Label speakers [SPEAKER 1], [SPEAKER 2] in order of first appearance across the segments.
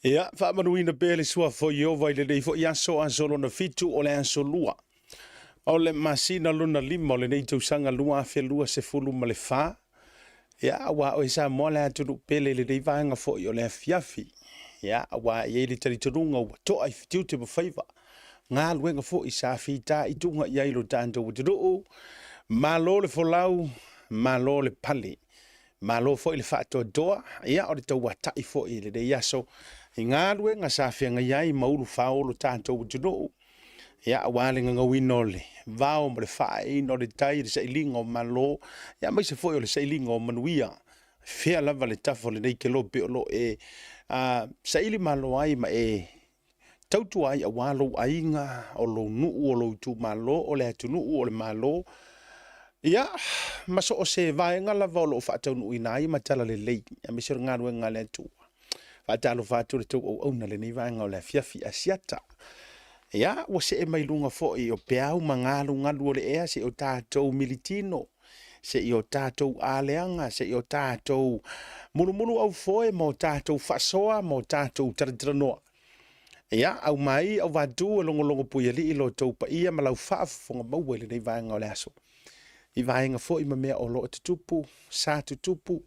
[SPEAKER 1] Ia, faamanuina pea le suafa o Ieova i lenei foi aso, aso lona fitu o le aso lua o le masina lona lima o lenei tausaga 2024. Ia, aua oe Samoa le atunuu pele i lenei vaega foi o le afiafi. Ia, aua e i ai le talitonuga ua to'a i tiute ma faiva galuega foi sa fitaituga i ai lo tatou atunuu. Malo le folau, malo le pale. Malo foi le faatoatoa, ia o le tauatai foi i lenei aso i galuega sa feagai ai ma ulufao lo tatou atunuu, ia aua le gagauina o le vao ma le faaeeina o le tai i le sailiga o malo, ia aemaise foi o le sailiga o manuia. Fea lava le tafa o lenei kelope o lo o e saili malo ai ma e tautua ai aua lou aiga, o lou nuu, o lou itumalo, o le atunuu, o le Malo, ia, ma so o se vaega lava o lo o faataunuuina ai ma talalelei, aemaise o le galuega a le Atua. Faatalofa atu le tou auauna i lenei vaega o le afiafi Asiata. Ia, ua see mai luga foi o peau ma galugalu o le ea se i o tatou militino, se i o tatou aleaga, se i o tatou mulumuluaufoe ma o tatou faasoa ma o tatou talatalanoa. Ia, aumai auvatu e logologo puialii lo outou paia ma lau faafofoga maua i lenei vaega o le aso. I vaega foi ma mea o lo o tutupu, sa tutupu,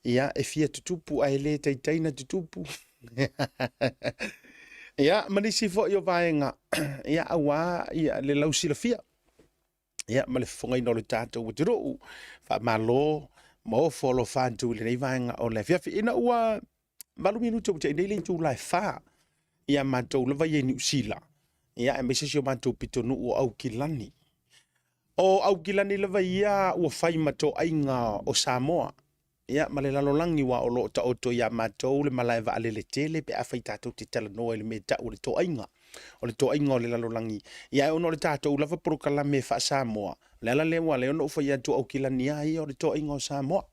[SPEAKER 1] ia, e fia tutupu ae le taitai na tutupu. Ia, ma nisi foi o vaega, ia, aua ia, le lausilafia. Ia, ma le fofogaina o le tatou atunuu. Faamalo ma ofo alofa atu i lenei vaega o le afiafi. Ina ua 8 minute ua tea nei le itula e 4 ia matou lava ia i Niu Sila, ia aemaise si o matou pitonuu o Aukilani. O Aukilani lava ia ua fai ma toaiga o Samoa, ia ma le lalolagi aua o lo o taoto ia matou le malae vaalele tele pe afai tatou te talanoa i le mea e tau o le toaiga, o le toaiga o le lalolagi. Ia ae ona o le tatou lava polokalame faa-Samoa, o le ala lea ua ala ai ona ou fai atu o Aukilani lava ia o le toaiga o Samoa.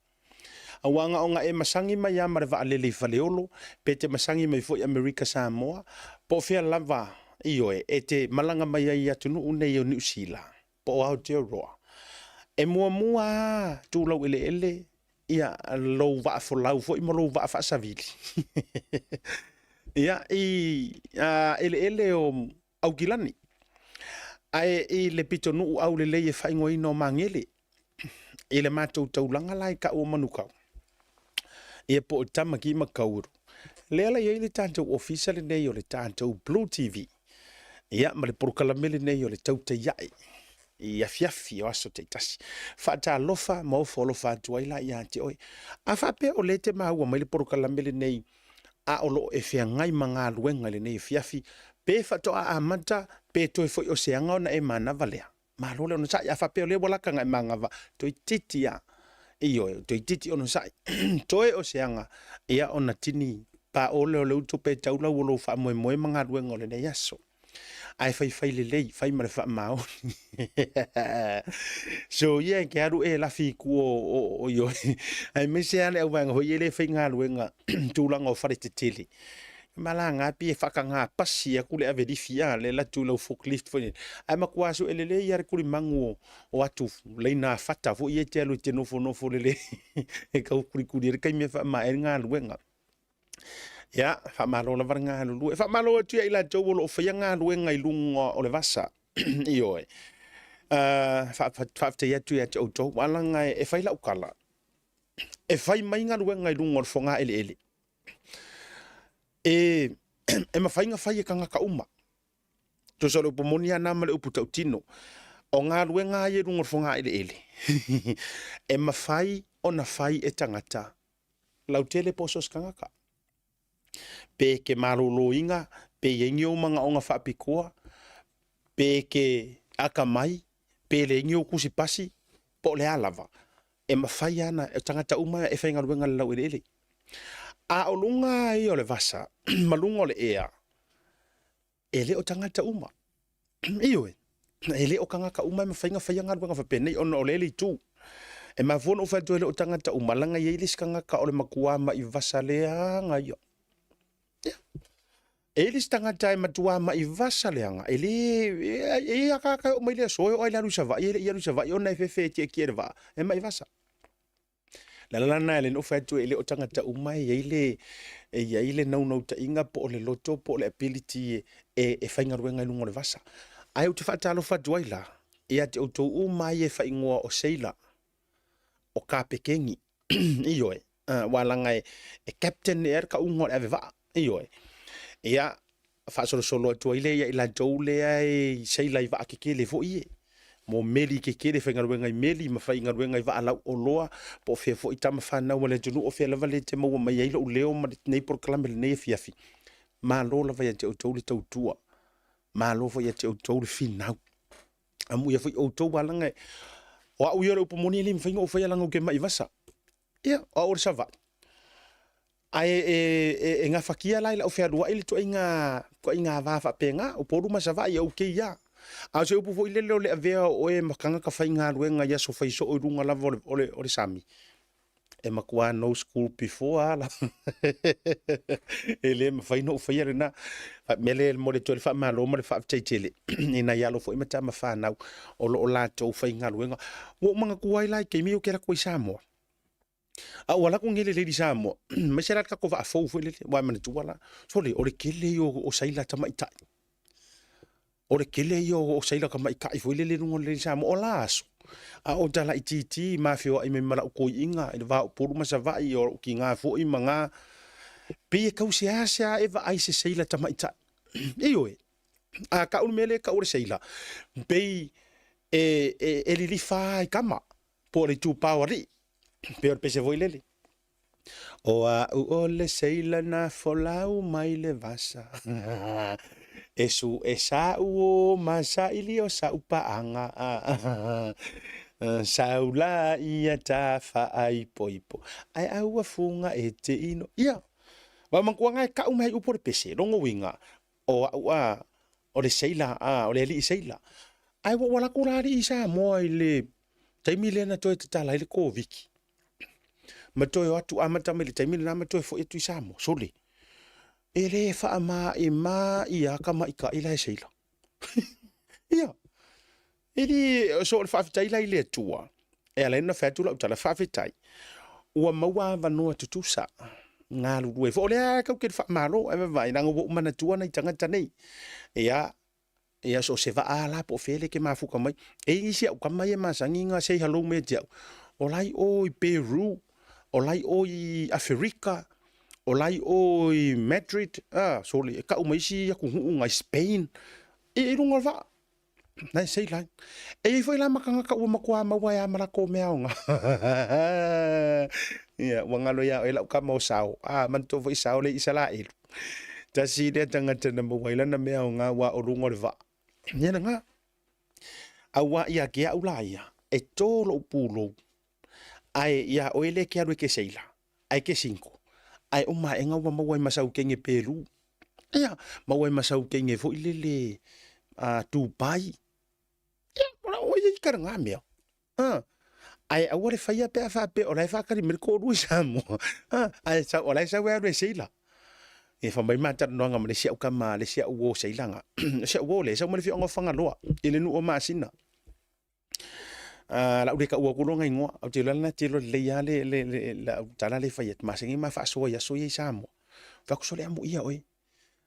[SPEAKER 1] Aua na ona e masagi mai lava ma le vaalele i Faleolo, pe te masagi mai foi i Amerika Samoa, po o fea lava, ioe, e te malaga mai ai i atunuu nei o Niu Sila, po o Aotearoa, e muamua lava tu laueleele ia lou vaa folau foi ma lou vaa faasavili ia i eleele o Aukilani. Ae i le pitonuu aulelei e faaigoaina o Magele, i le matou taulaga la e tau o Manukau, ia po o Tamaki Makauru, lea la e i ai le tatou ofisa lenei o le tatou Blue TV, ia ma le polokalame lenei o le Tautai Ae i afiafi o aso taitasi. Faatalofa ma ofo alofa atu ai la ia te oe. A faapea o lea e te maua mai le polokalame lenei a o lo o e feagai ma galuega i lenei afiafi, pe faatoa amata pe toe foi o se aga ona e manava lea. Malo le onosai. A faapea o lea ua laka na e manava, toeitiiti lava. Ioe, toeitiiti onosai. Toe o se aga, ia ona tini paʻo lea o le uto pe tau lau o lou faamoemoe ma galuega o lenei aso. Ae faifai lelei, fai ma le faamaoni. So ia e te alu e lafi i tua o ioe. Aemaise lava le auvaega foi ia lea e faigaluega tulaga o fale tetele. Malaga pei e faataga pasi atu le ave lifi a le alu atu i lau forklift foi lele. Ae matua sue lelei lava le tulimagu o atu laina fata foi ia e te alu e te nofonofo lelei e tau kulikuli ai le taimi e faamaea ai le galuega. Ia, faamalo lava le galulue. Faamalo atu ia i latou o lo o faia galuega i luga o le vasa. Ioe. Faafetai atu ia te outou. Aua leaga e fai lau tala, e fai mai galuega i luga o le fogaeleele. E mafai ona fai e tagata uma. Tusa o le upu moni lava lena ma le upu tautino. O galuega lava ia i luga o le fogaeleele, e mafai ona fai e tagata lautele po o so o se tagata. Pe e te maloloina, pe i ai ni ou manaoga faapitoa, pe e te atamai, pe leai ni ou tusi pasi, po o le a lava, e mafai lava ona, o tagata uma e faigaluega i le laueleele. A o luga lava ia o le vasa ma luga o le ea, e le o tagata uma. Ioe, e le o tagata uma e mafai ona faia galuega faapenei ona o lea le itu. E mafua ona ou fai atu e le o tagata uma, leaga e i ai le isi tagata o le matua ma'i vasa leaga ia. Ia. E i ai le isi tagata e matua ma'i vasa leaga, e le, e i ai lava tagata e oo mai le aso e oo lava i le alu i Savaii e le i alu i Savaii ona e fefe e tietie i le vaa, e ma'i vasa. Le ala lena e ala ai ona ou fai atu e le o tagata uma e i ai le e i ai le naunautaiga po o le loto po o le ability e e faigaluega i luga o le vasa. Ae ou te faatalofa atu ai la ia te outou uma ia e faaigoa o seila, o kapekeni, ioe, aua leaga e captain ea le tauga o le ave vaa, ioe. Ia, faasolosolo atu ai lea ia i latou lea e seila i vaa tetele foi ie, mo meli tetele, faigaluega i meli ma faigaluega i vaa lauoloa, po o fea foi tama fanau a le atunuu, o fea lava le te maua mai ai lou leo ma lenei polokalame i lenei afiafi, malo lava ia te outou le tautua, malo foi ia te outou le finau. Amuia foi outou aua leaga o au ia o le upu moni e le mafai ona ou faia leaga ou te mai vasa. Ia, o au o le Savaii. Ae e, e, e gafatia la i lau fealuai le ituaiga ituaiga va faapena, Upolu ma Savaii, okay lava. A o se upu foi lele o le avea o oe ma tagata faigaluega i aso fai soo i luga lava o le, o le, o le sami, e matua no school before lava la. E le mafai ona ou faia lena. Mea lea e momoli atu ai le faamalo ma le faafetai tele i nai alo foi ma tama fanau o lo o latou faigaluega. Ua ou manatua ai la i taimi ia ou te alu atu ai i Samoa, a ua alu atu nei le Lady Samoa, aemaise la le tatou vaa fou foi lele, aua e manatua la, sole, o le tele ia o sailor tamaitai. O le tele ia o sailor tamaitai foi lele i luga o le Lady Samoa. O la aso, a o ta laitiiti ma feoai mai ma lau toeaina i le va o Upolu ma Savaii, o lou tina foi ma na, pei e tau seasea e vaai i se sailor tamaitai. Ioe, a tau le mea lea e tau o le sailor, pei e lilifa lava i tama, po o le itupa o alii, pei o le pese foi lele. O au o le seila na folau mai le vasa E suʻe sa'u o ma saili o sa'u paaga Sau la ia ta faaipoipo Ae aua fuga e te ino. Ia, ua manatua na e ka'u mai ai upu o le pese, lona uiga, o au a, o le seila a, o le alii seila. Ae ua ou alu atu la alii i Samoa i le taimi lea na toe tatala ai le Koviti, ma toe o atu amata mai le taimi lena ma toe foi atu i Samoa. Sole, e le faamaemae lava tamaitai la e seila. Ia, e le, so o le faafetai la i le Atua, e ala ai ona fai atu lau tala, faafetai, ua maua avanoa tutusa galulue foi. O lea tatou te faamalo, ae vaavaai, leaga ua ou manatua nai tagata nei. Ia, ia so o se vaa lava la po o fea lea e te mafuta mai. E i ai nisi au tama ia e masani ona say hello mai ia te au, o la e i o i Peru, o la e i o i Aferika, o la e i o i Madrid, sole, e tau mai isi atunuu na i Spain, i luga o le vaa. Na e seila ai. E i ai foi la ma tagata ua matua maua ai lava ma latou mea aoga. Ia, ua galo ia oe lau tama o Sao. A, manatua foi Sao le Isaraelu. Tasi lea tagata na maua ai lana mea aoga aua o luga o le vaa. Ia lena. Aua ia te au la ia, e tō lou pulou, ae ia oe lea e te alu e te seila, ae te single, ae uma aega ua maua ai ma sau teine pelu. Ia, maua ai ma sau teine foi lele Dubai. Ia, o la oi ai ka lena mea. Ae aua le faia pe a faapea o la e faatali mai le toalua i Samoa. Ae sau, o la e sau e alu e seila. Ia fai mai ma talanoaga ma le isi au tama, le isi au uo seila na. O si au uo lea e sau mai le afioaga o Fagaloa i le nuu o Masina. Lau le taua atu lona igoa, ou te iloa lena e te iloa lelei lava le, le, le, lau tala lea e fai atu, masani ma faasoa i aso ia i Samoa. Fai atu, sole amuia oe.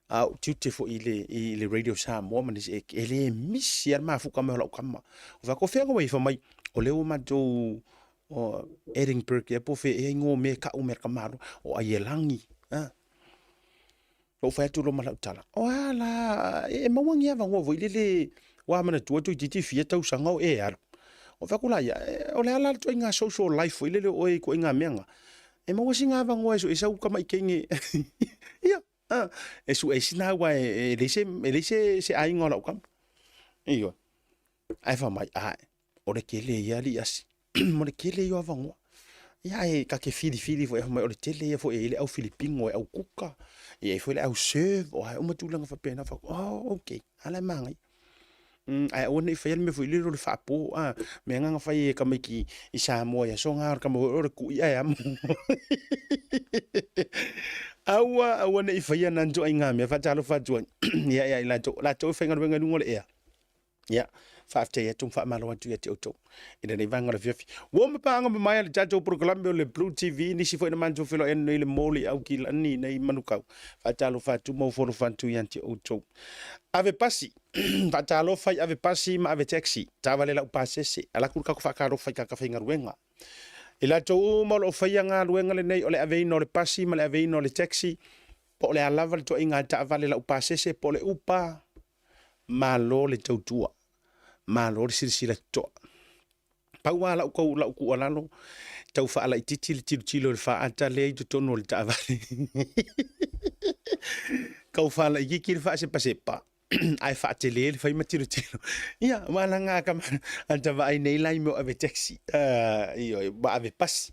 [SPEAKER 1] A o tiute foi i le, i le Radio Samoa ma nisi, e, e le misi lava le mafuta mai o lau tama. Fai atu, o fea ua i ai? Fai mai, o lea ua matou o Edinburgh ea po o fea ea igoa o mea e tau mai e le tamaloa, o Aielagi. Ou fai atu loa ma lau tala, o a la, e maua ni avanoa foi lele, ua manatua toeitiiti fia tausaga o e alu. Ou fai atu la ia, o le a la le ituaiga social life foi lele o oe i ituaiga mea na? E maua sina avanoa e sue ai sau tamai teine, ia, e sue ai sina aua e leai se, e leai se aiga o lau tama. Ioe. Ae fai mai, ae, o le tele ia alii asi, o le tele ia o avanoa. Ia ae ta te filifili foi, fai mai o le tele ia foi e i ai le au Filipino e au kuka, e i ai foi le au serve, o a uma tulaga faapena. Fai atu, oh, okay, a la e manaia. Ae aua ne i faia le mea foi lele o le faapo, a, mea na na fai e tamaiti i Samoa i aso na, o le tama foi o le kui ae amo. Aua, aua ne i faia na ituaiga mea, faatalofa atu ai ia ia i latou, latou e faigaluega i luga o le ea. Ia, Faafetai atu ma faamalo atu ia te outou i lenei vaega o le afiafi. Ua ma paaga mamae a le tatou polokalame o le Blue TV, nisi foi na matou feiloai atu nei i le mall i Aukilani nei i Manukau. Faatalofa atu ma ofo alofa atu ia te outou. Ave pasi, faatalofa i ave pasi ma ave taxi, taavale laupasese, ala atu le tatou faatalofa i tagata faigaluega. I latou uma o lo o faia galuega lenei o le aveina o le pasi ma le aveina o le taxi, po o le a lava le toaiga taavale laupasese po o le upa, malo le tautua, malo le silasila totoa. Pau lava lau tau lau tuualalo, tau faalaititi le tilotilo i le faata lea i totonu o le taavale. Tau faalaititi le faasepasepa ae faatele le fai ma tilotilo. Ia, aua leaga a ta, a ta vaai nei la i mea o ave taxi, ioe, ma ave pasi.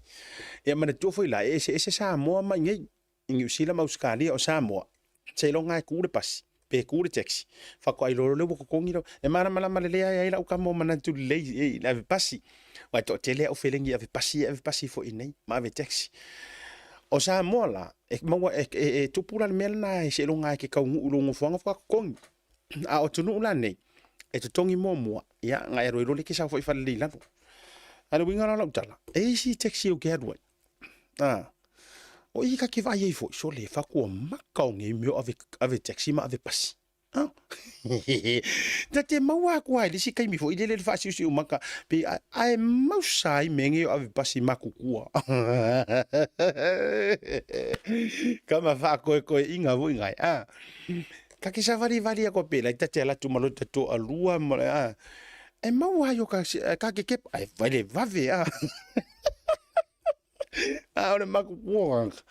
[SPEAKER 1] Ia manatua foi la, e eseese Samoa ma inei i Niu Sila ma Ausetalia. O Samoa, seiloga e tu le pasi pe tu le taxi, faatoa iloa loa lea ua totogi lau. E malamalama lelei lava e i ai lau tama o manatu lelei i le ave pasi, aua e toatele au felegi e ave pasi e ave pasi foi i inei ma ave taxi. O Samoa la, e maua e tupu la le mea lena seiloga e te taunuu i lou nofoaga faatoa totogi. A o atunuu la nei, e totogi muamua, ia ona e alu ai loa lea e te saofai faalelei i lalo. A o le uiga la o lau tala, e i ai isi taxi ou te alu ai, o i ta te vaai ai foi, sole, e fatua maka o nei mea o ave, ave taxi ma ave pasi. Ta te maua atu lava i le isi taimi foi lele le faasiusiu maka, pe ae mausa ai mea nei o ave pasi matutua. Kama faakoekoeina foi nai, a. Ta te savalivali atu pei la ta te alu atu ma lota toalua ma le, a. E maua ai o ka, ka ke kepa, ai vai le vave, a. A o le matutua kaka.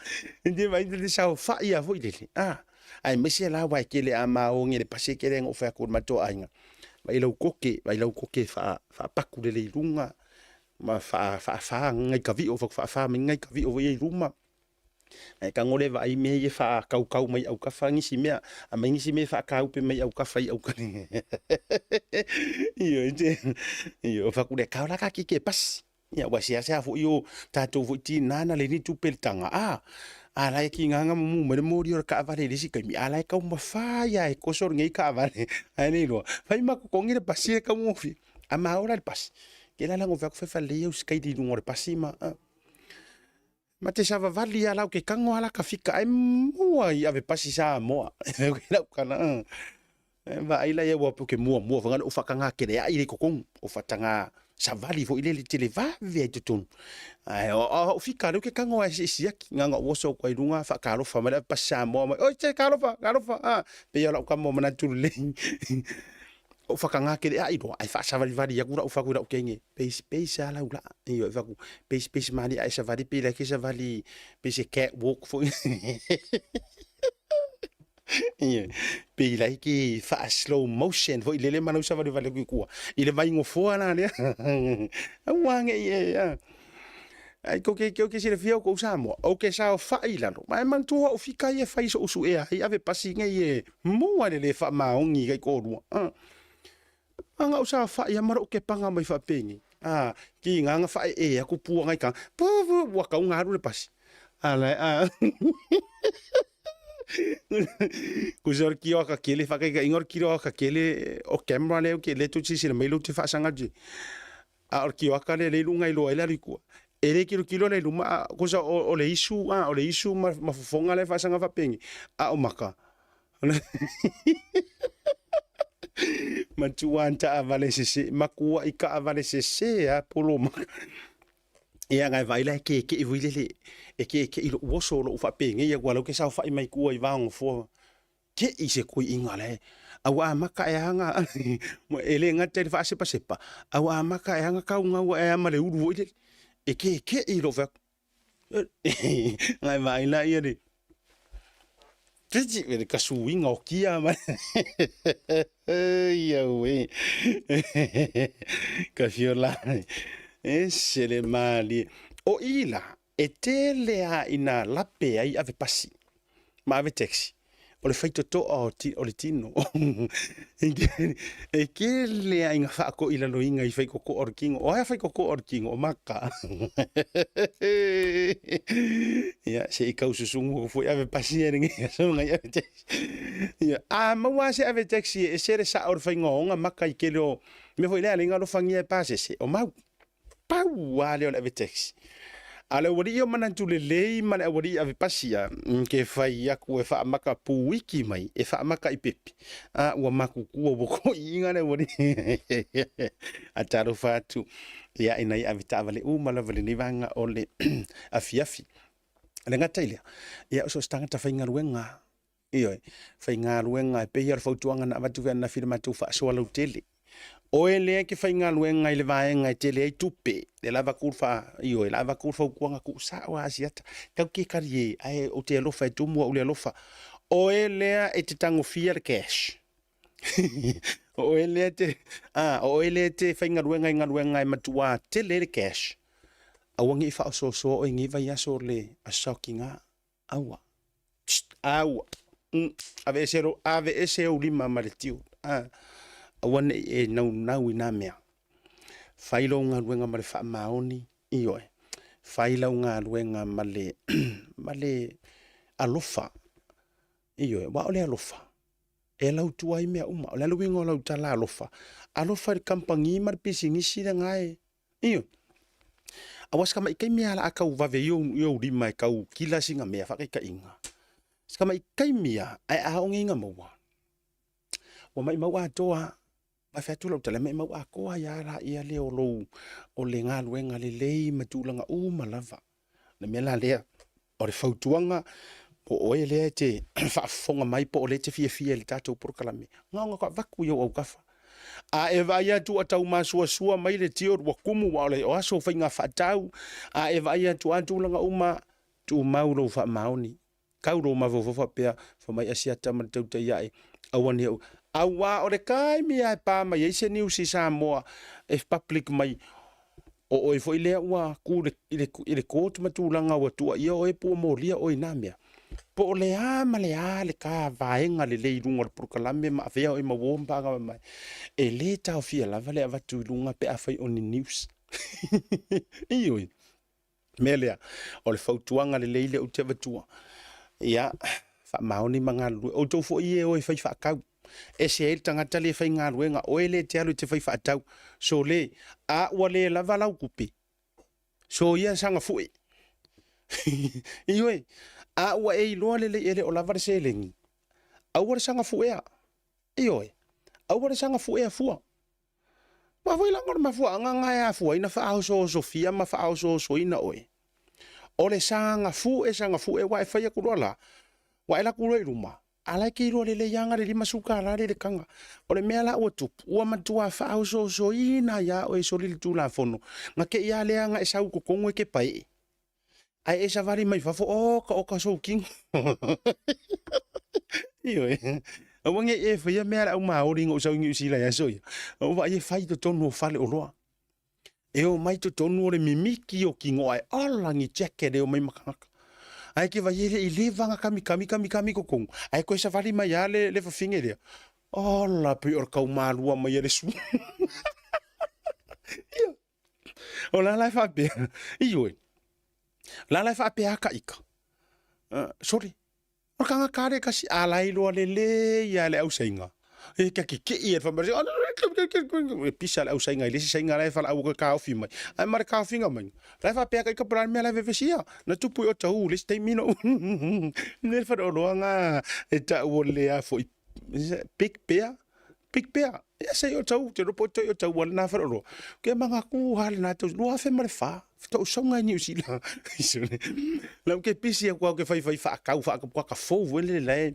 [SPEAKER 1] E te vai te saofai a foi lele, a. Aemaise la aua e tele a maogi le pasi e tele ona ou fai atu i le matou aiga, vaai lau koke, vaai lau koke faapaku lelei i luga ma faafa nai kavio, faafa mai nai kavio foi ia i luma. Ae tago le vaai mea ia faakaukau mai autafa nisi mea, aumai nisi mea faakaupe mai autafa i auta. Ioe, ioe, fai atu lea, kao la ka keke pasi. Ia, aua seasea foi o tatou foi tinā na leai ni tupe i le taga, a, a la e tigaga ma mumu mai le moli o le taavale i le isi taimi, a la e taumafa ia e toso lenei taavale, ae le iloa, fai ma totogi le pasi e taugofie. A ma o la i le pasi, kela la na ou fai atu fai faalelei au sikaili i luga o le pasi ma, a. Ma te savavali lava la ou te tago lava la ka fika ae maua i ave pasi Samoa. Lau tala, e vaai la ia ua ou te muamua foi ou faataga keleai lea i totonu, ou faataga savali foi lele tele vave ai i totonu. Ae o au fika lea ou te tago lava e siaki, na ona ou oso atu ai i luga faatalofa mai le ave pasi Samoa mai, oi se talofa, talofa, a. Pei o lau tama ua manatu lelei. Ou faataga keleai loa ae faasavalivali atu lau fatu i lau teine, peis peis lava lau laa. Ioe, fai atu, peis peis malie a e savali pei like e savali pei se cat walk foi. Ioe, pei like faa slow motion foi lele ma lau savalivali atu i tua i le vainofoa la lea. Aua ne i e, a. Ai kou ke ke silafia o kou Samoa, ou ke saofai i lalo, ma e manatua au fika ia e fai so'u suea ai ave pasi nei e maua le le faamaoni i kaitoalua. A na ou saofai lava ma lou kepaga mai faapenei, a tiga na faaee atu pua nai taga, pu pu ua tau ona alu le pasi. A la e a Kusa o le kio aka kele, faataitaiga o le kio aka kele o camera lea lea tou te silasila mai lea ou te faasaga atu ai. A o le kioaka lea lea i luga e iloa ai le alu i tua. E le tilotilo la i luma, a kusa o le isu, a o le isu ma fofoga lea e faasaga faapenei, a o maka. Matua taavale sese, matuai taavale sese lava polo maka. Ia na e vaai la e keke'i foi lele, e keke'i lou oso, lou faapenei atu aua o lea ou te saofai mai tua i vaogafoa. Ke'i se toeaina la e a ua amata ea ana e le gata i le faasepasepa, a ua amata ea ana kaugau ae a ma le ulu foi lele. E keke'i lou fai atu. Na e vaai laia le le kasuiga o kia ma auē ka fio la ese le malie. O i la e tele lava ina lape ai ave pasi ma ave taxi. O le faitotoa o, ti, o le tino. E tele lava ina faatoilaloina i faitotoa o le tino. O ai faitotoa o le tino? O maka. Ia, se i tau susunu atu foi ave pasi e lenei aso nai ave taxi. Ia, a maua lava se ave taxi e ese le sao o le faiga o ona maka i tele o mea foi lea a leai alofagia e pasese, o mau. Pau lava lea o le ave taxi. A o le aualii o manatu lelei ma le aualii ave pasi a, ke fai aku e faamaka puiki mai, e faamaka i pepi. A ua makutua ua toiina le aualii. A talofa atu ia i nai ave taavale uma lava i lenei vaega o le afiafi. E le gata i lea, ia o so o se tagata faigaluega, ioe, faigaluega e pei lava o le fautuaga na avatu foi ananafi i le matou faasoa lautele. Oe lea e te faigaluega i le vaega e tele ai tupe, lea la avatu le faa, ioe, la avatu le fautuaga tuusao lava Asiata, tatou te talie, ae ou te alofa e tumu au i le alofa. Oe lea e te tagofia le cash. O oe lea te, a, o oe lea te faigaluega i galuega e matuā tele ai le cash. Aua ne i faaosoosoa oe i lenei vaiaso o le Aso Saokiga. Aua. Psst, aua. Aveese lou, aveese ou lima ma le tio. A, aua ne i e naunau i nā mea. Fai lou galuega ma le faamaoni, ioe. Fai lau galuega ma le, ma le alofa. Ioe, aua o le alofa, e lautua ai mea uma. O le a le uiga o lau tala alofa? Alofa i le kamupani ma le pisinisi lena e, ioe. Aua si tamai taimi lava o le a tau vave i ou lima e tau kila sina mea faataitaiga. Si tamai taimi lava, ae a oo nei ina maua, ua maimau atoa lava. Ae fai atu lau tala, e maimau atoa ai lava laia lea o lou, o le galuega lelei ma tulaga uma lava. O le mea la lea, o le fautuaga, po o oe lea e te faafofoga mai po o lea e te fiafia i le tatou polokalame, na ona avatu i ou autafa. A e vaai atu ua tau masuasua mai le tio ua tumu aua o le aso o faiga faatau, a e vaai atu a tulaga uma, tumau lou faamaoni. Tau lou mafaufau faapea, fai mai Asiata ma le tautai ae, aua ne i ou. Aua o le taimi lava e pa mai ai se news i Samoa e public mai, o oe foi lea ua tu i le court ma tulaga ua tuuaia oe po ua molia oe i na mea. Po o le a ma le a le ta vaega lelei i luga o le polokalame ma avea oe ma uo ma faagavamai, e le taofia lava le avatu i luga pe afai o ni news. Ioe. Mea lea, o le fautuaga lelei lea ou te avatua, ia, faamaoni ma galulue. Outou foi e o e fai faatau, ese ai le tagata lea e faigaluega, oe lea e te alu e te fai faatau, sole, a ua le lava lau tupe, soia saga fue. Ioe, a ua e iloa lelei e le o lava le seleni, aua le saga fuea. Ioe, aua le saga fuea fua. Aua foi la o le mafuaaga lena e afua ai ona faaosoosofia ma faaosoosoina oe, o le saga fue saga fue, aua e fai atu loa la, ua e alu atu loa i luma, a o la e te iloa lelei lava na o le $50 lea i le taga. O le mea la ua tupu, ua matua faaosoosoina ai lava oe e soli le Tulafono, na te i lava lea na e sau i totonu e te paee. Ae e savali mai fafo, oka oka sou kino. Ioe. Aua ne i e faia mea a le au Maori ina ou sau i Niu Sila i aso ia. Ou vaai e fai i totonu o fale oloa. E omai totonu o le mimiki o kino ae ola ni jacket e omai ma tagata. Ae ke vai e le i leva na kamikami kamikami totonu. Ae toe savali mai lava le, le fafine lea. Ola pei o le taumalua mai a le sua. Ia. O la la e faapea, ioe, la la e faapea a ika, sorry, o le tagata lea e tasi, a la e iloa lelei lava e le ausaiga, e ta kekei e le fai mai, e pisa le ausaiga i le isi saiga la e valaau atu e taofi mai, ae ma le taofiga mai, la e faapea ika po o le a le mea la e vevesi ia, na tupu i Otahuhu i le isi taimi na ou, le faleoloa lena e tau o le a foi, Big Bear, Big Bear, ia se i Otahuhu, ou te iloa po o toe i Otahuhu lena faleoloa. Ke manatu lava lena tausaga, 2004, faatoa ou sauga i Niu Sila. La ou ke pisi atu au ke faifai faatau faakapukaka fou foi lele la e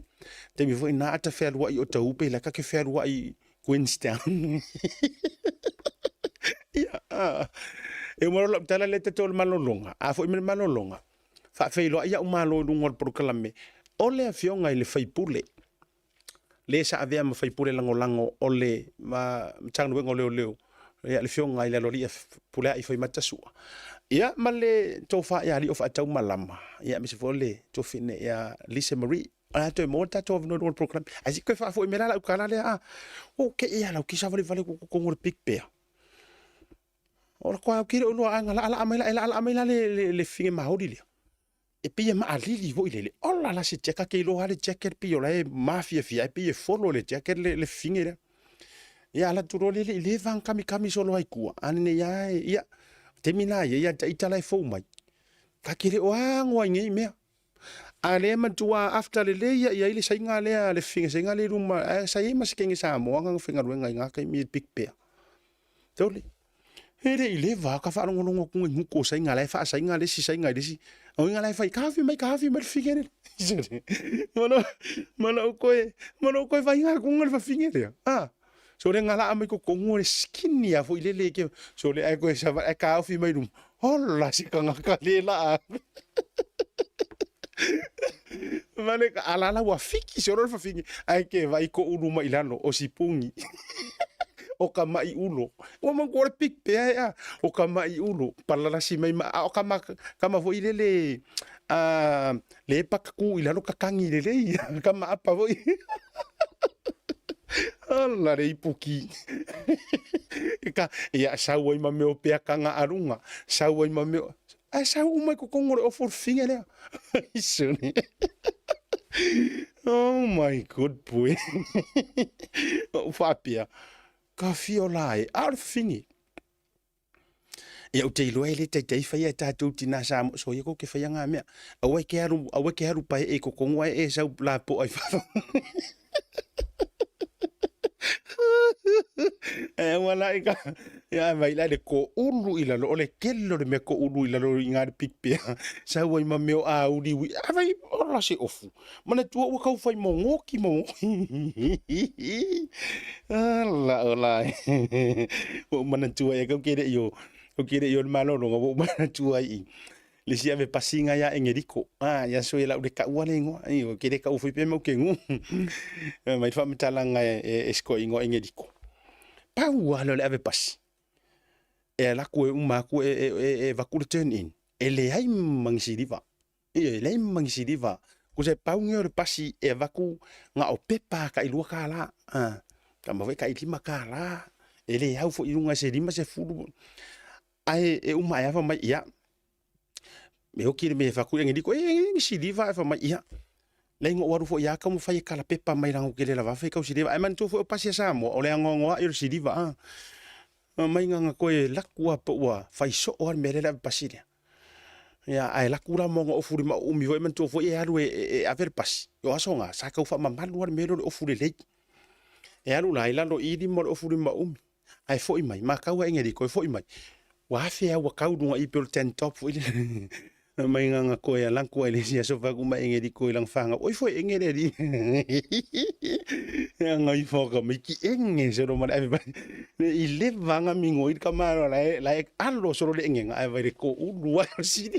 [SPEAKER 1] taimi foi na ata fealuai i Otahuhu pe la ka ke fealuai i Queenstown. Ia, ah. E uma loa lau tala lea tatou o le malologa. A foi ma le malologa, faafeiloai au malo i luga o le polokalame o le afioga i le faipule le sa avea ma faipule lagolago o le Matagaluega o Leoleo, ia, le afioga i le Aloalii Pulea'i Faimata Sua, ia, ma le tofa ia Alii o Faataumalama, ia, aemaise foi o le tuafafine ia Lisa Marie. O le a toe maua le tatou avanoa i luga o le polokalame. Ae se i toe faafoi mai la lau tala lea, a. Ua ou te i lava lau savalivali atu i totonu o le Big Bear. O le ou te le o iloa a na laalaa mai la, e laalaa mai la le fafine maoli lea, e pei e maalili foi lele, ola la se jacket, ta te iloa lava le jacket pei o la e mafiafia ae pei e follow e le jacket le fafine lea. Ia alu atu loa lea e le i leva ona kamikami solo ai i tua, a nei lava, ia, taimi la e i ai a ita la e fou mai, ta te le o ago lava i nei mea. A lea e matua after lelei lava i ai le Saina lea, le fafine Saina lea i luma, ae sa i ai ma se teine Samoa na faigaluega i na taimi i le Big Bear. Sole, e le i leva lava ka faalogologo atu i gutu o Saina la e faa-Saina le isi Saina i le isi, o iga la e fai, taofi mai, taofi mai le fafine lea. Sole, ma lou toe, ma lou toe vaaiga atu le fafine lea, a, sole na laa mai totonu o le skinny lava foi lele, sole ae toe savali, ae taofi mai luma, Ola se tagata le laa. Vale ka alala ua fiki solo le fafine ae ke vai ko ulu mai lalo o sipuni. O ka mai ulo. Ua manatua le pig pea e a. O ka mai ulo. Palalasi mai ma a o kama kama foi lele a le pakaku i lalo kakagi lelei. Kama apa foi. Ala le ipuki. Ka, ia sau ai ma mea o peakaga a luga, sau ai ma mea o... Ae sau uma i totonu o le ofu o le fafine lea. Sone. Oh my god boy. Ou faapea, ka fia la e, a o le fafine. Ia ou te iloa e le taitai faia e tatou tina Samoa, soia kou ke faia ngā mea. Aua e ke alu, aua e ke alu pae e kokongo ae e sau lapoa i fafo. E aua la i ka, ia vai la le ko ulu i lalo, o le kele o le mea ko ulu i lalo i ngā le pipea. Sau ai ma mea o auli ui, a vai, ola se ofu. Manatua ua tau fai mogoki mogoki. Ala ola. Ua ou manatua ia kau ke le i o, kau ke le i o le malologa, ua ou manatua ai i le isi ave pasiga ia Engeliko. Ah, ia so ia lau le kaua le ingoa. I o ke le kau foi pe mau ke ngu. Mai faamatalaga e, e, e siko ingoa Engeliko. Pau lava lea o le ave pasi. E ala atu e uma atu e, e, e, e vaku le turn in. E leai ma ni siliva. Ioe, e leai ma ni siliva. Kusa e pau nei o le pasi e avatu na o pepa tai $2, a, tama foi tai $5, e le au foi i luga i se 50. Ae e uma ae lava fai mai, ia, e oti le mea e fai atu i Angeliko, e leai ni siliva, ae fai mai, ia, leai na ou alu foi lava taumafai e kala pepa mai leaga ou te le lava fai tau siliva. Ae manatua foi o pasi a Samoa, o le anoanoai o le siliva, a. Fai mai na ona toe alu atu lava po ua fai soo lava le mea lea o le ave pasi lea. Ia, ae laku la ma ona ofu lima uumi foi, manatua foi e alu e, e, e ave le pasi. O aso na, sa tau faamamalu lava le mea lea o le ofu lelei. E alu la i lalo i lima o le ofu lima uumi. Ae foi mai, matau a Engeliko e foi mai. Ua afe au ua tau luga i pei o le tank top foi lea. Mai nganga koe a lanku ai le isi aso fai atu mai Engeliko i lana fanau. Oi foi enge le alii. Anga i whaka mai ki enge solo ma le ave mai. I leva anga mingo i ka maro la e la e alo solo le enge nga vai le ko ulu ai o sili.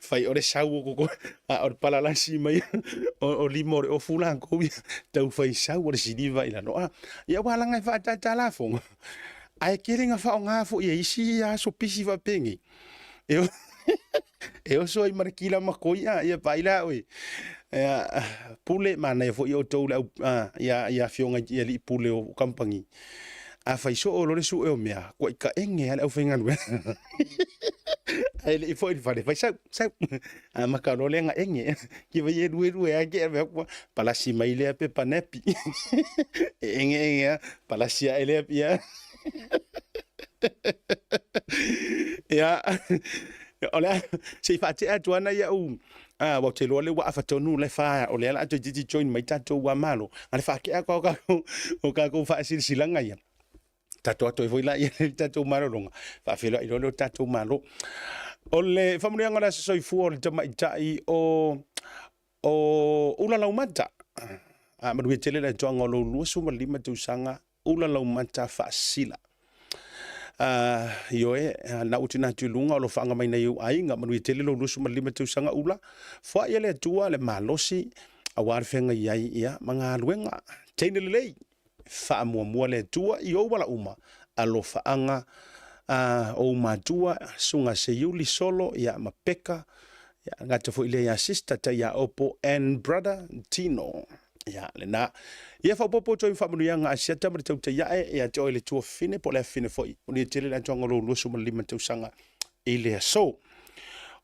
[SPEAKER 1] Fai o le sau o koko a o le palalasi mai o, o lima o le ofu la ko tau fai sau o le siliva i lalo. A ia ua langa e whaatata la fonga. Ae kele nga whaonga fo i e isi aso pisi whapengi. E E oso ai ma le kila ma koi a ia pai la oe. Ia pule manaia foi outou le au a ia ia afioga i alii pule o kamupani. A fai soo loa le sue o mea, kua i kaenge lava le aufaigaluega. Ae le i foi i le fale, fai sau, sau. Amata loa lea na enge. Ki vai e lue lue lava ke ave atu, palasi mai lea pepa nappy. E enge enge lava, palasi ae lea pia. Ia, o le a, se i faatea atu ana ia'u, a, aua ou te iloa lea ua afa tonu le fa, o lea o le a toeitiiti join mai tatou ua malo, a le faatea atu lava o tatou, o tatou faasilasilaga ia, tatou ato ai foi laia i le tatou malologa, faafeiloai loa lea o le tatou Malo. O le faamanuiaga o le Aso Soifua o le tamaitai o O Ula Laumata, a manuia tele le atoaga o lou 25 tausaga Ula Laumata faasila. Ioe, na ou tina atu i luga o lo faaga mai nei ou aiga, manuia tele lou 25 tausaga Ula, foai e le Atua le malosi aua le feagai ai ia ma galuega. Teine lelei, faamuamua le Atua i ou ala uma, alofaaga a ou matua, Susuga Seiuli Solo ia ma Peka. Ia, gata foi lea ia Sister Taiaopo and Brother Tino. Ia, lena. Ia, faaopoopo atu ai ma faamanuiaga a Siata ma le Tautaiae ia te oe le tuafafine po o le afafine foi. Manuia tele le atoaga o lou 25 tausaga i le aso.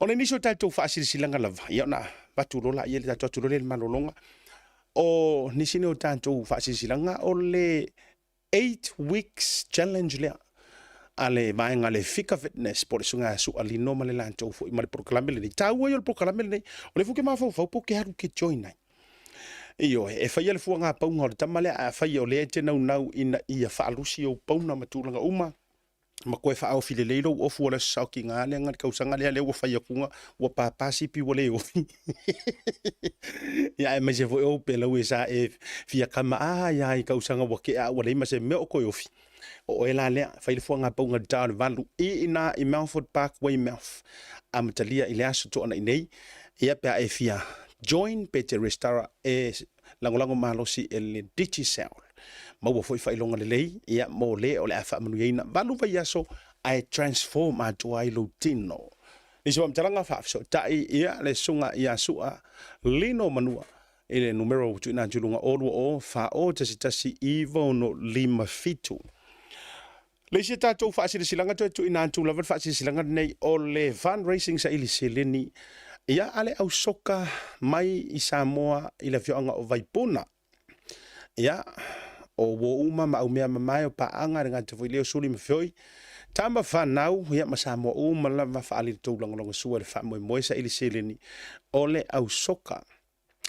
[SPEAKER 1] Ona i nisi o tatou faasilasilaga lava, ia ona avatu loa laia le tatou atu loa lea i le malologa. O nisi nei o tatou faasilasilaga o le 8 weeks challenge lea a le vaega a le Fika Fitness po o le suiga Su'a Lino ma le latou foi ma le polokalame lenei. Taua ia o le polokalame lenei, o lea foi ou te mafaufau po ou te alu ou te join ai. Ioe, e faia le fuaga pauna o le tama lea, ae afai o lea e te naunau ina ia faalusi ou pauna ma tulaga uma, ma toe faaofi lelei lou ofu o le aso saotiga lea na le tausaga lea, lea ua fai atuga ua papa sipi ua le ofi. Ia aemaise foi ou pelau e sa e fia kama a ia i tausaga ua tea ua leai ma se mea o toe ofi. O oe la lea, fai le fuaga pauga i le ta o le 8 i ina i Melford Park, Weymouth, amatalia i le aso Toonai nei. Ia pe a e fia join pe te restara e lagolago malosi e le Digicel. Maua foi faailoga lelei ia mo le o le a faamanuiaina 8 vaiaso ae transform atoa ai lou tino. Nisi o faamatalaga faafesootai ia le susuga ia Su'a Lino Manua i le numera ua tuuina atu i luga 020 40 11 96 57. Le isi a tatou faasilasilaga toe tuuina atu lava le faasilasilaga lenei o le fundraising saili seleni ia a le au soka mai i Samoa i le afioaga o Vaipuna. Ia, o uo uma ma au mea mamae o paaga le gata foi lea o suli ma feoi, tama fanau ia ma Samoa uma lava faaali le tou lagolagosua i le faamoemoe saili seleni o le au soka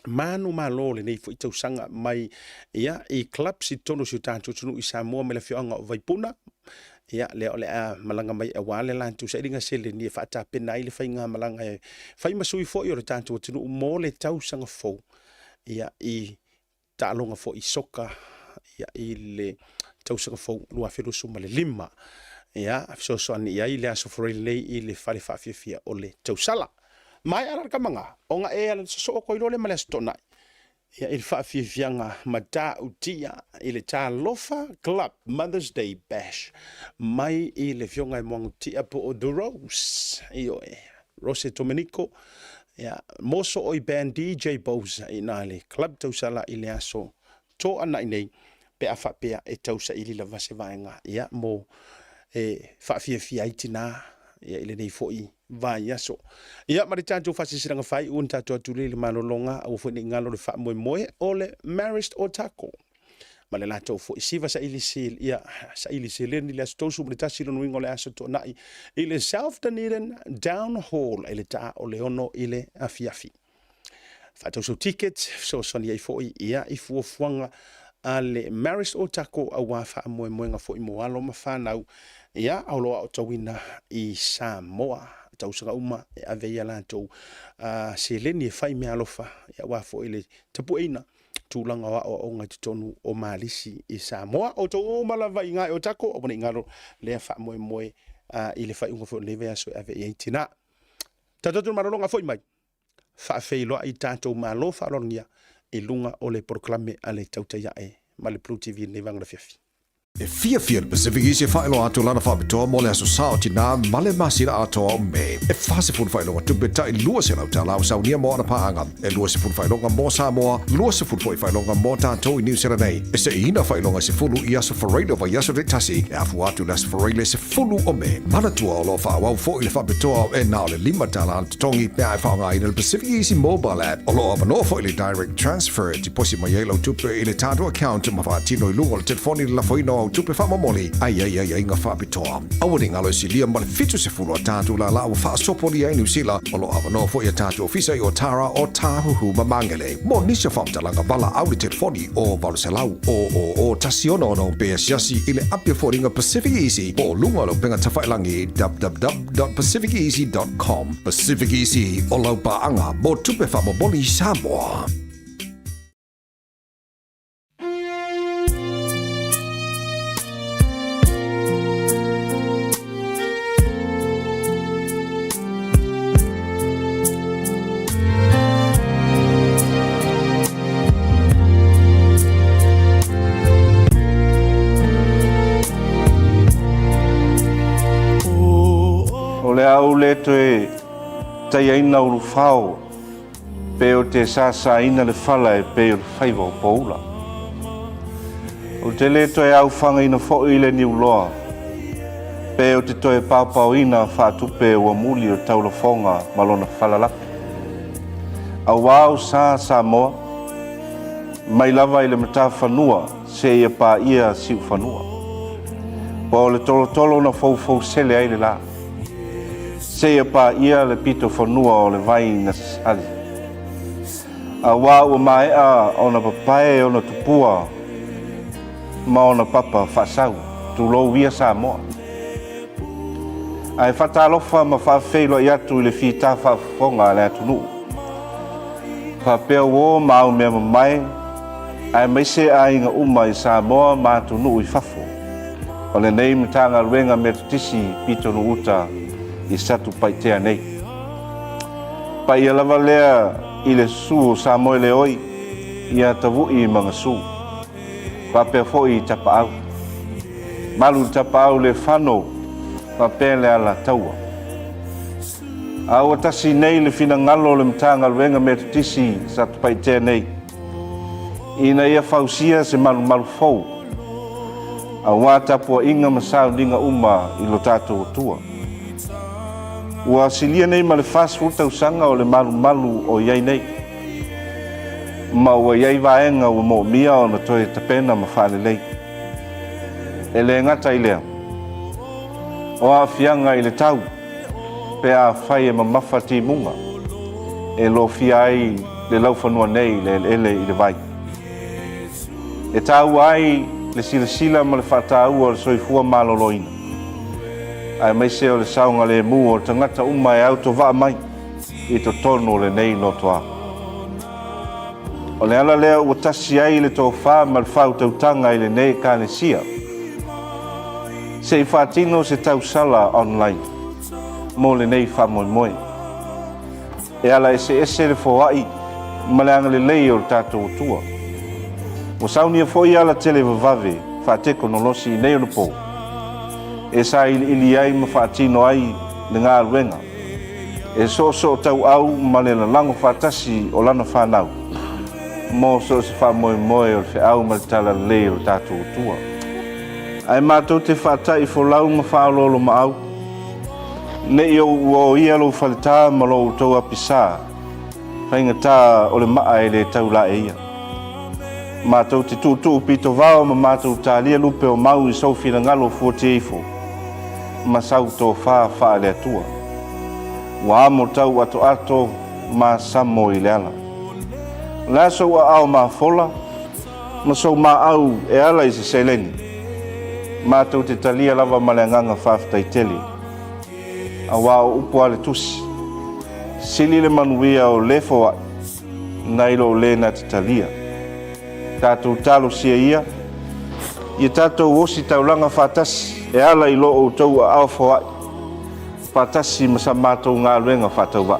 [SPEAKER 1] manumalo o lenei foi tausaga mai ia i clubs i totonu o si o tatou atunuu i Samoa mai le afioaga o Vaipuna. Ia, lea o le a malaga mai aua le latou sailiga seleni e faatapena ai le faigamalaga e fai ma sui foi o le tatou atunuu mo le tausaga fou ia i taaloga foi i soka ia, i le tausaga fou 2025. Ia, fesoasoani i ai le Aso Faraile nei i le fale faafiafia o le tausala. Maea la le kamaga, ona e ala sosoo koe loa lea ma le Aso Toonai. Ia, i le faafiafiaga matautia i le Talofa Club Mother's Day Bash mai i le afioga i Moagutia po o The Rose. Ioe, Rose Domenico, ia, Moso Oi Band DJ Bowser i ina le Club Tausala i le aso Toanai nei, pe a faapea e tausaili lava se vaega ia mo e faafiafia ai tinā ia i lenei foi vaiaso. Ia ma le tatou faasilasilaga faaiu ona tatou atu lea i le malologa, aua foi ne i galo le faamoemoe o le Marist Otago ma le latou foi siva saili sil, ia, saili seleni le aso 31 lona uiga o le aso Toonai i le South Dunedin Down Hall i le ta o le 6 i le afiafi. Faatau sou ticket, fesoasoani ai foi ia i fuafuaga a le Marist Otago aua faamoemoega foi mo alo ma fanau ia o lo o aotauina i Samoa. Tausaga uma e ave ai a latou seleni e fai meaalofa ia aua foi le tapueina tulaga o aoaoga i totonu o Malisi i Samoa. O outou uma lava i gae o tako, aua ne i galo lea faamoemoe i le faaiuga foi o lenei vaiaso e ave i ai tina. Tatou atu i le malologa foi mai, faafeiloai tatou Malo faaaloalogia i luga o le polokalame a le Tautai Ae ma le Blue TV i lenei vaega o le afiafi.
[SPEAKER 2] E fiafia le Pacific Easy e faailoa atu lana faapitoa mo le Aso Sa o Tinā ma le masina atoa o Me. E 40 faailoga tupe tai $200 ua saunia mo ana paaga. E 20 faailoga mo Samoa, 20 foi faailoga mo tatou i Niu Sila nei. E seiina faailoga e 10 i aso Faraile o vaiaso taitasi e afua atu i le Aso Faraile 10 o Me. Manatua o lo o faaauau foi le faapitoa e na o le $5 le totogi pe a e faaaogaina le Pacific Easy Mobile App. O lo o avanoa foi le Direct Transfer e tiposi mai ai lau tupe i le tatou account ma faatino i luga o le telefoni le lafoina o au tupe faamomoli a i ai aiaiga faapitoa. Aua ne i galo e silia ma le 70 a tatou lālā ua faasopolia ai Niu Sila. O lo o avanoa foi a tatou ofisa i Otara, Otāhuhu ma Māngere. Mo nisi o faamatalaga valaau i le telefoni o 800 000 166 pe asiasi i le api o foliga Pacific Easy po o luga o le upega tafailagi www.pacificeasy.com. Pacific Easy, o lau paaga mo tupe faamomoli i Samoa.
[SPEAKER 3] O le a ou le toe taiaina ulufao pe ou te sāsāina le fala e pei o le faiva o poula. Ou te lē toe aofagaina foi le niuloa pe ou te toe paopaoina faatupe ua muli o taulafoga ma lona falalapi. Auā o sa Samoa, mai lava i le matafanua seia paia siufanua. Po o le tolotolo na foufousele ai le lā, seia paia le pitofanua o le vai na sali. Auā ua maea ona papae ona tupua ma ona papa faasau, tulou ia Samoa. Ae faatalofa ma faafeiloai atu i le fita faafofoga a le atunuu. Faapea uo ma au mea mamae, aemaise aiga uma i Samoa ma atunuu i fafo, o lenei Matagaluega Metotisi Pitonuu Uta i Satupaitea nei. Paia lava lea i le susu o Samoeleoi ia Tavu'i ma Gasu, faapea foi i Tapaau. Malu i Tapaau le fano faapea le Alataua. A ua tasi nei le finagalo o le Matagaluega Metotisi Satupaitea nei ina ia fausia se malumalu fou aua tapuaiga ma sauniga uma i lo tatou Atua. Ua silia nei ma le 40 tausaga o le malumalu o i ai nei, ma ua i ai vaega ua moomia ona toe tapena ma faalelei. E le gata i lea, o aafiaga i le tau, pe afai e mamafa timuga e lofia ai le laufanua nei i le eleele i le vai. E taua ai le silasila ma le faataua o le soifua maloloina, aemaise o le saogalemu o tagata uma e autovaa mai i totonu o lenei lotoa. O le ala lea ua tasi ai le tofa ma le faautautaga i lenei Ekalesia, se i faatino se tausala online mo lenei faamoemoe. E ala eseese le foai ma le agalelei o le tatou Atua. Ua saunia foi ala televavave faatekonolosi i nei onapo e sailiili ai ma faatino ai le galuega e soosootauau ma le lalago faatasi o lana fanau mo so o se faamoemoe o le feau ma le talalelei o le tatou Atua. Ae matou te faata'i folau ma faaoloolomaau, ne i ou uaoia lou faletā ma lo outou apisā, faigata o le maa e le tau laeia. Matou te tuutuu pitovao ma matou talia lupe o mau i sou finagalo fuatia ifo ma sau tofa faale-Atua. Ua amo tau atoato ma samo i le ala. O le a sou aao mafola ma sou maau e ala i se seleni? Matou te talia lava ma le agaga faafetai tele. Auā o upu a le Tusi, Sili le manuia o le foai nai lo le na te talia. Tatou talosia ia, ia tatou osi taulaga faatasi e ala i lo outou aao foai faatasi ma sa matou galuega faatauvaa,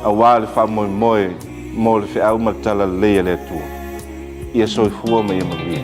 [SPEAKER 3] auā le faamoemoe mo le feau ma le talalelei a le Atua. Ia soifua ma ia manuia.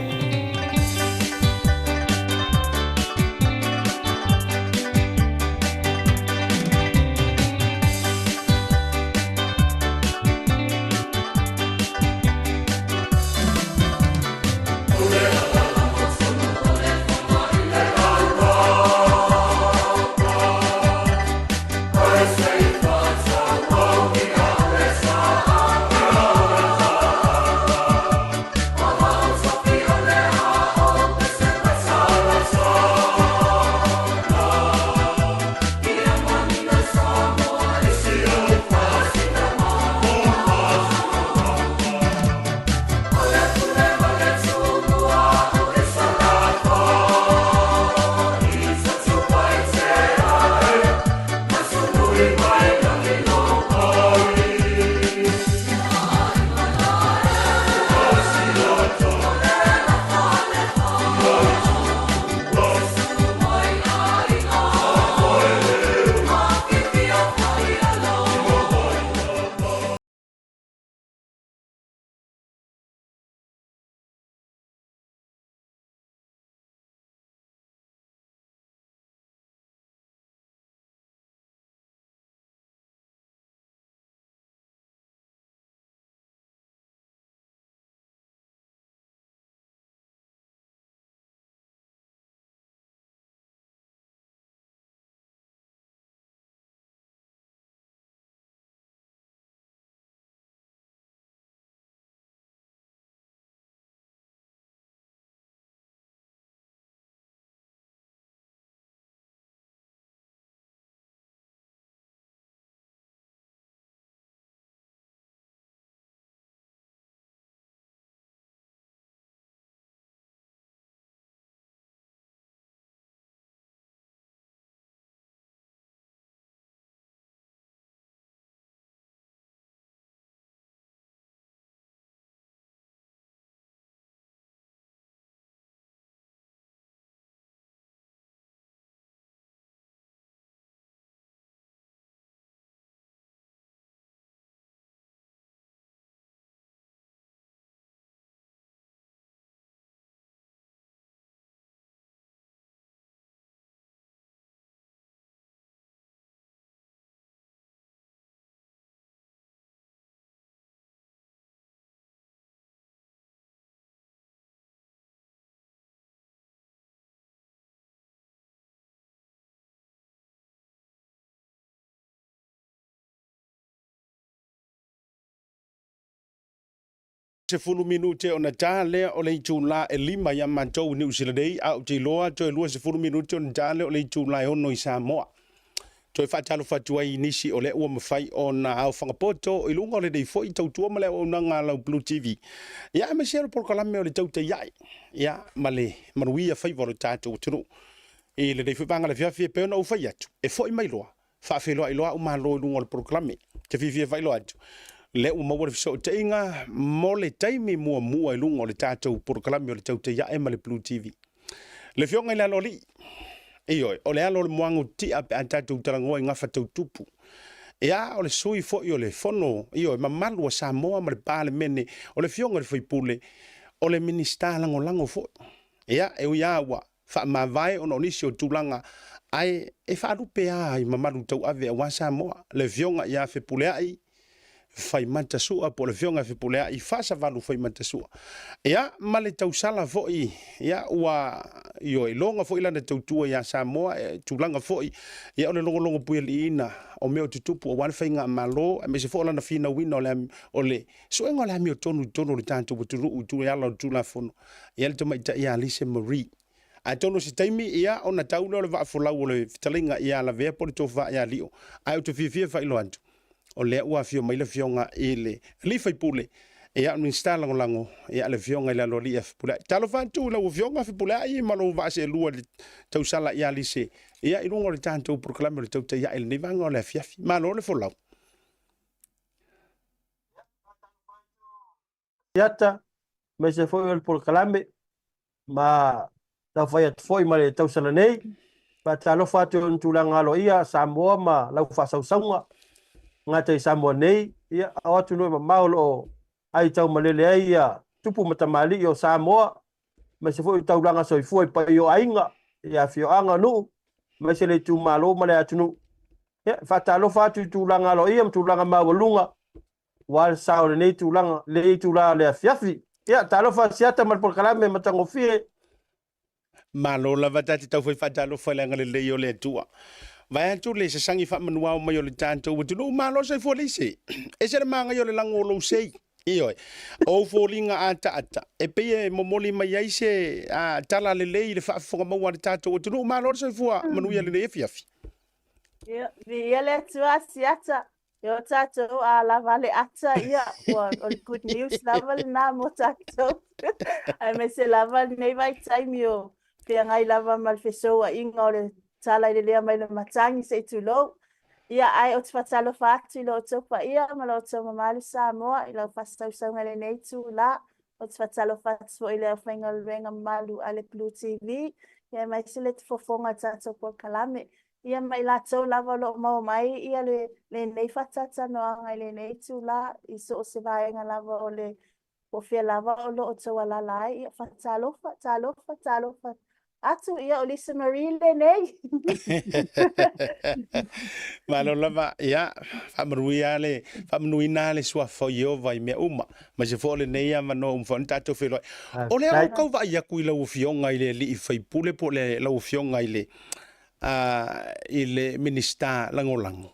[SPEAKER 1] 10 minute ona ta lea o le itulā e 5 ia matou i Niu Sila nei, a ou te iloa toe 20 minute ona ta lea o le itulā e 6 i Samoa. Toe faatalofa atu ai i nisi o lea ua mafai ona aofaga poto i luga o lenei foi tautua ma le auaunaga a lau Blue TV. Ia, aemaise o le polokalame o le Tautai Ae, ia, ma le manuia faiva o le tatou atunuu. I lenei foi vaega o le afiafi e pei ona ou fai atu, e foi mai loa Faafeiloai loa au malo i luga o le polokalame. Te fiafia faailoa atu, lea ua maua le fesootaiga mo le taimi muamua i luga o le tatou polokalame o le Tautai Ae ma le Blue TV. Le Afioga i le Aloalii, ioe, o le alo o le moaga tia pe a tatou talanoa i gafa tau tupu. Ia, o le sui foi o le Fono, ioe, mamalu a Samoa ma le Palemene, o le Afioga i le sui usufono, o le Minisita Lagolago foi. Ia, e ui lava ua faamavae ona o nisi o tulaga ae e faalupe a i mamalu tauave aua Samoa, le Afioga ia Fepuleai Faimata Sua po o le Afioga ia Fepuleai Faasavalu Faimata Sua. Ia, ma le tausala foi, ia, ua ioe, loga foi lana tautua ia Samoa, e, tulaga foi, ia, o le logologo puialiiina o mea o tutupu aua le faigamalo, aemaise foi o lana finauina o le, o le suega o le amiotonu i totonu o le tatou atunuu i tu e ala o le Tulafono. Ia le tamaitai ia Lise Marie. Atonu o se taimi, ia, ona tau lea o le vaafolau o le fetalaiga ia Lavea po o le tofa ia Lio. Ae ou te fiafia e faailoa atu, o lea ua afio mai le afioga i le alii faipule, ia, o le Minisita Lagolago, ia, le afioga i le Aloalii ia Fepuleai. Talofa atu i lau afioga Fepuleai ma lou vaa seelua i le tausala ia Lise, ia, i luga o le tatou polokalame o le Tautai Ae i lenei vaega o le afiafi. Malo le folau.
[SPEAKER 4] Siata, aemaise foi o le polokalame ma taufai atu foi ma le tausala nei. Faatalofa atu i ona tulaga aloaia Samoa ma lau faasausauga gata i Samoa nei, ia, ao atunuu e mamao o lo o ai taumalele ai ia tupu ma tamalii o Samoa, aemaise foi o taulaga soifua i paia o aiga, i afioaga, nuu, aemaise le itumalo ma le atunuu. Ia, faatalofa atu i tulaga aloaia ma tulaga maualuga Ua le sao o lenei tulaga, lenei itula o le afiafi. Ia, talofa Asiata ma le polokalame matagofie.
[SPEAKER 1] Malo lava ta te taufai faatalofa i le agalelei o le Atua. Vaeatu le sasagi faamanuao mai o le tatou atunuu, malo soifua lise. Ese le magaia o le lago o lou sei. Ioe. O ou foliga ataata, e pei e momoli mai ai se a, tala lelei i le faafofoga maua a le tatou atunuu. Malo le soifua manuia lenei afiafi.
[SPEAKER 5] Ia, viia le Atua Asiata. E o tatou a lava le ata, ia, ua, o le good news lava lena mo tatou. Aemaise lava lenei vaitaimi o feagai lava ma le fesouaiga o le tala i le lea mai le matagi se i tulou. Ia, ae ou te faatalofa atu i lo outou paia ma lo outou mamalu Samoa i lau faasausauga i lenei itula. Ou te faatalofa atu foi i le aufaigaluega mamalu a le Blue TV, ia aemaise le fofoga o le tatou polokalame. Ia ma i latou lava o lo o maua mai ia le, lenei faatalatalanoaga i lenei itula i so o se vaega lava o le po o fea lava o lo o outou alaala ai, ia faatalofa, talofa, talofa atu, ia o Lisa Marie lenei.
[SPEAKER 1] Malo lava, ia, faamanuia le, faamanuina le suafa o Ieova i mea uma. Aemaise foi o lenei avanoa ua mafai ona tatou feiloai. O lea ua tau vaai atu i lau Afioga i le alii faipule po o le, lau Afioga i le, i le Minisita Lagolago,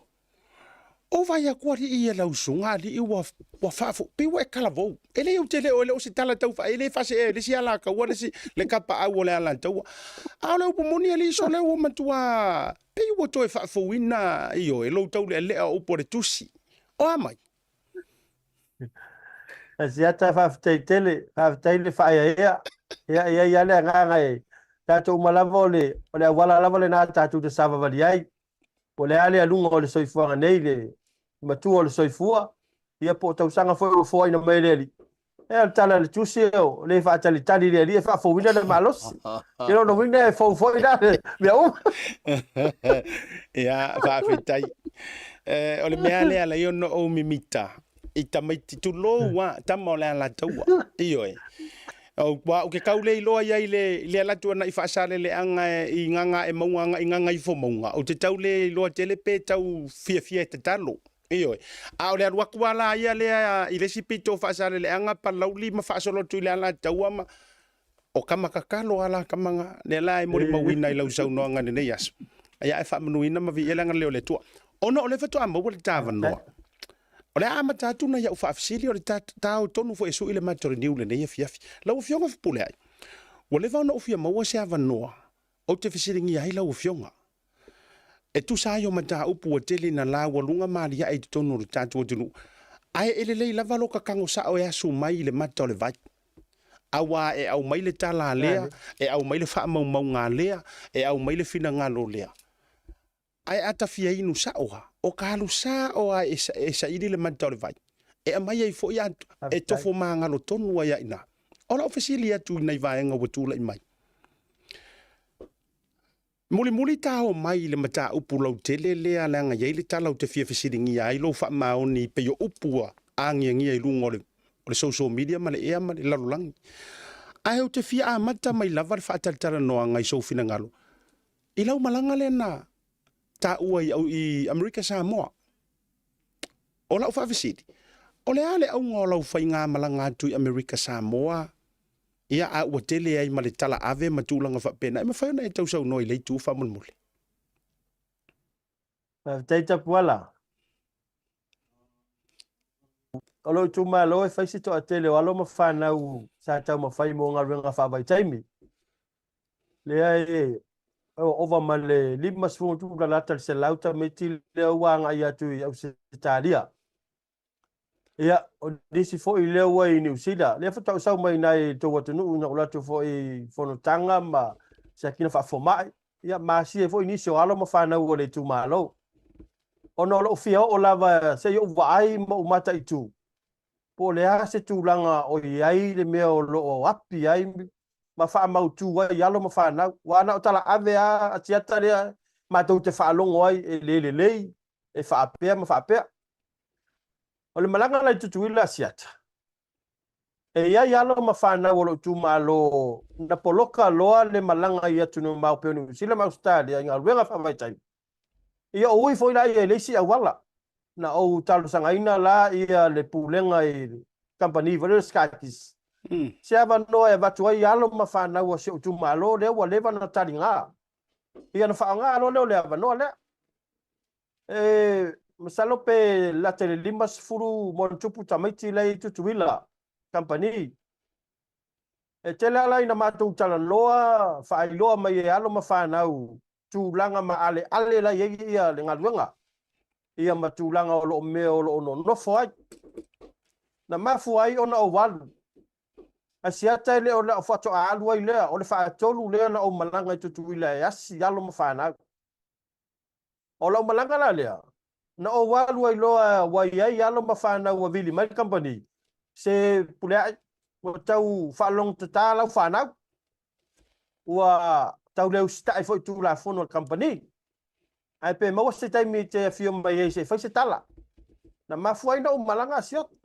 [SPEAKER 1] o vaai atu alii ia lau susuga alii ua ua faafo pei ua e talavou. E le ou te le o e le o se tala tau e le faasee e le isi alataua le isi le tapaau o le alataua. A o le upu moni alii sole ua matua pei ua toe faafouina ioe lou taulealea o upu o le tusi. O a mai?
[SPEAKER 4] Asiata, faafetai tele, faafetai le faaeaea. Ia, e i ai lava le agaga e tatou uma lava o le, o le auala lava lena tatou te savavali ai. Po o le a le aluga o le soifuaga nei, le matua o le soifua, ia po o tausaga foi ua foaina mai e le Alii. E o le tala a le tusi, o le faatalitali i le Alii e faafouina le malosi. I lona uiga e fou foi la le mea uma.
[SPEAKER 1] Ia, faafetai. Eh, o le mea lea la ona ou mimita i tamaiti tulou a tama o le Alataua. Ioe. Au ua ou ke kau le iloa iai le le ala atu ana i faasaleleaga i Gagaemauga agai i Gagaifomauga. Ou te tau le iloa tele pe tau fiafia e tatalo. Ioe. A o le alu atu lava la ia lea i le isi pito o Faasaleleaga, Palauli ma faasolo atu i le Alataua ma o tama tatalo lava la tama na. Lea la e molimauina i lau saunoaga i lenei aso. Ia ae faamanuina ma viia le agalelei o le Atua. Ona o lea faatoa maua le ta avanoa. O le a amata atu nai au faafesili o le tao tonu foi e sui le mata o le niu lenei afiafi. Lau Afioga Fepuleai, ua leva ona ou fia maua se avanoa ou te fesiligia ai lau Afioga e tusa ai o mataupu ua tele ina laualuga ma aliae i totonu o le tatou atunuu, ae e lelei lava lo kakago sao e asu mai i le mata o le vai. Auā e aumai le tala a lea, e aumai le faamaumauga a lea, e aumai le finagalo o lea. Ae a ta fia inu sao lava, o ka alu sao lava e saili le mata o le vai, e aumai ai foi a, e tofo magalo tonu ai lava i ina. O lau fesili atu i nai vaega ua tulai mai, mulimuli ta o mai i le mataupu lautele lea leaga e i ai le tala ou te fia fesiligia ai lou faamaoni pei o upu ua agiagia i luga o le o le social media ma le ea ma le lalolagi. Ae ou te fia amata mai lava le faatalatalanoaga i sou finagalo i lau malaga lea na taua i, i Amerika Samoa. O lau faafesili, o le a le auga o lau faigamalaga atu i Amerika Samoa, ia a ua tele ai ma le tala ave ma tulaga faapena, e mafai ona e tausaunoa i lea itu faamolemole?
[SPEAKER 4] Faafetai Tapuala. O lou itumalo e fai si toatele o alo ma fanau sa taumafai mo galuega faavaitaimi. Lea e ova ma le 50 tulalata le 100 tamaiti lea ua agai atu i Ausetalia. Ia, o nisi foi lea ua i Niu Sila, lea faatoa ou sau mai i le tou atunuu ina ua alu atu foi i fonotaga ma siakina faafomai, ia ma asia ai foi nisi o alo ma fanau o le itumalo. Ona o lou fia oo lava se i ou vaai ma ou mataitu, po o le a se tulaga o i ai le mea o lo o api ai ma faamautu ai alo ma fanau. Aua na o talaave lava a tiata lea matou te faalogo ai e le lelei, e faapea ma faapea. O le malaga la i Tutuila Asiata, e i ai alo ma fanau o lou itumalo na poloka loa le malaga i atunuu mamao pei o Niu Sila ma Ausetalia i galuega faavaitaimi. Ia o ui foi la ia i le isi auala, na ou talosagaina la ia le pulega i le kamupani foi lea o le Skykiss, se avanoa e avatu ai alo ma fanau a si ou itumalo lea ua leva ona taliga. Ia ona faaaoga loa lea o le avanoa lea. E masalo pe lata i le 50 ma ona tupu tamaiti la e i Tutuila kamupani. E tele lava la ina matou talanoa, faailoa mai e alo ma fanau tulaga maaleale la e i ai le galuega, ia ma tulaga o lo o mea o lo o nonofo ai. Na mafua ai ona ou alu. Asiata e le o lau faatoa alu ai lea, o le faatolu lea na ou malaga i Tutuila e asi alo ma fanau. O lau malaga la lea, na ou alu ai loa ua i ai alo ma fanau ua vili mai le kamupani, se Pulea'i, ua tau faalogotatā lau fanau, ua tau le usitai foi i Tulafono a le kamupani, ae pe maua se taimi e te afio mai ai se i fai se tala. Na mafua ai ona ou malaga a Siota.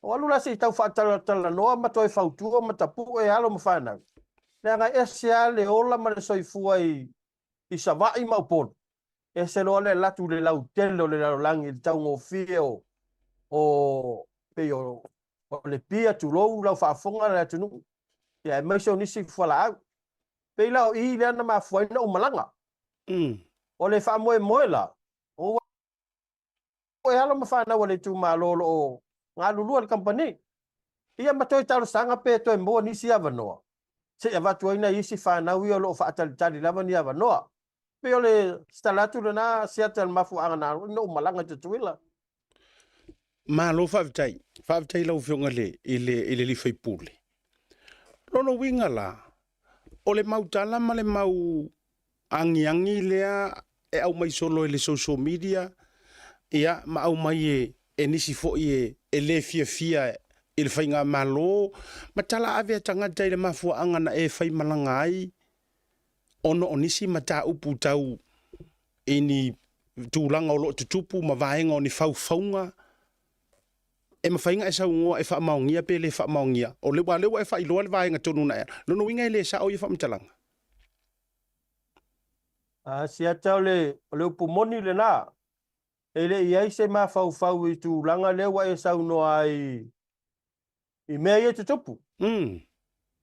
[SPEAKER 4] Ou alu la se i tau faatalatalanoa ma toe fautua ma tapue alo ma fanau, leaga e ese lava le ola ma le soifua i i Savaii ma Upolu, ese loa le alu atu i le lautele o le lalolagi i le taugofie o, o pei o, o Lepia, tulou lau faafofoga le atunuu, ia aemaise o nisi fualaau. Pei la o i lea na mafua ai ona ou malaga. O le faamoemoe la, o e alo ma fanau a le itumalo o lo o galulue i le kamupani. Ia ma toe talosaga pe toe maua nisi avanoa se i avatu ai nai isi fanau ia o lo o faatalitali lava ni avanoa. Pei o le se tala atu lena Seattle mafuaaga na alu ai na ou malaga i Tutuila.
[SPEAKER 1] Malo faafetai. Faafetai i lau Afioga i le, i le, i le sui usufono. Lona uiga la, o le mau tala ma le mau agiagi lea e aumai solo e le social media, ia, ma aumai e, e nisi foi e, e le fiafia i le faigamalo, ma tala ave a tagata i le mafuaaga na e faimalaga ai ona o nisi mataupu tau i ni tulaga o lo o tutupu ma vaega o ni faufauga e mafai ona e saunoa e faamaonia pe le faamaonia. O le, aua o lea ua e faailoa le vaega tonu na e alu. Lona uiga e le sao ia faamatalaga.
[SPEAKER 4] A siata o le, o le upu moni lena, e le i ai se mafaufau i tulaga lea ua e saunoa ai i mea ia e tutupu.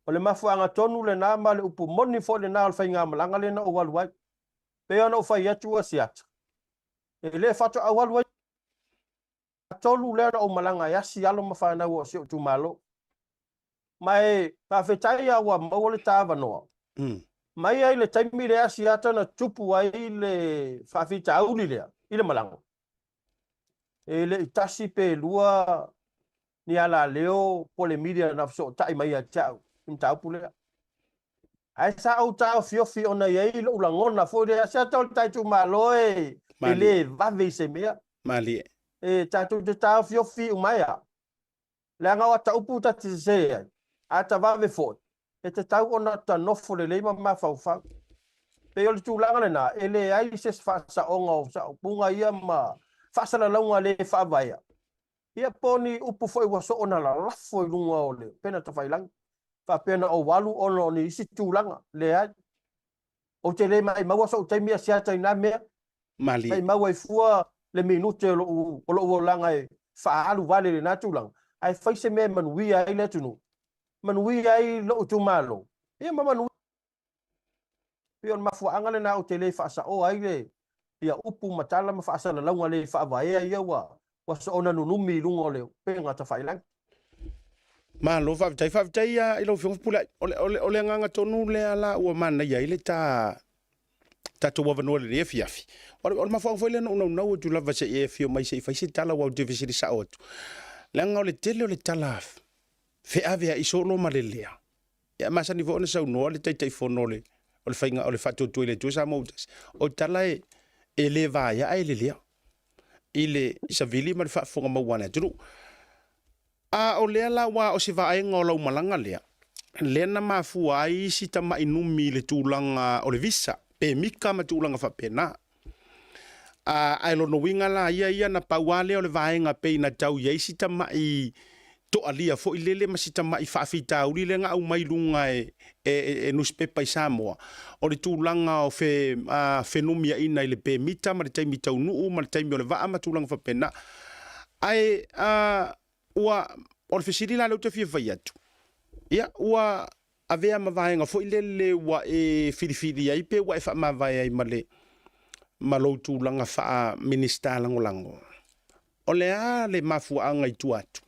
[SPEAKER 4] O le mafuaaga tonu lena ma le upu moni foi lena o le faigamalaga lea na ou alu ai. Pei ona ou fai atu ua siata, e le faatoa ou alu ai. faatolu lea na ou malaga e asi alo ma fanau o si ou itumalo. Ma e faafetai lava ua maua le ta avanoa. Mai ai le taimi lea Asiata na tupu ai le faafitauli lea i le malaga, e le i tasi pe lua ni alaleo po o le media na fesootai mai ia te au i le mataupu lea. Ae sa ou taofiofi ona e i ai lou lagona foi lea, Asiata o le ta itumalo e le vave i se mea.
[SPEAKER 1] Malie.
[SPEAKER 4] E tatou te taofiofi uma ai lava. Leaga o ata upu ta te sese ai, a ta vave foi, e tatau ona ta nofo lelei ma mafaufau. Pei o le tulaga lena, e leai se faasaoga o faaupuga ia ma faasalalauga le faavaea, ia po o ni upu foi ua soona lalafo i luga o le upega tafailagi, faapea na ou alu ona o ni isi tulaga. Leai. Ou te le maimaua sou taimi asiata i na mea.
[SPEAKER 1] Malie.
[SPEAKER 4] Maimau ai fua le minute o lou, o lou olaga e faaalu vale i lena tulaga, ae fai se mea e manuia ai le atunuu, manuia ai lou itumalo, ia ma manuia. Pei o le mafuaaga lena ou te le faasaoa ai le ia upu ma tala ma faasalalauga le faavaea ia ua ua soona nunumi i luga o le upega tafailagi.
[SPEAKER 1] Malo faafetai, faafetai i lau Afioga Fepuleai. O le, o le, o le agaga tonu lea la ua manaia ai le ta tatou avanoa i lenei afiafi. O le, o le mafuaaga foi lea na ou naunau atu lava se i e afio mai se i fai se tala aua ou te fesili sao atu. Leaga o le tele o le tala feaveai solo ma le lea. Ia e masani foi ona saunoa le Taitaifono o le o le faiga o le faatuatua i le Atua Samoa ua tasi, o tala e, e le vaea ae lelea i le savili ma le faafofoga maua a le atunuu. A o lea la aua o se vaega o lau malaga lea, lea na mafua ai isi tamai numi i le tulaga o le visa, pemita ma tulaga faapena. A, ae lona uiga la ia ia na pau lava lea o le vaega pei na tau i ai si tamai toalia foi lele ma si tamai faafitauli lea na aumai i luga e, e, e, e nusipepa i Samoa, o le tulaga o fe, a, fenumiaiga i le pemita ma le taimi taunuu ma le taimi o le vaa ma tulaga faapena. Ae a, ua, o le fesili la lea ou te fia fai atu, ia, ua avea ma vaega foi lele ua e filifili ai pe ua e faamavae ai ma le ma lou tulaga faa-Minisita Lagolago. O le a le mafuaaga i tua atu?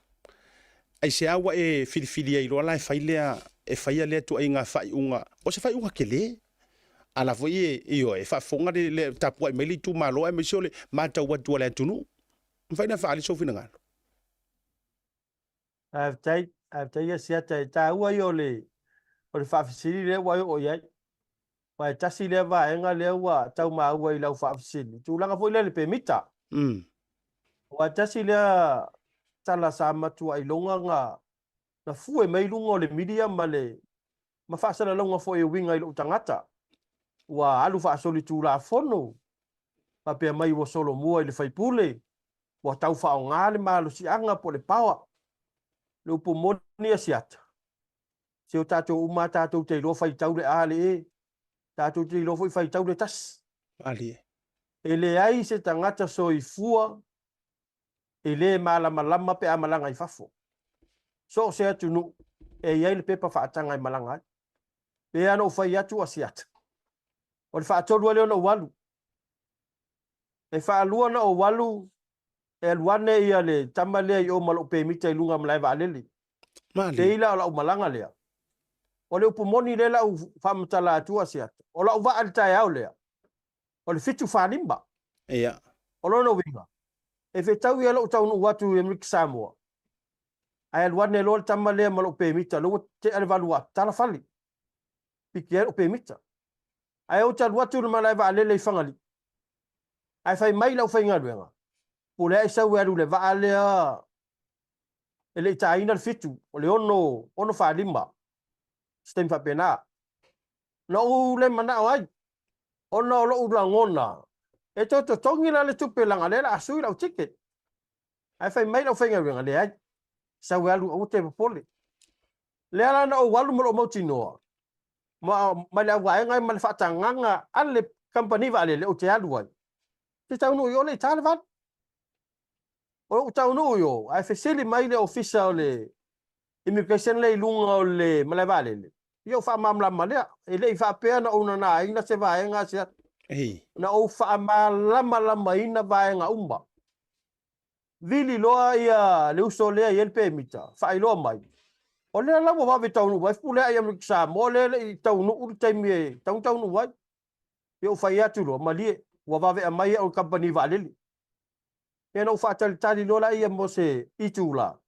[SPEAKER 1] Aisea ua e filifili ai loa la e fai lea e faia lea tuaiga faaiuga? O se faaiuga tele. A la foi e, ioe, e faafofoga le, le tapuai mai le itumalo aemaise o le matau atu a le atunuu. Mafai ona faaali sou finagalo.
[SPEAKER 4] Faafetai, faafetai ia Siata, e taua ia o le, o le faafesili lea ua e oo i ai. Aua e tasi lea vaega lea ua tau maua i lau faafesili, tulaga foi lea i le pemita. Aua e tasi lea tala sa matuai iloga na, na fue mai luga o le media ma le, ma faasalalauga foi e uiga i lou tagata. Ua alu faasolitulafono, faapea mai ua solomua i le faipule, ua tau faaaoga le malosiaga po o le power. Le upu moni a Siata, se o tatou uma lava tatou te iloa faitau le A le E, tatou te iloa foi faitau le tasi.
[SPEAKER 1] Malie.
[SPEAKER 4] E leai se tagata soifua e le malamalama pe a malaga i fafo. So o se atunuu e i ai le pepa faataga e malaga ai. Pe a na ou fai atu a Siata, o le faatolu ai lea ona ou alu. E faalua ona ou alu e alu ane ia le tama lea i o ma lou pemita i luga malae vaalele.
[SPEAKER 1] Malie.
[SPEAKER 4] Pei la o lau malaga lea. O le upu moni lea la u faamatala atu a Siata. O lau vaa i le taeao lea, o le 7:45.
[SPEAKER 1] Ia.
[SPEAKER 4] O lona uiga, e fetau ia lou taunuu atu i Amerika Samoa, ae alu ane loa le tama lea ma lou pemita, lea ua tea le valu atu, tala fale, piki ai lou pemita. Ae ou te alu atu i le malae vaalele i Fagalii, ae fai mai le aufaigaluega, po o le a e sau e alu i le vaa lea e le i taina le fitu, o le ono, ono faalima, se taimi faapena. Na ou le manao ai, ona o lou lagona, e toe totogi la le tupe leaga o lea o le a sui lau ticket. Ae fai mai le aufaigaluega, leai, sau e alu, aua te popole. Lea la na ou alu ma lou mautinoa, ma, ma le auvaega ma le faatagaga a le kamupani vaalele ou te alu ai, te taunuu i o le i ta le valu. O lou taunuu i o, ae fesili mai le ofisa o le immigration lea i luga o le malae vaalele, ia ou faamalamalama lea. E le i faapea na ou nanaina se vaega se atu.
[SPEAKER 1] Ei.
[SPEAKER 4] Na ou faamalamalamaina vaega uma. Vili loa ia le uso lea e i ai le pemita, faailoa mai, o lea la ua vave taunuu mai Fepuleai i Amerika Samoa lea e le i taunuu le taimi e tatau ona taunuu ai. Ia ou fai atu loa, malie, ua vave aumai au e le kamupani vaalele. Ia ona ou faatalitali loa laia mo se itula.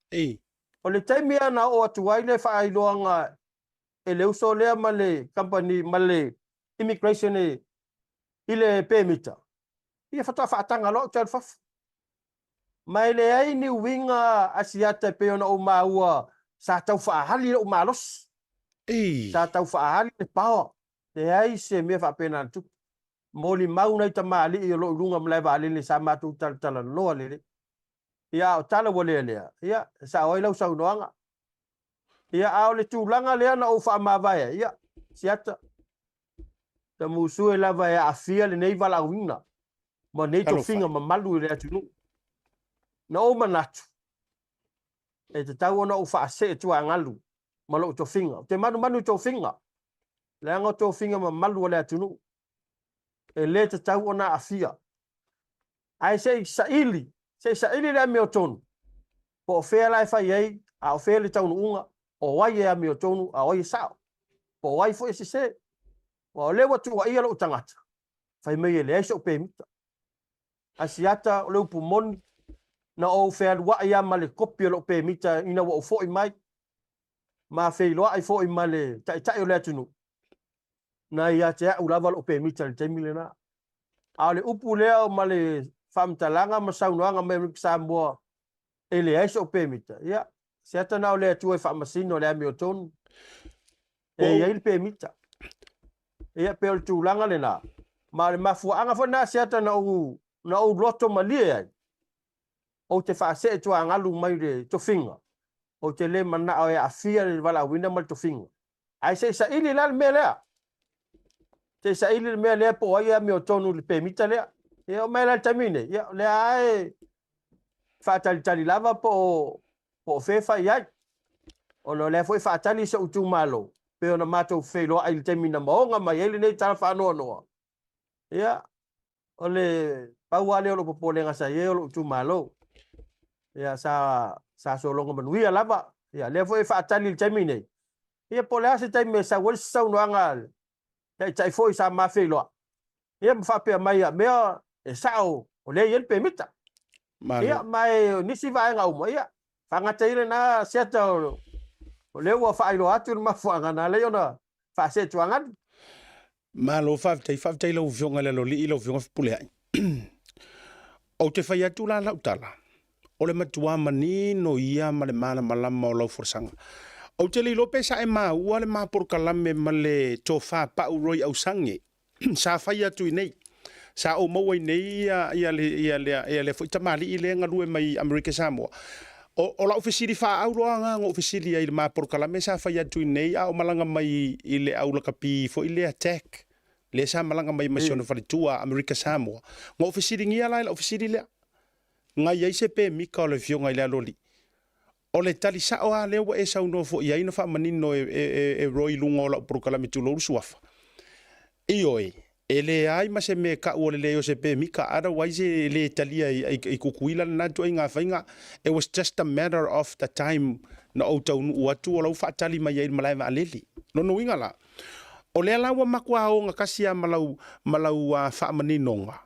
[SPEAKER 4] O le taimi lava na oo atu ai le faailoaga e le uso lea ma le kamupani ma le immigration i le pemita, ia faatoa faataga loa au ou te alu i fafo. Ma e leai ni uiga Asiata e pei ona ou maua sa tau faaali lou malosi. Sa tau faaali le power. Leai se mea faapena na tupu. Molimau nai tamalii o lo o i luga o malae vaalele sa matou talatalanoa lelei. Ia a o tala ua lea lea, ia e sao ai lau saunoaga. Ia a o le tulaga lea na ou faamavae ai, ia Asiata, Tamusue lava e aafia lenei valaauina ma nei tofiga mamalu i le atunuu. Na ou manatu, e tatau ona ou faasee tuagalu ma lou tofiga. Ou te manumanu i tofiga, leaga o tofiga mamalu a le atunuu, e le tatau ona aafia. Ae se i saili, se i saili le amiotonu, po o fea la e fai ai, a o fea le taunuuga, o ai e amiotonu, a o ai e sao, po o ai foi e sese. Aua o lea ua tuuaia lou tagata, fai mai e leai so'u pemita. Asiata, o le upu moni, na ou fealuai lava ma le kopi o lou pemita ina ua ou foi mai, ma feiloai foi ma le Taitai o le atunuu, na ia te au lava lou pemita i le taimi lena. A o le upu lea ma le faamatalaga ma saunoaga mai Amerika Samoa e leai so'u pemita, ia, se ata na o le Atua e faamasino le amiotonu e i ai le pemita. Ia, pei o le tulaga lena. Ma o le mafuaaga foi lena Asiata na ou, na ou loto malie ai, ou te faasee tuagalu mai le tofiga, ou te le manao e aafia le valaauina ma le tofiga. Ae se i saili la le mea lea. Se i saili le mea lea po o ai e amiotonu i le pemita lea. Ia, oo mai la i le taimi nei, ia, o lea lava e faatalitali lava po o po o fea e fai ai, ona o lea foi e faatali si ou itumalo, pei ona matou feiloai i le taimi na maoga mai ai lenei tala faanoanoa. Ia, o le pau lava lea o lou popolega sa i ai o lou itumalo. Ia, sa, sa sologa manuia lava. Ia, lea foi e faatali i le taimi nei. Ia, po o le a se taimi e sau ai se saunoaga a le taitai foi sa ma feiloai. Ia, ma faapea mai ia mea e sao o lea e i ai le pemita.
[SPEAKER 1] Malo.
[SPEAKER 4] Ia, ma e o nisi vaega uma, ia, faagata ia lena Asiata o, o lea ua faailoa atu le mafuaaga na ala ai ona faasee tuagalu.
[SPEAKER 1] Malo faafetai, faafetai i lau Afioga i le Aloalii, lau Afioga Fepuleai. Ou te fai atu la lau tala, o le matua manino ia ma le malamalama o lau folasaga. Ou te le iloa pe sa e maua le ma polokalame ma le tofa pau Roy Ausage sa fai atu i nei. Sa ou maua i nei ia, ia, le, ia, le, ia le foi tamalii lea e galue mai Amerika Samoa. O, o lau fesili faaau loa na ou fesili ai i le ma polokalame sa fai atu i nei a o malaga mai i le au lakapi foi lea tech lea sa malaga mai ma si ona faletua Amerika Samoa. Na ou fesiligia la i lau fesili lea, na i ai se pemita o le afioga i le Aloalii? O le tali sao lava lea ua e saunoa foi i ai na faamanino e, e, e, e Roy i luga o lau polokalame tulou le suafa. Ioe, e leai ma se mea e kau o le leai o se pemita, otherwise e le talia i, i, i Kukuila lena ituaiga faiga. It was just a matter of the time na ou taunuu atu o la ua faatali mai ai i le malae vaalele. Lona uiga la, o lea la ua matua ogatasi lava ma lau, ma lau faamaninoga,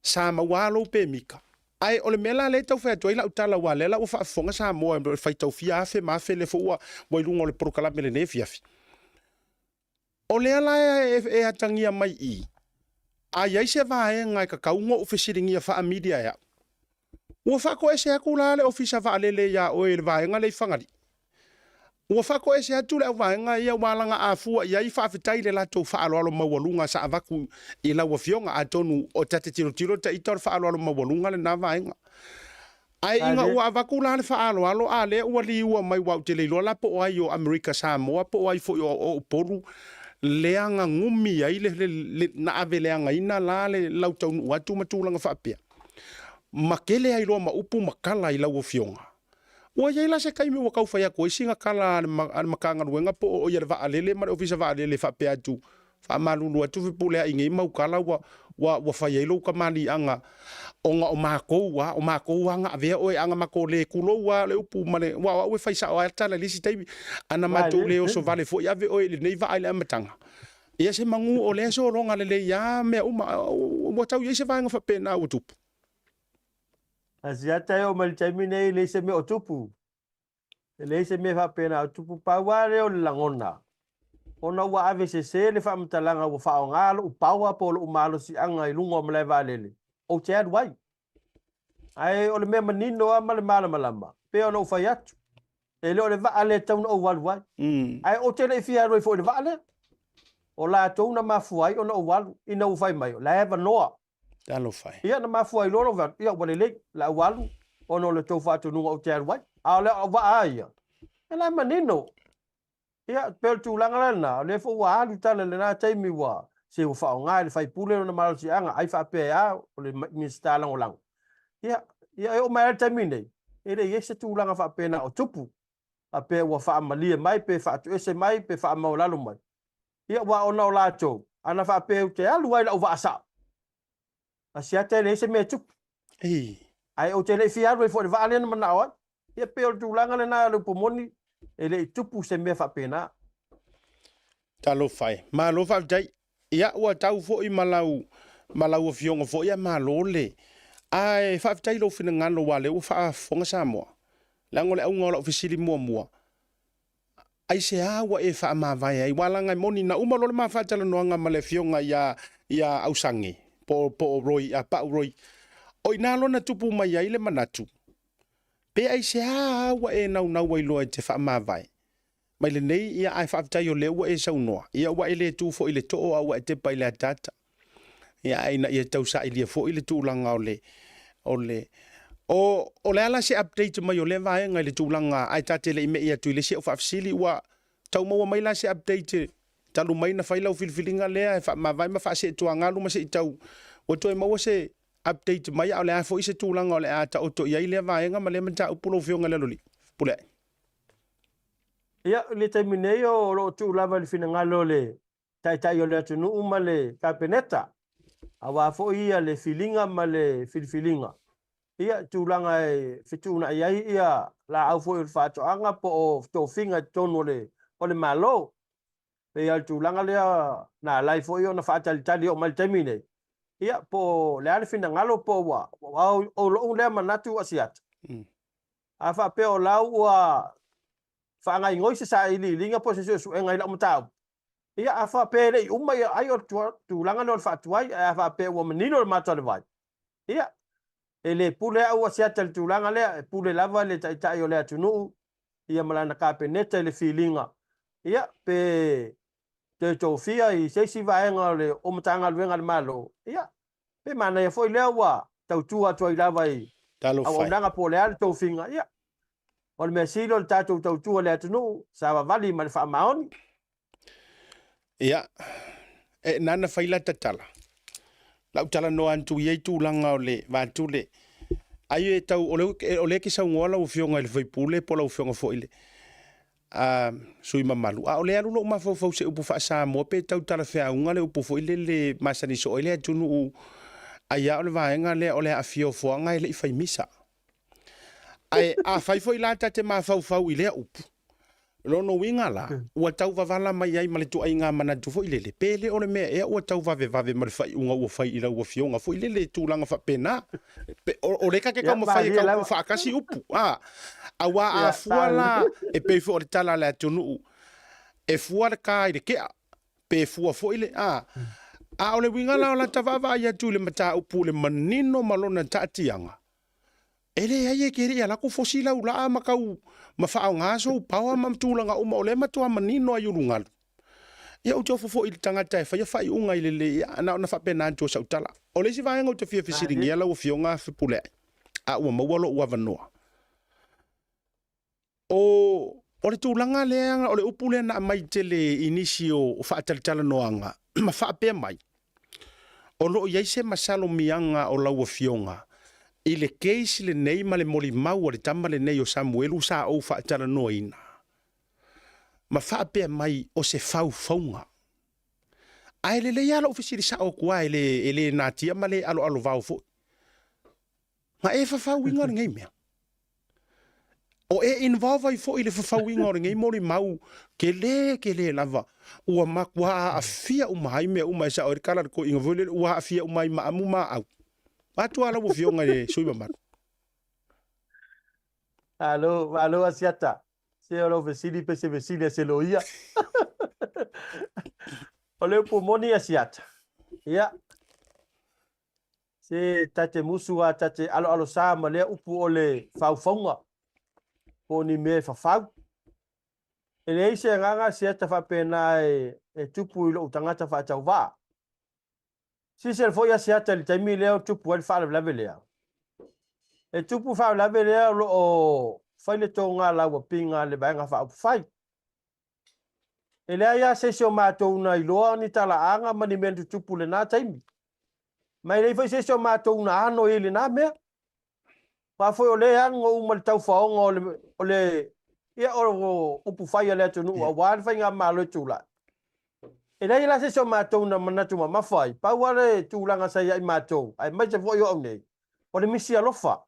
[SPEAKER 1] sa maua lava lou pemita. Ae o le mea la lea e tau fai atu ai lau tala aua o lea la ua faafofoga Samoa e faitau fia afe ma afe lea foi ua i luga o le polokalame i lenei afiafi. O lea la e atagia mai i i, a i ai se vaega e tatau ona ou fesiligia faa-media e au, ua faatoese atu la le Ofisa Vaalele iā oe i le vaega lea i Fagalii. Ua faatoese atu le auvaega ia ua alaga afua i ai faafetai i le latou faaaloalo maualuga sa avatu i lau Afioga, atonu o ta te tilotilo ta ita o le faaaloalo maualuga lena vaega. Ae ina ua avatu la le faaaloalo, a lea ua liua mai aua ou te le iloa la po o ai o Amerika Samoa po o ai foi o Upolu lea na gumi ai le, le, le, na ave leagaina la le lau taunuu atu ma tulaga faapea. Ma tele ai loa ma upu ma tala i lau Afioga. Ua i ai la se taimi ua tau fai atu ai sina tala a le, a le Matagaluega po o ia le vaalele ma le Ofisa Vaalele e faapea atu, faamalulu atu Fepuleai i nei mau tala ua, ua, ua fai ai lou tamaliiaga. Ona o makou a, o makou a na avea oe a na matou le kulou a le upu ma le, aua o au e fai sao a tala i le isi taimi, a na matou le oso vale foi ave oe i lenei vaa i le amataga, ia se manu o lea sologa lelei a mea uma, ua tau i ai se vaega faapena ua tupu.
[SPEAKER 4] Asiata e oo mai i le taimi nei e leai se mea o tupu. E leai se mea faapena o tupu, pau lava lea o le lagona, ona ua ave sese le faamatalaga ua faaaoga lou power po o lou malosiaga i luga o malae vaalele, ou te alu ai. Ae o le mea manino lava ma le malamalama, pei ona ou fai atu, e le o le vaa lea e tatau ona ou alu ai. Ae ou te le i fia alu ai foi i le vaa lea. O latou na mafua ai ona ou alu, ina ua fai mai, o la e avanoa.
[SPEAKER 1] Talofa e.
[SPEAKER 4] Ia, na mafua ai loa lou alu, ia ua lelei, o le a ou alu ona o le tou faatonuga ou te alu ai. A o le vaa lava ia, ia la e manino. Ia, e pei o le tulaga la lena, o lea foi ua alu tala i lena taimi ua, se ua faaaoga e le faipule lona malosiaga, ai faapea e a, o le Minisita Lagolago. Ia, ia e oo mai lava i le taimi nei, e le i i ai se tulaga faapena o tupu, faapea ua faamalie mai pe faatuese mai pe faamaualalo mai. Ia, aua ona o latou, ana faapea ou te alu ai i lau vaa sao, Asiata e leai se mea e tupu.
[SPEAKER 1] Ei.
[SPEAKER 4] Ae ou te le i fia alu ai foi i le vaa lea na manao ai. Ia pei o le tulaga lena le upu moni, e le i tupu se mea faapena.
[SPEAKER 1] Talofa e. Malo faafetai. Ia ua tau foi ma lau ma lau afioga foi ae malo le. Ae faafetai i lou finagalo aua o lea ua faafofoga Samoa. Leaga o le auga o lau fesili muamua, Aisea ua e faamavae ai? Aua leaga e moni, na uma loa le ma faatalanoaga ma le afioga ia, ia Ausage, po, po o Roy, a Pau Roy. O i ina loa na tupu mai ai le manatu, pe aisea ua e naunau ai loa e te faamavae mai lenei, ia ae faafetai o lea ua e saunoa, ia ua e le tu foi i le too a ua e tepa i le ataata. Ia, ae ina ia tau sailia foi le tulaga o le, o le, o, o le a la se update mai o lea vaega i le tulaga, ae ta te le i me'i atu i le isi au faafesili, ua tau maua mai la se update talu mai na fai lau filifiliga lea e faamavae ma faaseetuagalu ma se i tau, ua toe maua se update mai, a o le a foi se tulaga o le a taoto i ai lea vaega ma lea mataupu lau Afioga i le Aloalii Fepuleai?
[SPEAKER 4] Ia, i le taimi nei o lo o tuu lava i le finagalo o le Taitai o le atunuu ma le Kapeneta, aua foi ia le filiga ma le filifiliga, ia tulaga e fetuunai ai ia laau foi o le faatoaga po o tofiga i totonu o le o le Malo. Pei lava o le tulaga lea na ala ai foi ona faatalitali e oo mai i le taimi nei, ia po o le a le finagalo po ua o lou lea manatu Asiata. A faapea o lau ua faagaigoi se sailiiliga po o se suesuega i lau mataupu, Ia, a faapea e le i uma, ia, ai o le tulaga lea o le faatuai, ae a faapea ua manino le mata o le vai, ia, e le pule au Asiata i le tulaga lea, e pule lava le Taitai o le atunuu, ia ma lana Kapeneta i le filiga, ia, pe toe tofia i se isi vaega o le o Matagaluega a le Malo, ia, pe manaia foi lea ua tautua atu ai lava i auaunaga po o le a le tofiga, ia, o le mea sili o le tatou tautua i le atunuu, savavali ma le faamaoni.
[SPEAKER 1] Ia, e nana fai la tatala. Lau talanoa atu i ai tulaga o le vaeatu le ai e tau o le o lea e te saunoa lau Afioga i le sui usufono po o lau Afioga foi i le a sui mamalu, a o lea alu lou mafaufau se upu faa-Samoa pe tau talafeauga le upu foi lele masani soo ai le atunuu ai a o le vaega lea o le aafia o fuaga e le i fai misa. Ae afai foi la ta te mafaufau i lea upu, lona uiga la, ua tau vavala mai ai ma le tuaiga manatu foi lele, pe le o le mea ea ua tau vavevave ma le faaiuga ua fai i lau afioga foi lele i tulaga faapena. Pe, o, o lea ta te taumafai e tau tuufaatasi upu, a, aua a fua la, e pei foi o le tala a le atunuu, e fua le ka i le kea, pe fua foi le, a, a o le uiga la o lata vaavaai atu i le mataupu i le manino ma lona taatiaga, E leai e te le i alu atu fosi lau laa ma tau ma faaaoga sou power ma tulaga uma o lea e matua manino ai ulugalu. Ia ou te ofo foi i le tagata e faia faaiuga i le le ia na ona faapena atu o sau tala. O le isi vaega ou te fia fesiligia lau afioga Fepuleai, a ua maua lou avanoa. O, o le tulaga lea, o le upu lea na aumai tele i nisi o faatalatalanoaga ma faapea mai, o lo o i ai se masalomiaga o lau Afioga i le case lenei ma le molimau a le tama lenei o Samuelu sa ou faatalanoaina, ma faapea mai o se faufauga. Ae lelei lava lou fesili sao atu lava, e le, e le natia ma le aloalovao foi. Na e fafauiga lenei mea. O e involve ai foi i le fafauiga o lenei molimau kele kele lava ua matua aafia uma ai mea uma e sao ai le tala a le toeaina foi lele ua aafia uma ai ma amu ma aau. Vaeatu lava lau Afioga i le sui usufono mamalu.
[SPEAKER 4] Malo, malo Asiata. Se o lau fesili pe se fesili a se loia. O le upu moni Asiata. Ia, Se ta te musu a ta te aloalosā ma lea upu o le faufauga, po o ni mea e fafau. E leai se agaga siata faapena e tupu i lou tagata faatauvaa. Silasila foi a siata i le taimi lea o tupu ai le faalavelave lea. E tupu le faalavelave lea o lo o fai le toga lauapiga a le Vaega Faaupufai. E leai lava se isi o matou na iloa ni talaaga ma ni mea na tutupu i lena taimi. Ma e leai foi se isi o matou na ano i lena mea. Aua foi o lea e ano uma le taufaoga o le, o le, ia, o upufai a le atunuu aua le faigamalo e tulai. E leai la se isi o matou na manatu mamafa ai, pau lava le tulaga sa i ai matou, aemaise foi o au nei, o le misi alofa.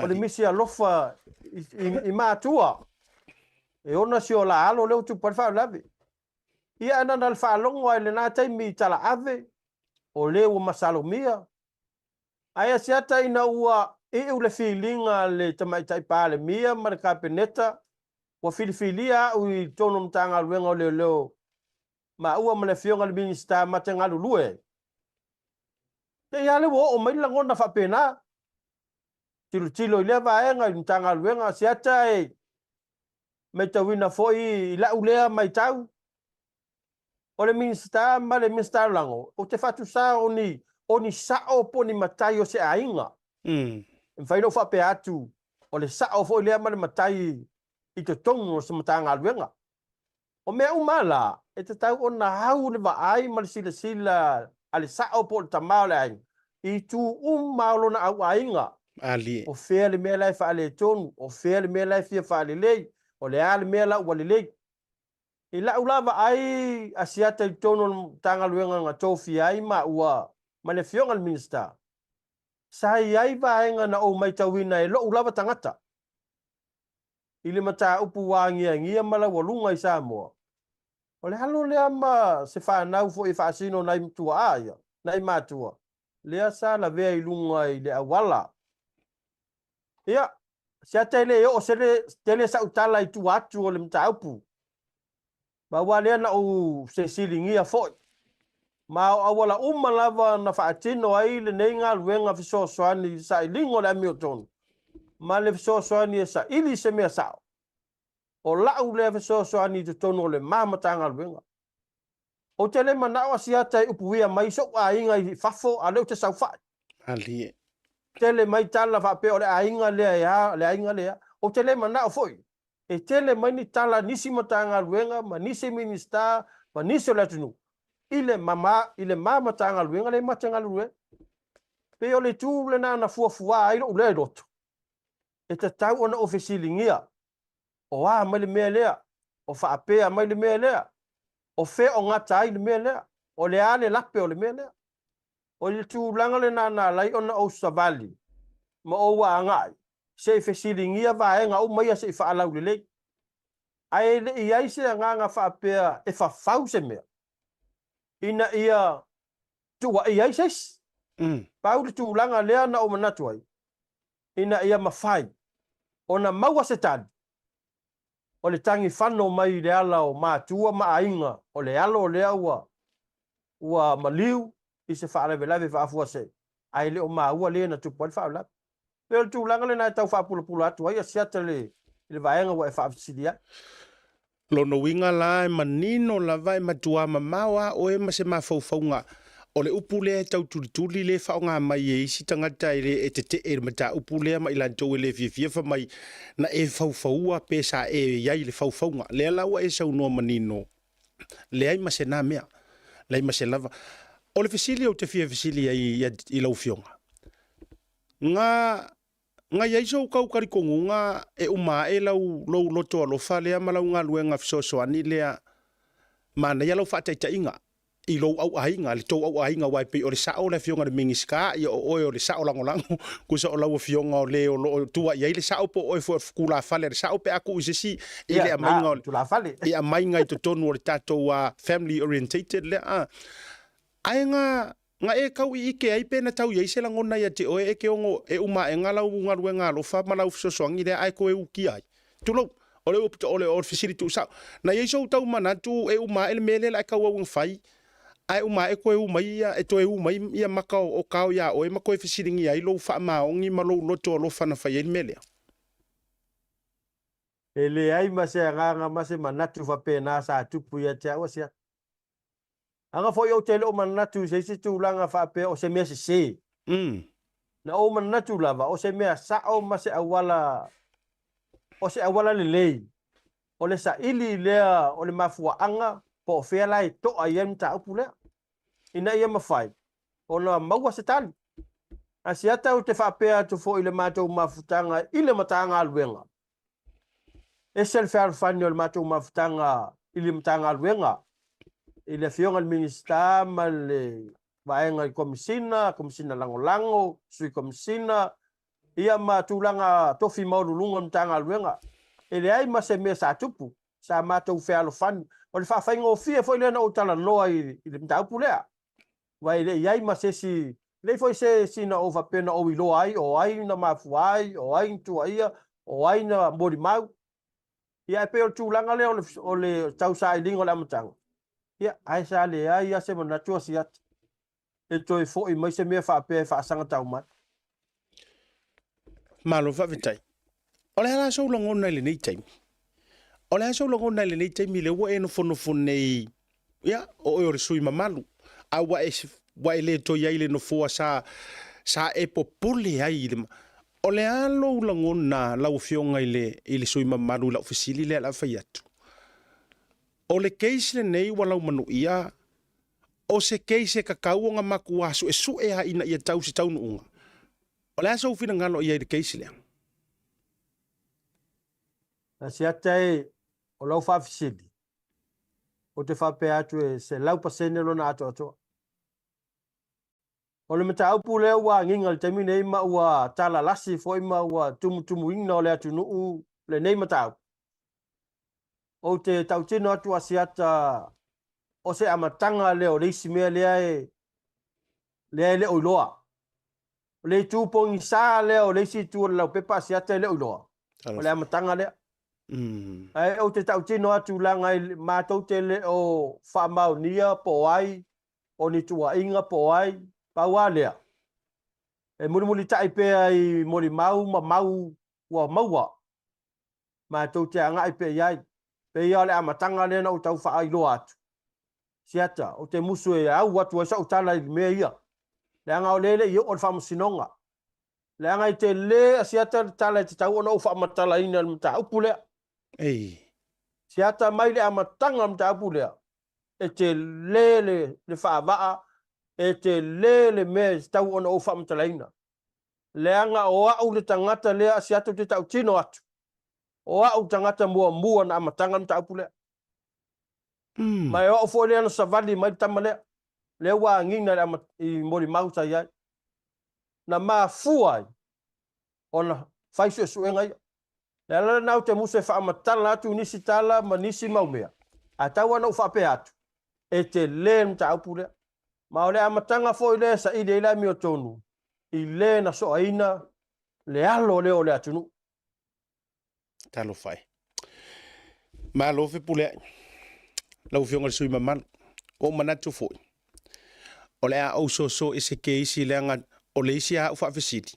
[SPEAKER 4] O le misi alofa i, i, i matua e ona si o la alo lea ua tupu ai le faalavelave. Ia ae na ona faalogo lava i lena taimi i talaave, o le ua masalomia. Ae asiata ina ua iu le filiga a le Tamaitai Palemia ma le Kapeneta, ua filifilia au i totonu o Matagaluega o Leoleo maua ma le Afioga i le Minisita ma te galulue ai. Te i lava lea ua oo mai le lagona faapena. Tilotilo i lea vaega i le Matagaluega, Asiata e matauina foi i lau lea matau, o le Minisita ma le Minisita Lagolago, ou te faatusa o ni, o ni sao po o ni matai o se aiga. E mafai ona ou faapea atu, o le sao foi lea ma le matai i totonu o se Matagaluega. O mea uma la, e tatau ona au le vaai ma le silasila a le sao po o le tama o le aiga i itu uma o lona auaiga.
[SPEAKER 1] Malie.
[SPEAKER 4] O fea le mea la e faaletonu, o fea le mea la e fia faalelei, o le a le mea la ua lelei. I lau la vaai asiata i totonu o le Matagaluega na tofia ai maua ma le Afioga i le Minisita, sa i ai vaega na ou maitauina e lou lava tagata. i le mataupu ua agiagia ma laualuga i Samoa, o le alo lea ma se fanau foi e faasino nai tuaa ia, nai matua, lea sa lavea i luga i le auala. Ia, se ata e le oo sele, tele sau tala i tua atu o le mataupu. Ma ua lea na ou fesiligia foi. Ma o auala uma lava na faatino ai lenei galuega fesoasoani i le sailiga o le amiotonu, ma le fesoasoani e saili i se mea sao. O lau lea fesoasoani i totonu o le ma Matagaluega. Ou te le manao asiata e upuia mai sou aiga i fafo a o lea ou te saofai.
[SPEAKER 1] Malie.
[SPEAKER 4] Tele mai tala faapea o le aiga lea e a, le aiga lea. Ou te le manao foi e tele mai ni tala a nisi Matagaluega ma nisi Minisita ma nisi o le atunuu i le ma, i le ma Matagaluega lea ma te galulue ai. Pei o le itu lena na fuafuā ai lou lea i loto, e tatau ona ou fesiligia, o a mai le mea lea, o faapea mai le mea lea, o fea o gata ai le mea lea, o le a le lape o le mea lea. O le tulaga lena na ala ai ona ou savali ma ou agai se i fesiligia vaega uma ia se i faalaulelei. Ae le i ai se agaga faapea e fafau se mea ina ia tuuaia ai se isi. Pau le tulaga lea na ou manatu ai, ina ia mafai ona maua se tali o le tagifano mai i le ala o matua ma aiga o le alo lea ua ua maliu i se faalavelave faafuasei, ae le o maua le na tupu ai le faalavelave. Pei o le tulaga lena e tau faapulapula atu ai Asiata i le vaega ua e faafesili ai.
[SPEAKER 1] Lona uiga la e manino lava e matua mamao a oe ma se mafaufauga o le upu lea e tau tulituli lea e faaaoga mai e isi tagata e le e tetee i le mataupu lea ma i latou e le fiafia fai mai na e faufaua pe sa e i ai i le faufauga. Lea la ua e saunoa manino leai ma se na mea, leai ma se lava. O le fesili ou te fia fesili ai i lau Afioga, nga nga i ai sou kau talitonuga e uma ae lau lou loto alofa lea ma lau galuega fesoasoani lea manaia lau faataitaiga. i lou auaiga, le tou auaiga, aua e pei o le sao o le Afioga i le Minisita, ia o oe o le sao lagolago, tusa o lau Afioga o le o lo o tua i ai le sao po o oe foi o le tulafale a le sao pe a tuu i se isi i le aumaiga o le i aumaiga i totonu o le tatou family orientated lea a. Ae na na e tau iike ai pe na tau i ai se lagona ia te oe e te ono e uma aega lau galuega alofa ma lau fesoasoani lea ae toe utia ai. Tulou, o le upu o le o le fesili tuusao. Na i ai sou tau manatu e uma ae le mea lea la e tauau ina fai, ae uma ae toe u mai ia, e toe u mai ia maka o kao iā oe ma toe fesiligia ai lou faamaoni ma lou loto alofa na fai ai le mea lea.
[SPEAKER 4] E leai ma se agaga ma se manatu faapena sa tupu ia te au a Siata. Aga foi ou te le o manatu i se isi tulaga faapea o se mea sese. Na ou manatu lava o se mea sao ma se auala, o se auala lelei. O le saili lea o le mafuaaga po o fea la e to'a i ai le mataupu lea, ina ia mafai ona maua se tali. Ae siata ou te faapea atu foi i le matou mafutaga i le Matagaluega, Ese le fealofani o le matou mafutaga i le Matagaluega, i le Afioga i le Minisita ma le vaega i Komesina, Komesina Lagolago, Sui Komesina, ia ma tulaga tofi maualuluga o le Matagaluega. E leai ma se mea sa tupu, sa matou fealofani. O le faafaigofie foi lea na ou talanoa i le mataupu lea. Aua e le i i ai ma se isi, e leai foi se isi na ou faapea na ou iloa ai o ai na mafua ai, o ai na tuuaia, o ai na molimau. Ia ae pei o le tulaga lea o le tausailiga o le amataga, ia ae sa leai lava se manatu a Siata e toe foi mai se mea faapea e faasagatau mai.
[SPEAKER 1] Malo faafetai. O le a la sou lagona i lenei taimi? O le a sou lagona i lenei taimi lea ua e nofonofo nei, ia, o oe o le sui mamalu, a ua e, ua e le toe i ai i le nofoa sa, sa e popole ai i le... O le a lou lagona lau Afioga i le, i le sui mamalu i lau fesili lea o le a fai atu? O le case lenei ua laumanuia, o se case e tatau ona matua suesue lava ina ia tau se taunuuga. O le a sou finagalo i ai i le case lea?
[SPEAKER 4] Asiata e, o lau faafesili, ou te faapea atu e 100% lona atoatoa. O le mataupu lea ua agiga i le taimi nei ma ua talalasi foi ma ua tumutumuina o le atunuu lenei mataupu. Ou te tautino atu Asiata o se amataga lea o le isi mea lea e lea e le o iloa. O le itu pogisa lea o le isi itu o le laupepa Asiata e le o iloa. O le amataga lea. Ae ou te tautino atu leaga e matou te le o faamaonia po o ai o ni tuuaiga po o ai, pau lava lea, e mulimulitai pea i molimau ma mau ua maua, matou te agai pea i ai. Pei lava o le amataga lea na ou tau faailoa atu, Siata, ou te musu e au atu ai sau tala i mea ia, leaga o lea e le i oo le faamasinoga. Leaga e tele a Siata le tala e tatau ona ou faamatalaina i le mataupu lea.
[SPEAKER 1] Ei.
[SPEAKER 4] Siata mai le amataga o le mataupu lea, e tele le, le faavaa, e tele le mea e tatau ona ou faamatalaina. Leaga o au le tagata lea a Siata ou te tautino atu, o au le tagata muamua na amataga le mataupu lea. Ma e o au foi lea na savali mai le tama lea, lea ua agiga i le ama, i molimau sa i ai. Na mafua ai ona fai suesuega ia. Le ala lena ou te musu e faamatala atu nisi tala ma nisi mau mea, ae tau lava ona ou faapea atu, e tele le mataupu lea. Ma o le amataga foi lea e saili ai le amiotonu i le na soaina le alo lea o le atunuu.
[SPEAKER 1] Talofa e. Malo Fepuleai, lau Afioga i le sui usufono mamalu. Ua ou manatu foi, o le a ou soso ese keisi leaga o le isi a au faafesili,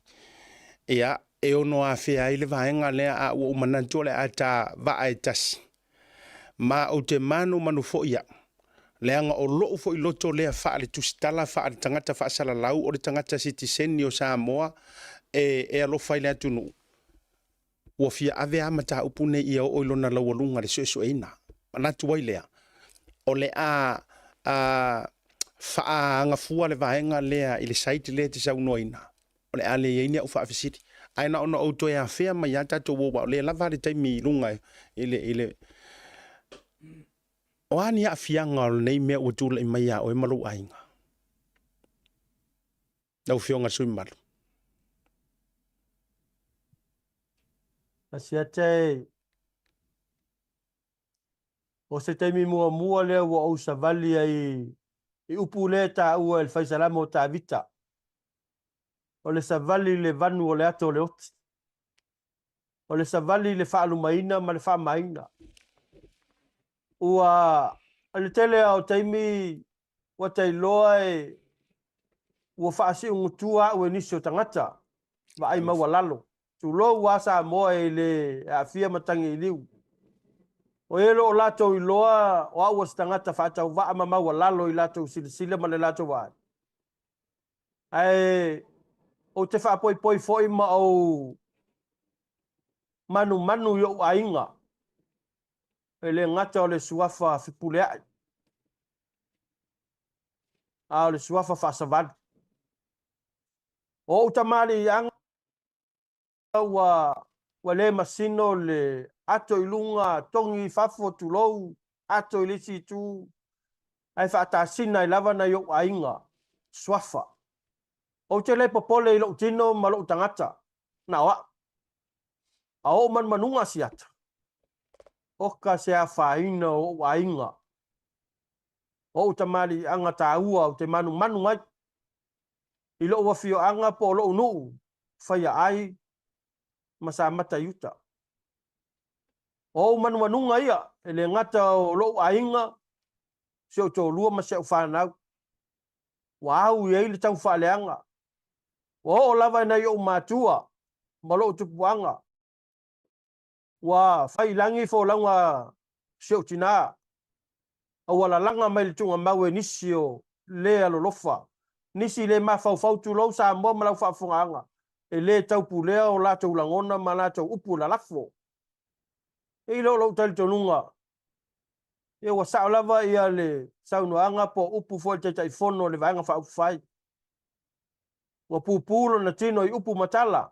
[SPEAKER 1] ia, e ono afea ai le vaega lea a ua ou manatu o le a ta vaa e tasi. Ma ou te manumanu foi au, leaga o lou foi loto lea faale-tusitala, faale-tagata faasalalau, o le tagata sitiseni o Samoa e, e alofa i le atunuu, ua fia ave a mataupu nei ia oo i lona laualuga le suesueina. Manatu ai lea, o le a a faaagafua le vaega lea i le site lea e te saunoaina, o le a leai ai ni au faafesili. Ae na ona ou toe afea mai lava tatou o, aua o lea e lava le taimi i luga i le, i le... O a ni aafiaga o lenei mea ua tulai mai ia oe ma lou aiga? Lau Afioga i le sui usufono mamalu.
[SPEAKER 4] Asiata e, o se taimi muamua lea ua ou savali ai i upu lea e taua e le Faisalamo o Tavita, o le savali i le vanu o le ato o le oti, o le savali i le faalumaina ma le faamaina. Ua, i le tele lava o taimi ua ta iloa e ua faasiugutua au e nisi o tagata, vaai maualalo. Tulou a Samoa e le aafia matagi i liu. O e lo o latou iloa o au o se tagata faatauvaa ma maualalo i latou silasila ma le latou vaai. Ae ou te faapoipoi foi ma ou manumanu i ou aiga, e le gata o le suafa Fepuleai, a o le suafa faasavali. O ou tamaliiaga ua ua le masino le ato i luga, togi i fafo, tulou, ato i le isi itu, ae faatasina ai lava nai ou aiga suafa. Ou te le popole i lou tino ma lou tagata, na o au. A o ou manumanuga siata, oka se afaina o ou aiga, o ou tamaliiaga taua ou te manumanu ai i lou afioaga po o lou nuu Faiaai ma Samata i uta. O ou manumanuga ia, e le gata o lou aiga, si ou toalua ma si au fanau, ua au i ai le taufaaleaga, ua oo lava i nai ou matua ma lou tupuaga, ua fai i lagi folauga a si ou tina, a ua lalaga mai le tuugamau e nisi o le alolofa, nisi le mafaufau tulou Samoa ma lau faafofogaaga, e le taupulea o latou lagona ma latou upu lalafo. E i lou lou talitonuga, ia ua sao lava ia le saunoaga po o upu foi a le Taitaifono o le Vaega Faaupufai. Ua pupu lona tino i upu ma tala,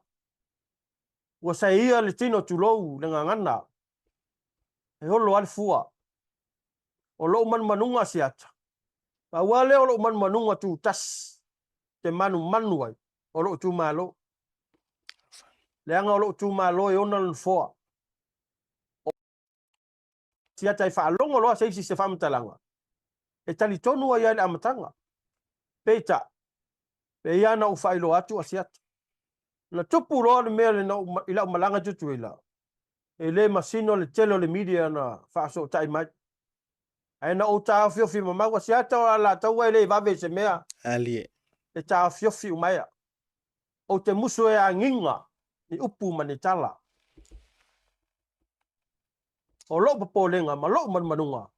[SPEAKER 4] ua saeia le tino tulou le gagana, e olo lava le fua. O lou manumanuga Asiata, pau lava lea o lou manumanuga tutasi te manumanu ai, o lou itumalo. Leaga o lou itumalo e ona le nofoa. O Asiata e faalogo loa se isi i se faamatalaga, e talitonu ai lava i le amataga. Peitai, pei lava ona ou faailoa atu Asiata, na tupu loa le mea i lau malaga i Tutuila, e le masino le tele o le media na faasootai mai. Ae na ou taofiofi mamau Asiata o Alataua e le vave i se mea.
[SPEAKER 1] Alie.
[SPEAKER 4] E taofiofi umaea. Ou te musu e agiga ni upu ma ni tala. O lou popolega ma lou manumanuga,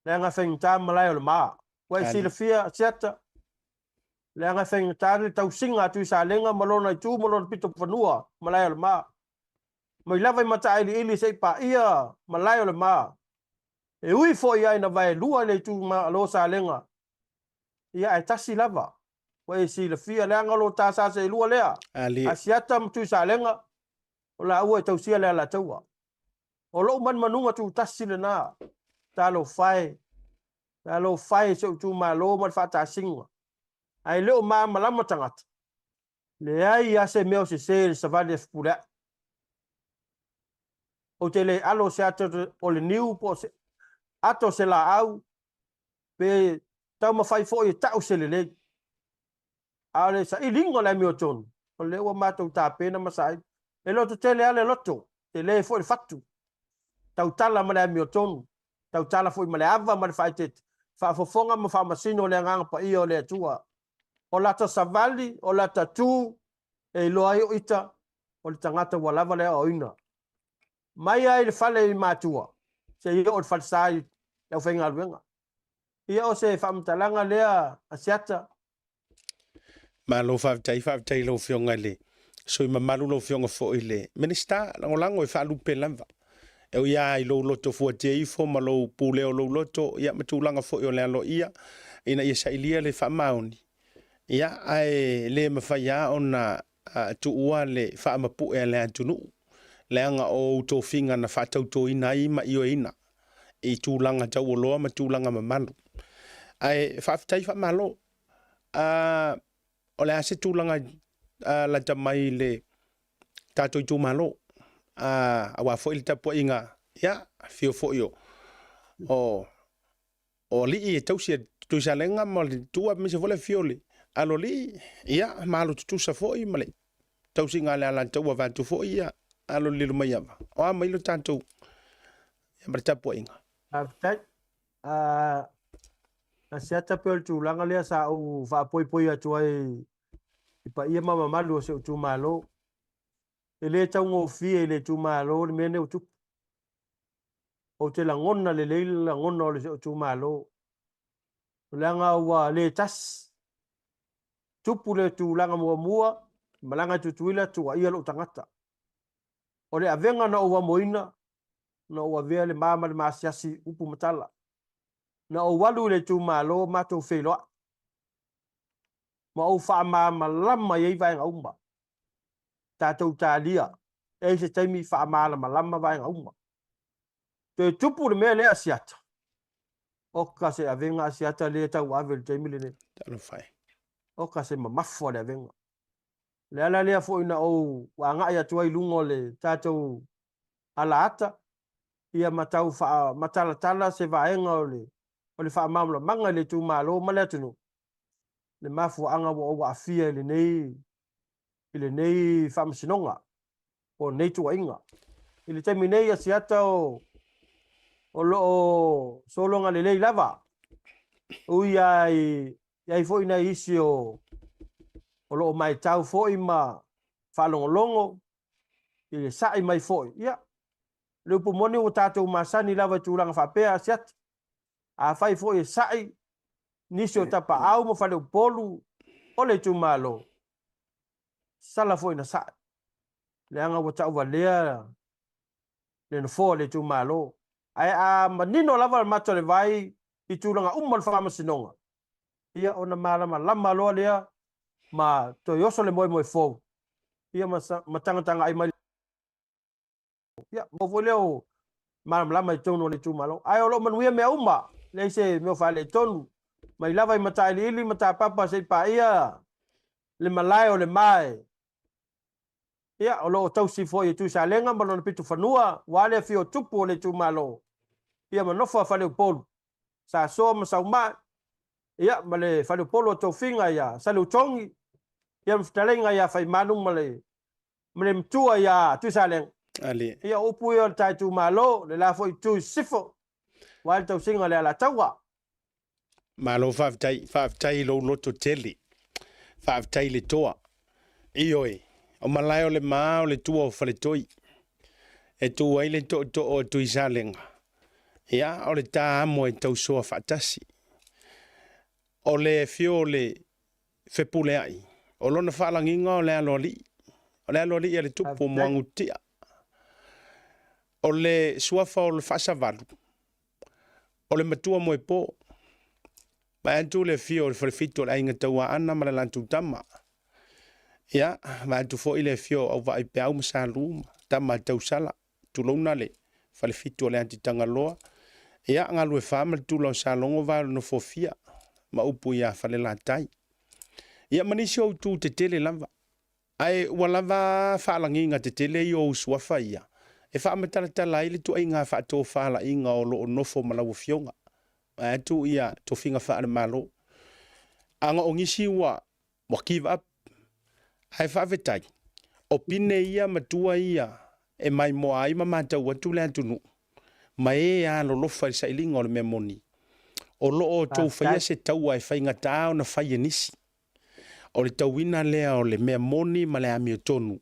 [SPEAKER 4] leaga e faigata malae o le ma. Ua e silafia, Asiata, leaga e faigata le tausiga a Tuisalega ma lona itu ma lona pito fanua, malae o le ma. Mai lava i Matailiili se i paia malae o le ma. E ui foi lava ina vaelua i le itumalo Salega, ia ae tasi lava. Ua e silafia leaga o lo ta sa seelua lea, Asiata ma Tuisalega, o laua e tausia le Alataua. O lou manumanuga tutasi lena, talofa e, talofa e i si ou itumalo ma le faatasiga. Ae le o malamalama tagata, leai lava se mea o sese i le savali a Fepuleai. Ou te le alo se ato o le niu po o se ato o se laau, pe taumafai foi e tau se lelei. A o le sailiga o le amiotonu, o lea ua matou tapena ma saili. E lototele lava le loto, tele foi le fatu. Tautala ma le amiotonu, tautala foi ma le ava ma le faaeteete, faafofoga ma faamasino le Agaga Paia o le Atua. O lata savali, o lata tu, e iloa ai o ita, o le tagata ua lava le aoaoina. Mai lava i le fale i matua, seia oo i le falesa i le aufaigaluega. Ia o se faamatalaga lea Asiata.
[SPEAKER 1] Malo faafetai, faafetai i lau Afioga i le sui mamalu, lau Afioga foi i le Minisita Lagolago e faalupe lava. E ui lava i lou loto fuatia ifo ma lou pulea o lou loto, ia ma tulaga foi o le aloaia ina ia sailia le faamaoni, ia ae le mafai lava ona tuua le faamapue a le atunuu, leaga o ou tofiga na faatautoina ai ma ioeina. i tulaga taualoa ma tulaga mamalu. Ae faafetai faamalo. O le a se tulaga lata mai i le tatou itumalo, aua foi le tapuaiga, ia, afio foi o alii e tausi e Tuisalega ma le Matua, aemaise foi le afio o le Aloalii, ia, ma alo tutusa foi ma le tausiga a le Alataua vaeatu foi ia alo o le Lilomaiava. O a mai lo tatou ma le tapuaiga?
[SPEAKER 4] Faafetai. Asiata pei o le tulaga lea sa ou faapoipoi atu ai i paia ma mamalu o si ou itumalo. E le taugofie i le itumalo le mea lenei ua tupu. Ou te lagona lelei le lagona o le si ou itumalo. Leaga ua le tasi. Tupu le tulaga muamua, malaga i Tutuila, tuuaia lou tagata. O le avega na ou amoina, na ou avea le ma ma le maasiasi upu ma tala. Na ou alu i le itumalo matou feiloai ma ou faamalamalama i ai vaega uma. Tatou talia, e i ai se taimi faamalamalama vaega uma. Toe tupu le mea lea a Siata, oka se avega a Siata lea e tauave i le taimi lenei.
[SPEAKER 1] Talofa e.
[SPEAKER 4] Oka se mamafa o le avega. O le ala lea foi na ou agai atu ai i luga o le tatou alaata, ia ma tau faamatalatala se vaega o le o le faamalamalamaga i le itumalo ma le atunuu, le mafuaaga ua ou aafia i lenei i lenei faamasinoga po o lenei tuuaiga. I le taimi nei, Asiata o o lo o sologa lelei lava, ui lava i i ai foi nai isi o o lo o maitau foi ma faalogologo i le sa'i mai foi. Ia, o le upu moni ua tatou masani lava i tulaga faapea, Asiata. Afai foi e sa'i nisi o tapaau ma faleupolu o le itumalo, sala foi ina sa'i, leaga ua tauvalea le nofoa o le itumalo. Ae a manino lava le mata o le vai i tulaga uma o le faamasinoga, ia ona malamalama loa lea ma toe oso le moemoe fou, ia ma tagatagai mai. Ia, maua foi lea o malamalama i totonu o le itumalo. Ae o lo o manuia mea uma, leai se mea o faaletonu. Mai lava i Matailiili ma Tapapa seia paia le malae o le Mae. Ia, o lo o tausi foi e Tuisalega ma lona pitofanua, aua le afio o tupu o le itumalo, ia ma nofo a Faleupolu, Sasoa ma Saumae, ia, ma le Faleupolu o Tofiga ia Saleutogi, ia ma fetalaiga ia Faimanu ma le ma le matua ia Tuisalega.
[SPEAKER 1] Ali.
[SPEAKER 4] Ia, o upu ia o le ta itumalo, le la foi itu i sisifo, aua le tausiga o le Alataua.
[SPEAKER 1] Malo faafetai, faafetai i lou loto tele. Faafetai i le toa. Ioe, o malae o le ma o le tua o Faletoi. E tu ai le tootoo o Tuisalega. Ia, o le ta amo e tausoa faatasi. O le afio o le Fepuleai, o lona faalagiga o le aloalii, o le aloalii a le tupu o Muagututia. O le suafa o le Faasavalu, o le matua moepo. Vae atu le afio o le Falefitu o le Aiga Tauaana ma le latou tama. Ia, vae atu foi le afio o Auvaaaipeau ma Salu ma tama a Tausala. Tulouna le Falefitu o le Atitagaloa. Ia, Galuefa ma le Tula o Salogo vae o le Nofofia ma upu ia Falelatai. Ia, ma nisi o itu tetele lava. Ae ua lava faalagiga tetele ia o ou suafa ia e faamatalatala ai le tuaiga faatofalaiga o lo o nofo ma lau Afioga, vaeatu ia tofiga faale-Malo. Aga o nisi ua ua give up. Ae faafetai, o pine ia ma tua ia e maimoa ai ma matau atu le atunuu ma e alolofa i le sailiga o le mea moni, o lo o outou faia se taua e faigata ona fai e nisi. O le tauina lea o le mea moni ma le amiotonu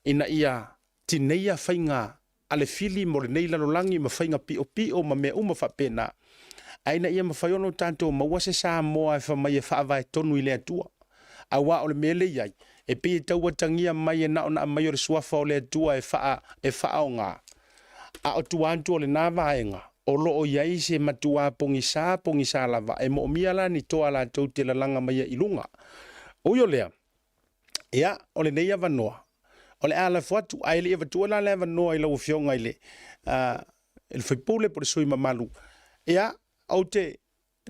[SPEAKER 1] ina ia tineia faiga a le fili mo lenei lalolagi ma faiga piopio ma mea uma faapena, ae ina ia mafai ona o tatou maua se Samoa e fai mai e faavae tonu i le Atua. Aua o le mea lea e i ai, e pei e tau atagia mai e na ona aumai o le Suafa o le Atua e faa, e faaaoga, a o tua atu o lena vaega, o lo o i ai se matuā pogisa, pogisa lava, e moomia la ni toa latou te lalaga mai ai i luga. Ui o lea, ia, o lenei avanoa, o le a lafo atu, ae le i avatua la le avanoa i lau Afioga i le, i le faipule po o le sui mamalu. Ia, ou te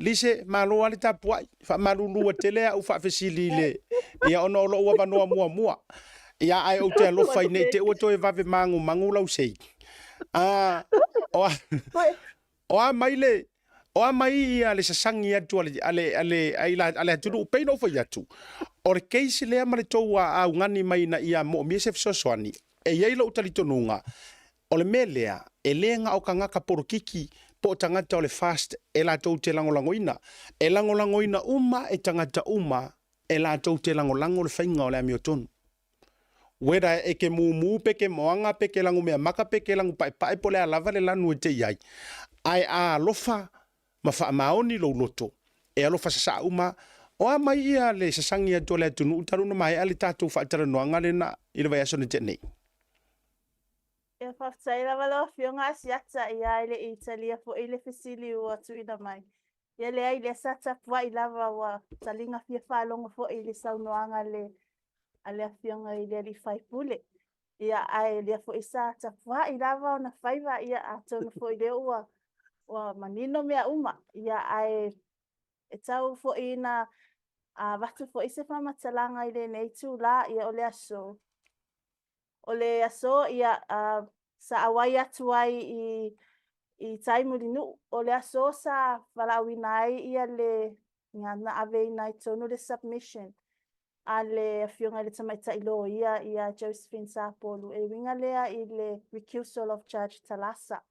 [SPEAKER 1] Lise, malo lava le tapuai. Faamalulu tele au faafesili i le ia ona o lou avanoa muamua. Ia ae ou te alofa i nei te ua toe vave magumagu lau sei. A o a, o a mai le o a mai ia le sasagi atu a le a le a le a le atunuu pei ona ou fai atu. O le case lea ma le tou augani mai ina ia moomia se fesoasoani. E i ai lou talitonuga O le mea lea, e le na o tagata polokiki po o tagata o le FAST e latou te lagolagoina. E lagolagoina uma e tagata uma e latou te lagolago le faiga o le amiotonu. Whether e ke mumu pe ke moana pe ke lagumeamaka pe ke lagupaepae po o le a lava le lanu e te i ai, ae a alofa ma faamaoni lou loto, e alofa sasaa uma, o a mai ia le sasagi atu a le atunuu talu ona maea le tatou faatalanoaga lena i le vaiaso na tea nei.
[SPEAKER 5] Ia, faafetai lava lau Afioga Asiata, ia e le i talia foi le fesili ua tuuina mai. Ia leai, lea sa tapuai lava ua taliga fia faalogo foi i le saunoaga a le, a le Afioga i le alii faipule. Ia, ae lea foi sa tapuai lava ona faiva, ia atonu foi lea ua, ua manino mea uma. Ia, ae e tau foi ina avatu foi se faamatalaga i lenei itulā, ia o le aso. O le aso, ia, sa auai atu ai i, i tai Mulinuu. O le aso sa valaauina ai ia le, na, na aveina ai tonu le submission a le Afioga i le Tamaitai Loia ia Josephine Sapolu, e uiga lea i le recusal of Judge Talasa.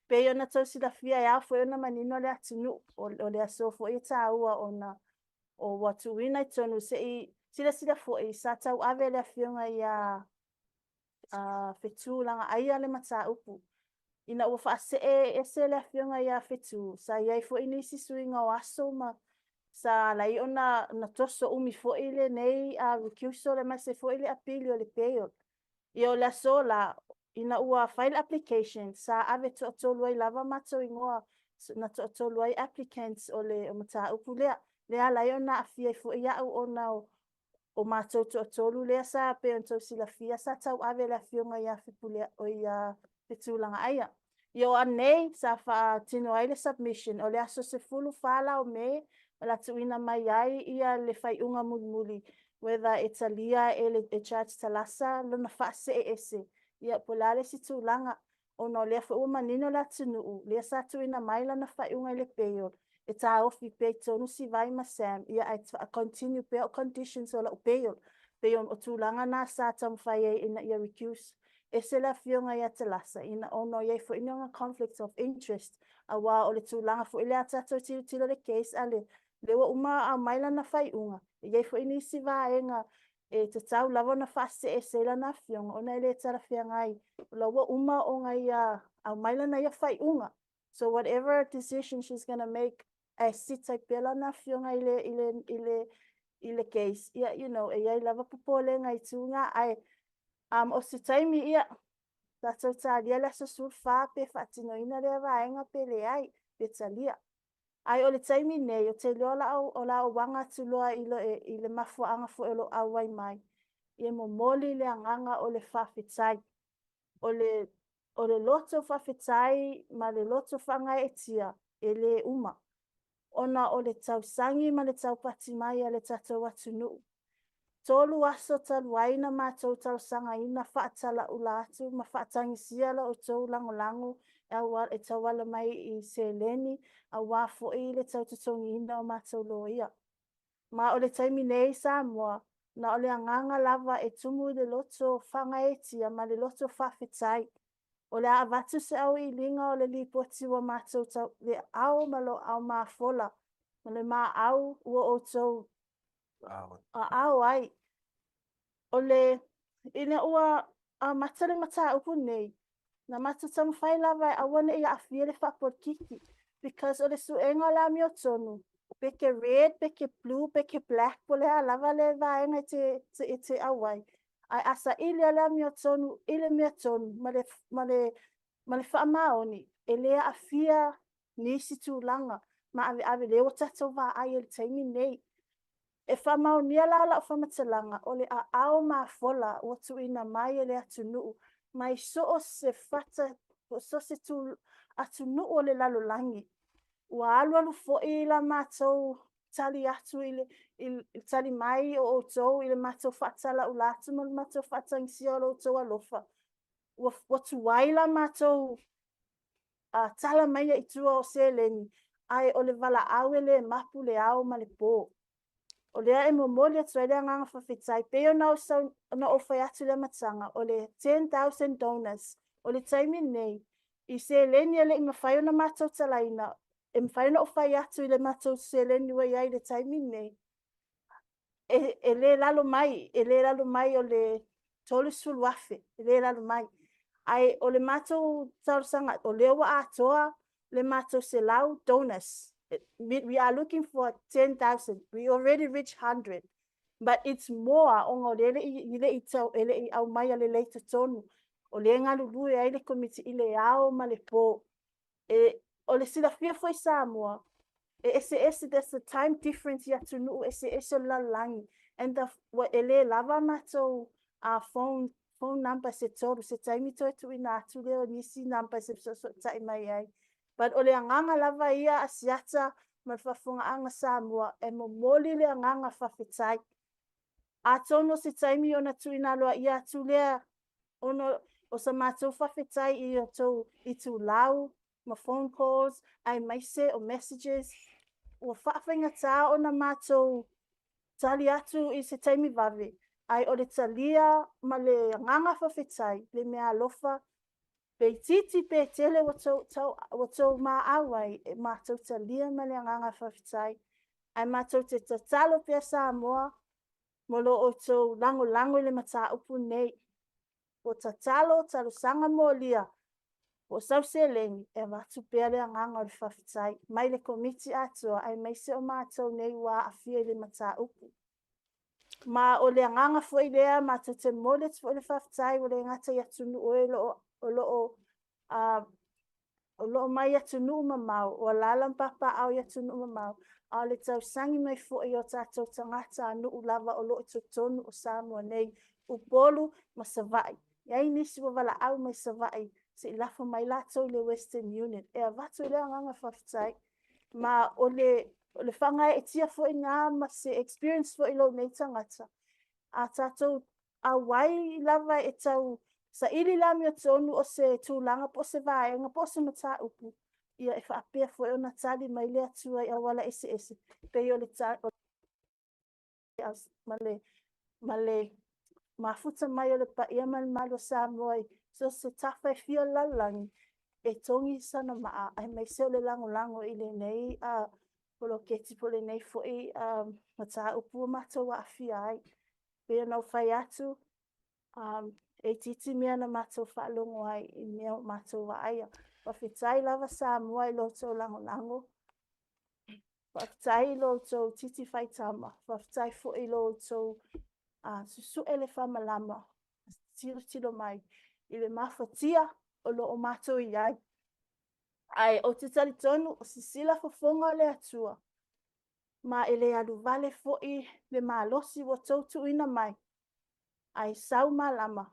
[SPEAKER 5] Pei ona tou silafia e ao foi ona manino le atunuu, o, o le aso foi e taua ona o ua tuuina i totonu se i silasila foi sa tauave le Afioga ia Fetu Lagaaia le mataupu. Ina ua faasee ese le Afioga ia Fetu, sa i ai foi nisi suiga o aso ma sa ala ai ona na toso umi foi lenei recusal aemaise foi le apili o le bail. Ia o le aso la, ina ua fai le application, sa ave toatolu ai lava matou igoa, na toatolu ai applicants o le mataupu lea. Lea ala ai ona aafia ai foi au ona o, o matou toatolu lea sa pei ona tou silafia sa tauave le afioga ia Fepuleai, o ia Fetulagaaia. Ia o anei sa faatino ai le submission, o le aso 14 la o Me, o le a tuuina mai ai ia le faaiuga mulimuli whether e talia e le e Judge Talasa lona faasee ese, ia po o le a le isi tulaga, ona o lea foi ua manino le atunuu, lea sa tuuina mai lana faaiuga i le bail, e taofi pea i totonu Sivai ma Sam, ia ae continue pea o conditions o lau bail. Pei o tulaga na sa taumafai ai ina ia reduce ese le afioga ia Talasa, ina ona i ai foi ni ona conflict of interest, aua o le tulaga foi lea a tatou tilotilo i le case a le lea ua uma aumai lana faaiuga, e i ai foi nisi vaega e tatau lava ona faasee ese ai lana afioga ona e le talafeagai, o la ua uma ona ia aumai lana ia faaiuga. So whatever decision she's gonna make, ae sita ai pea lana afioga i le, i le, i le, i le case, ia, you know, e i ai lava popolega i tū ngā, ae o se taimi, ia, tatou talia le aso 14 pe faatinoina lea vaega pe leai, pe talia. Ae o le taimi nei, o te iloa la o la waga atu loa i le, i le mafuaaga foi o lo auai mai, ia momoli le agaga o le faafetai. O le, o le loto faafetai ma le loto faagaeetia e le uma, ona o le tausagi ma le taupati mai a le tatou atunuu. 3 aso talu ai na matou talosagaina faatalaula atu ma faatagisia la outou lagolago e tauala mai i seleni aua foi le tau totogiina o matou loia. Ma o le taimi nei i Samoa, na o le agaga lava e tumu i le loto faagaeetia ma le loto faafetai. O le a avatu se auiliiliga o le lipoti ua matou tau le ao ma lo ao mafola ma le maau ua outou aao ai. O le, ina ua amata le mataupu nei, na matou taumafai lava e aua ne i aafia le faapolokiki, because o le suega o le amiotonu, pe ke red, pe ke blue, pe ke black, po o le a lava le vaega e te, e te auai, ae a saili lava le amiotonu i le mea tonu ma le, ma le, ma le faamaoni, e le aafia nisi tulaga maaveave lea ua tatou vaai ai i le taimi nei. E faamaonia la lau faamatalaga, o le aao mafola ua tuuina mai e le atunuu mai so o se fata. Po o so o se atunuu o le lalolagi. Ua alualu foi la matou tali atu i le, i le tali mai o outou i le matou faatalaula atu ma le matou faatagisia o lo outou alofa. Ua, ua tuai la matou tala mai i tua o seleni, ae o le valaau e le mapu le ao ma le po. O lea e momoli atu ai le agaga faafetai, pei ona ou, ona ou fai atu i le amataga, o le 10,000 donors. O le taimi lenei, i seleni e le i mafai ona matou talaina, e mafai ona ou fai atu i le matou seleni ua i ai i le taimi lenei, e, e le lalo mai, e le lalo mai o le 30,000, e le lalo mai. Ae o le matou talosaga, o lea ua atoa le matou 100 donors. We are looking for 10,000. We already reached 100. But it's more ona o lea e le i tau, e le i aumaia lelei totonu. O lea e galulue ai le Komiti i le ao ma le po. E, o le silafia foi Samoa, e eseese, there's a time difference i atunuu eseese o le lalolagi. And the, e le lava matou phone, phone numbers e tolu, se taimi toe tuuina atu lea o nisi numbers e fesoosootai mai ai. But o le agaga lava ia Asiata ma le faafofogaaga Samoa, e momoli le agaga faafetai. Atonu o se taimi ona tuuina aloaia atu lea ona o sa matou faafetai i outou itulau ma phone calls aemaise o messages ua faafaigata ona matou tali atu i se taimi vave, ae o le talia ma le agaga faafetai le meaalofa pe itiiti pe tele ua tou, tau, ua tou maau ai, e matou talia ma le agaga faafetai. Ae matou te tatalo pea Samoa mo lo outou lagolago i le mataupu nei. Ua tatalo, talosaga molia, po o sau seleni e avatu pea le agaga o le faafetai mai le Komiti atoa aemaise o matou nei ua aafia i le mataupu. Ma o le agaga foi lea matou te momoli atu foi le faafetai ua le gata i atunuu e o lo o o lo o mai atunuu mamao, o alaala ma papaaao i atunuu mamao, a o le tausagi mai foi o tatou tagatanuu lava o lo o i totonu o Samoa nei, Upolu ma Savaii. E i ai nisi ua valaau mai Savaii se i lafo mai latou i le Western Union. E avatu ai le agaga faafetai. Ma o le, o le faagaeetia foi lena ma se experience foi i lou nei tagata, a tatou auai lava e tau saili le amiotonu o se tulaga po o se vaega po o se mataupu, ia e faapea foi ona tali mai le Atua i auala eseese, pei o le ma le, ma le mafuta mai o le paia ma le mamalu o Samoa i so o se tafa e fia o le lalolagi, e togi sana maa aemaise o le lagolago i lenei poloketi po o lenei foi mataupu ua matou aafia ai. Pei ona ou fai atu, e itiiti mea na matou faalogo ai i mea o matou vaaia. Faafetai lava Samoa i lo outou lagolago. Faafetai i lo outou titi faitama. Faafetai foi i lo outou susue le faamalama, tilotilo mai i le mafatia o lo o matou i ai. Ae ou te talitonu o sisila fofoga o le Atua, ma e le alu vale foi le malosi ua outou tuuina mai, ae sau malama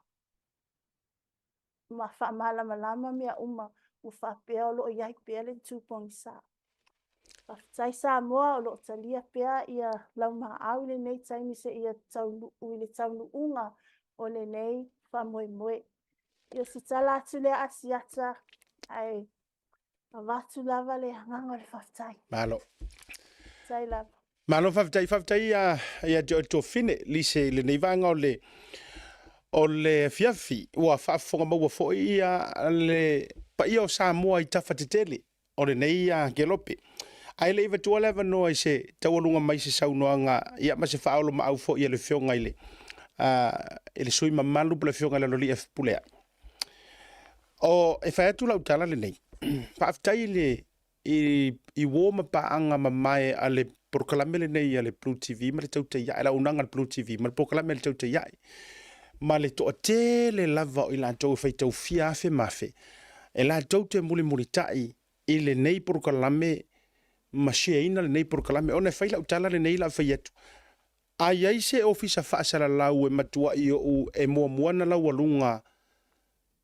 [SPEAKER 5] ma faamalamalama mea uma ua faapea o lo o i ai pea le itu pogisa. Faafetai Samoa o lo o talia pea ia laumaau i lenei taimi seia taunuu i le taunuuga o lenei faamoemoe. Ia o se tala atu lea Asiata, ae avatu lava le agaga o le faafetai.
[SPEAKER 1] Malo.
[SPEAKER 5] Faafetai lava.
[SPEAKER 1] Malo faafetai, faafetai ia ia te oe Tuafine Lise i lenei vaega o le o le afiafi ua faafofoga maua foi ia le paia o Samoa i tafa tetele o lenei kelope. Ae le i vatua le avanoa i se taualuga mai se saunoaga ia ma se faaolomaau foi a le afioga i le i le sui mamalu po le afioga i le Aloalii F. Pulea. O e fai atu lau tala lenei. Faafetai i le i, i uo ma paaga mamae a le polokalame lenei a le Blue TV ma le Tautai Ae, le auaunaga a le Blue TV ma le polokalame a le Tautai Ae, ma le toatele lava o i latou e faitau fia afe ma afe, e latou te mulimulitai i lenei polokalame ma share ina lenei polokalame. Ona e fai lau tala lenei la fai atu, a i ai se ofisa faasalalau e matuai ou e muamua na laualuga.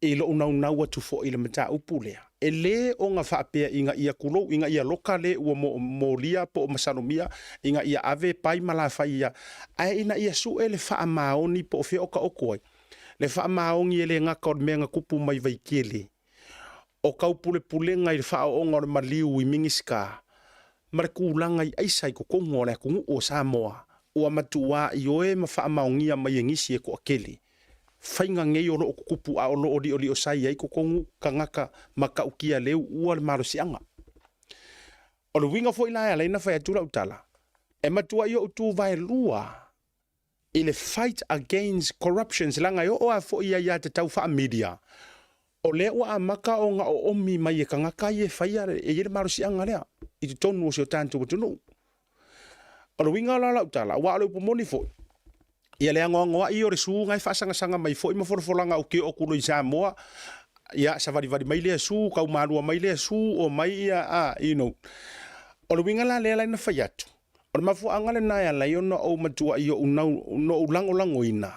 [SPEAKER 1] I lou naunau atu foi i le mataupu lea, e lē oga faapea ina ia kulou, ina ia loka le ua molia po o masalomia, ina ia ave pai ma lafai ia, ae ina ia suʻe le faamaoni po o fea o taoto ai. Le faamaoni e le gata o le mea na tupu mai Vaitele, o taupulepulega i le faaooga o le maliu i Minisita ma le tulaga i aisa i totonu o le atunuu o Samoa, ua matuā ioe ma faamaonia mai e nisi e toatele faiga nei o lo o tutupu a o lo o lioliosai ai totonu tagata matautia le uua le malosiaga. O le uiga foi la e ala ai ona fai atu lau tala, e matuai ou tu vaelua i le fight against corruptions leaga e oo lava foi i aiatatau faa-media, o lea ua amata ona oomi mai e tagata ia e faia e i ai le malosiaga lea i totonu o si o tatou atunuu. O le uiga la o lau tala, aua o le upu moni foi, ia le anoanoai o le su na e faasagasagamai foi ma folafolaga ou te oo atu loa i Samoa, ia savalivali mai lea su, taumalua mai lea su, omai ia, a, you know. O le uiga la lea la na fai atu, o le mafuaaga lena e ala ai ona ou matuai ou nau, ona ou lagolagoina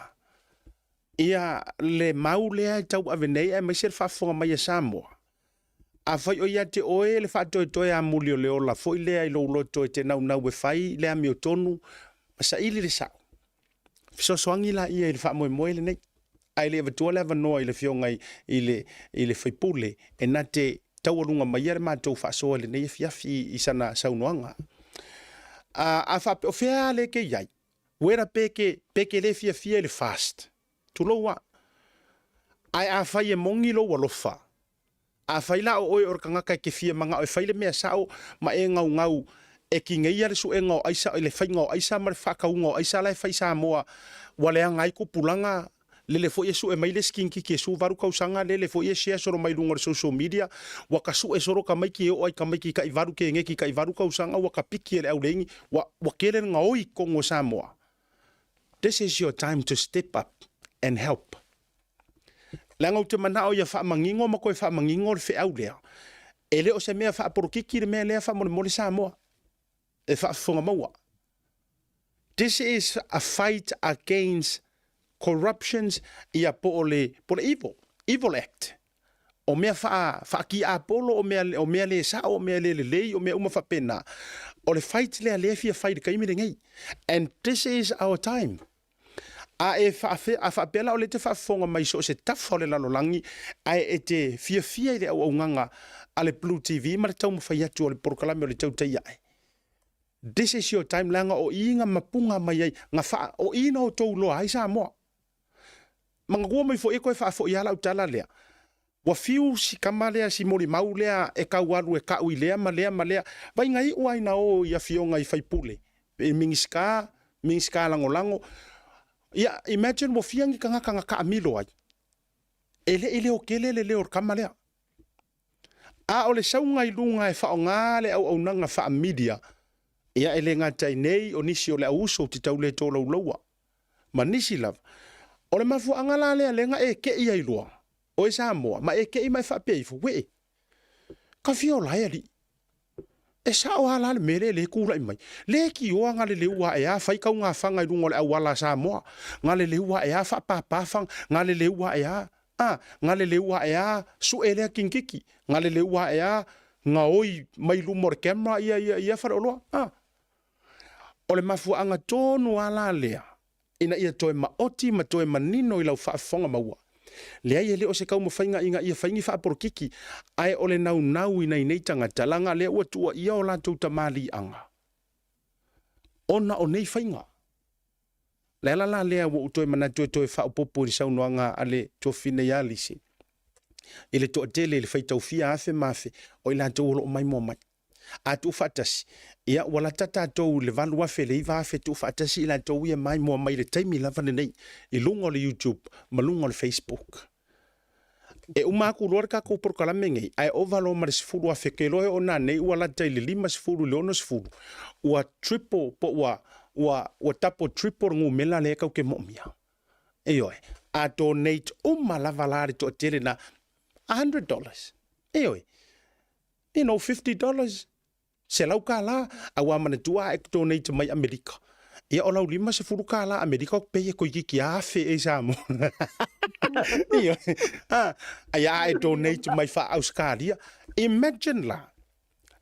[SPEAKER 1] ia le mau lea e tauave nei aemaise le faafofoga mai a Samoa. Afai o ia te oe le faatoetoe amuli o le ola foi lea i lou loto e te naunau e fai le amiotonu ma saili le sao, fesoasoani laia i le faamoemoe lenei. Ae le i avatua le avanoa i le Afioga i le i le sui usufono e na te taualuga maia le matou faasoa i lenei afiafi i sana saunoaga. A faapea, o fea lava lea e te i ai, whether pe ke, pe ke le fiafia i le fast, tulou a. Ae afai e moni lou alofa, afai la o oe o le tagata e te fia manao e fai le mea sao ma e gaugau e tineia le suega o aisa, le faiga o aisa ma le faatauga o aisa la e fai i Samoa, ua leaga ai tupulaga, lele foi e sue mai le isi kinititi e 18 tausaga, lele foi e share solo mai luga o le social media, ua ta sue solo tamaiti e oo ai tamaiti tai valu keneti tai valu tausaga ua ta piki e le auleini, ua, ua tele le gaoi i totonu o Samoa. This is your time to step up and help. Leaga ou te manao ia faamanino ma toe faamanino le feau lea. E le o se mea faapolokiki le mea lea faamolemole Samoa e faafofoga maua. This is a fight against corruptions ia po o le, po o le evil, evil act. O mea faa, faatiapolo, o mea, o mea le sao, o mea le lelei, o mea uma faapena. O le fight lea lea e fia fai i le taimi lenei. And this is our time. A e faafe, a faapea la o lea e te faafofoga mai so o se tafa o le lalolagi, ae e te fiafia i le auaunaga a le Blue TV ma le taumafai atu o le polokalame o le Tautai Ae. This is your time leaga o i nga mapuga mai ai, nga faa, o i na outou iloa ai Samoa. Manatua mai foi e toe faafoi lava lau tala lea. Ua fiu si tama lea, si molimau lea e tau alu e kau i lea ma lea ma lea. Vaiga iu lava ina o i afioga i faipule, i Minisita, Minisita Lagolago. Ia, imagine ua fia ni tagata na taamilo ai. E le i leotele le leo o le tama lea. A o le sauga i luga e faaaoga le auaunaga faa-media, ia e le gata i nei o nisi o le au uso ou te tau le tolaulaua, ma nisi lava. O le mafuaaga la lea lea na e kei ai loa, oe Samoa, ma e kei ma e faapea ifo, wee, ka fia ola e alii. E sao lava la le mea lea e le tulai mai. Le tioa galeleu ae a fai taugafaga i luga o le auala a Samoa. Galeleu ae a faapapa faga, galeleu ae a, a, galeleu ae a sue lea kinititi, galeleu ae a gaoi mai luma o le camera ia, ia, ia faleoloa, a. O le mafuaaga tonu lava la lea ina ia toe maoti ma toe manino i lau faafofoga maua. Leai e le o se taumafaiga ina ia fai ni faapolokiki, ae o le naunau i nai nei tagata leaga lea ua tuuaia o latou tamaliiaga ona o nei faiga. Le ala la lea ua ou toe manatu e toe faaopoopo i le saunoaga a le tuafafine ia Lisi, i le toatele i le faitau fia afe ma afe o i latou o lo o maimoa mai. A tuufaatasi, ia ua lata tatou i le 8,000 i le 9,000 tuufaatasi i latou ia maimoa mai i le taimi lava lenei i luga o le YouTube ma luga o le Facebook. E uma atu loa le tatou polokalame nei, ae ova loa ma le 10,000, ke loa e oo nanei ua lata i le 50 i le 60, ua triple po ua, ua, ua double triple le numera lea tatou te moomia. Ioe, a donate uma lava la le toatele na, $100. Ioe, you know, $50, $100, aua manatua a e donate mai Amerika. Ia o lau $50 Amerika o pei e koikiki afe e Samoa. Ia, ah, ai a e donate mai fa Australia. Imagine la,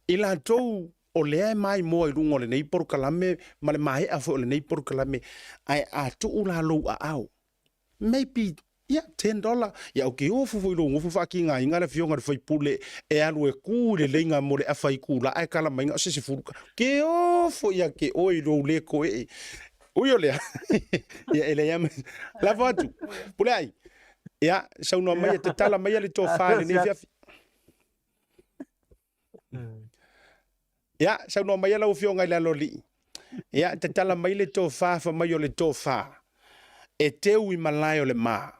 [SPEAKER 1] i latou o lea e maimoa i luga o lenei polokalame ma le maea foi o lenei polokalame, ae a tuu la lou aao, maybe ia $10, ia ou te ofo foi i lou nofo faatigaina le afioga i le faipule e alu e ku i le leiga mo le afa itula ae tala mai na o se 10 tala. Ke ofo ia te oe i lou le toe'e. Ui o lea, ia e leai lava ma lafo atu. Puleai, ia saunoa maia, tatala maia le tofa i lenei afiafi. Ia, saunoa maia lau Afioga i le Aloalii. Ia, tatala mai le tofa fa mai o le tofa e teu i malae o le ma.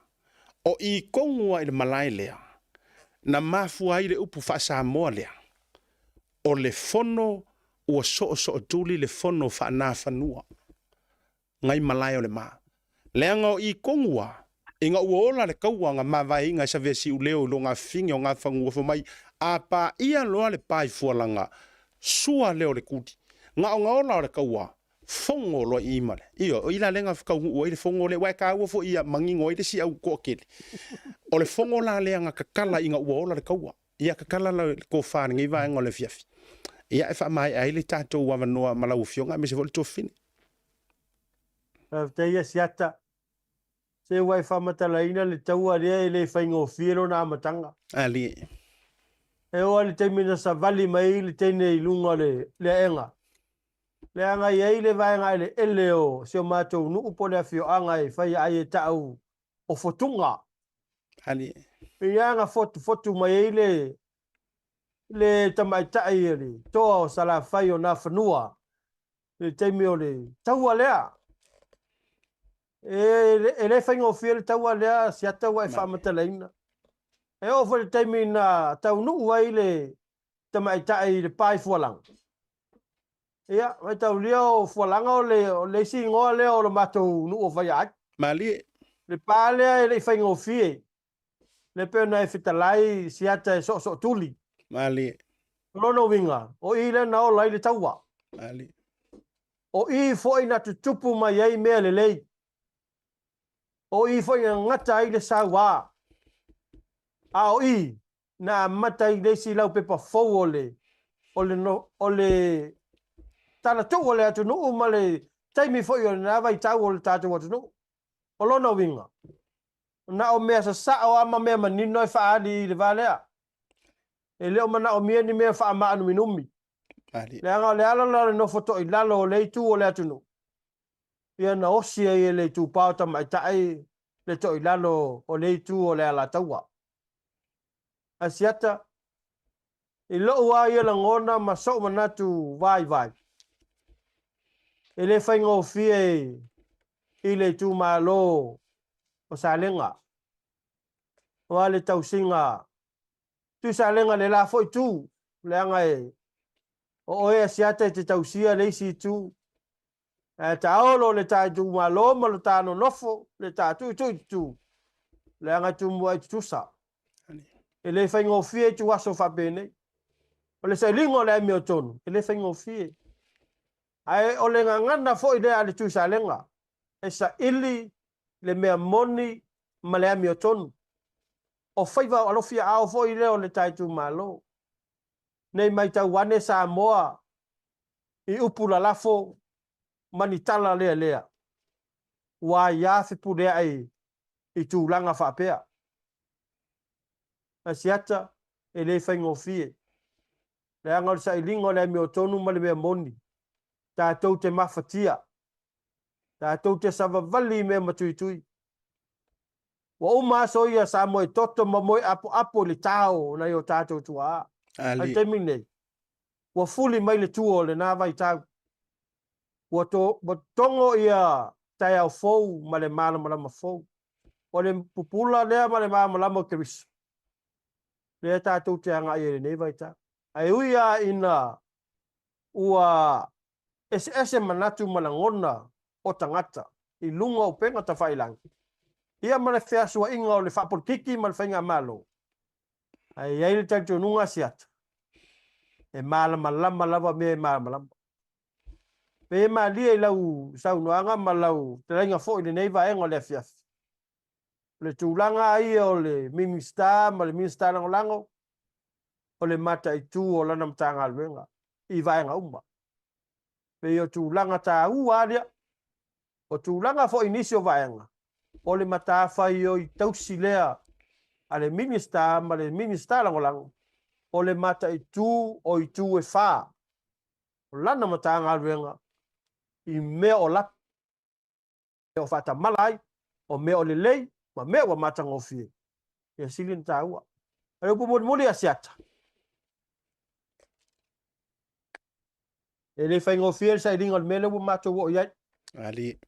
[SPEAKER 1] O i tonu lava i le malae lea na mafua ai le upu faa-Samoa lea, o le fono ua soosootuli le fono faanafanua. ngai malae o le ma. Leaga o i tonu a, ina ua ola le taua na mavaeina e Saveasiuleo i lona afifine o Nafanua fai mai, a paia loa le pa i Fualaga, sua lea o le tuli. Na ona ola o le taua, fono loa i i ma le. Ioe, o i la lea na taunuu ai le fono lea, aua e taua foi ia manino ai le isi au toatele. O le fono la lea na tatala ina ua ola le taua. Ia tatala le tofa i lenei vaega o le afiafi. Ia e faamaea ai le tatou avanoa ma lau Afioga aemaise foi le tuafafine.
[SPEAKER 4] Faafetai ia Siata. Se ua e faamatalaina le taua lea e le faigofie lona amataga.
[SPEAKER 1] Alii.
[SPEAKER 4] E oo lava i le taimi na savali mai ai le teine i luga o le aega, leaga e i ai le vaega eleele o si o matou nuu po o le afioaga e fai ai e ta'u o Fotuga.
[SPEAKER 1] Alii.
[SPEAKER 4] Ia na fotufotu mai ai le le tamaitai o le toa o Salafai o Nafanua i le taimi o le taua lea. E, e le faigofie le taua lea Siata ua e faamatalaina. E oo foi i le taimi na taunuu ai le tamaitai i le pa i Fualaga. Ia, mataulia o Fualaga o le, o le isi igoa lea o le matou nuu o Faiaai.
[SPEAKER 1] Malie.
[SPEAKER 4] Le pa lea e le i faigofie. Le pei ona e fetalai Siata e soosootuli.
[SPEAKER 1] Malie.
[SPEAKER 4] O lona uiga, o i lea na ola ai le taua.
[SPEAKER 1] Malie.
[SPEAKER 4] O i foi na tutupu mai ai mea lelei. O i foi na gata ai le sauā. A o i na amata ai le isi laupepa fou o le, o le, o le talatuu o le atunuu ma le taimi foi o lena vaitau o le tatou atunuu. O lona uiga, na o mea sasao lava ma mea manino e faaali i le va lea. E le o manaomia ni mea faamaanuminumi. Leaga o le ala lena o le nofo toilalo o lea itu o le atunuu, ia na osi ai e le itupa o tamaitai le toilalo o lea itu o le Alataua. Asiata, i lou lava ia lagona ma sou manatu vaivai, e le faigofie i le itumalo o Salega, aua le tausiga Tuisalega le la foi itu, leaga e o oe Asiata e te tausia le isi itu, ae taolo le ta itumalo ma lo ta nonofo, le ta tuituitutu, leaga e tumuai tutusa. E le faigofie ituaso faapenei. O le sailiga o le amiotonu, e le faigofie. Ae o le gagana foi lea a le Tuisalega, e saili le mea moni ma le amiotonu. O faiva o alofi aao foi lea o le ta itumalo. Nei maitau ane Samoa i upu lalafo ma ni tala lealea, ua aia fepuleai i tulaga faapea. Asiata, e le faigofie. Leaga o le sailiga o le amiotonu ma le mea moni, tatou te mafatia, tatou te savavali i mea matuitui. Ua uma aso ia sa moe toto ma moe apoapo i le tao o nai o tatou tuaa. A o le taimi lenei, ua fuli mai le tua o lena vaitau. Ua, to, ua togo ia taeao fou ma le malamalama fou. O le pupula lea ma le malamalama o Keriso, lea tatou te agai ai i lenei vaitau. Ae ui lava ina ua eseese manatu ma lagona o tagata i luga o upega tafailagi, ia ma le feasua'iga o le faapolokiki ma le faigamalo, ae i ai le talitonuga a Siata, e malamalama lava mea e malamalama. Pei e malie i lau saunoaga ma lau fetalaiga foi i lenei vaega o le afiafi, o le tulaga lava ia o le Minisita ma le Minisita Lagolago, o le mataitu o lana Matagaluega i vaega uma. Pei o tulaga taua lava lea. O tulaga foi i nisi o vaega, o le matafaioi tausi lea a le Minisita ma le Minisita Lagolago, o le mataitu o itu e fa o lana Matagaluega i mea o lape o faatamala ai, o mea o lelei ma mea ua matagofie, ia sili ona taua. O le upu mulimuli ia Asiata, e le faigofie le sailiga o le mea lea ua matou oo i ai.
[SPEAKER 1] Ali.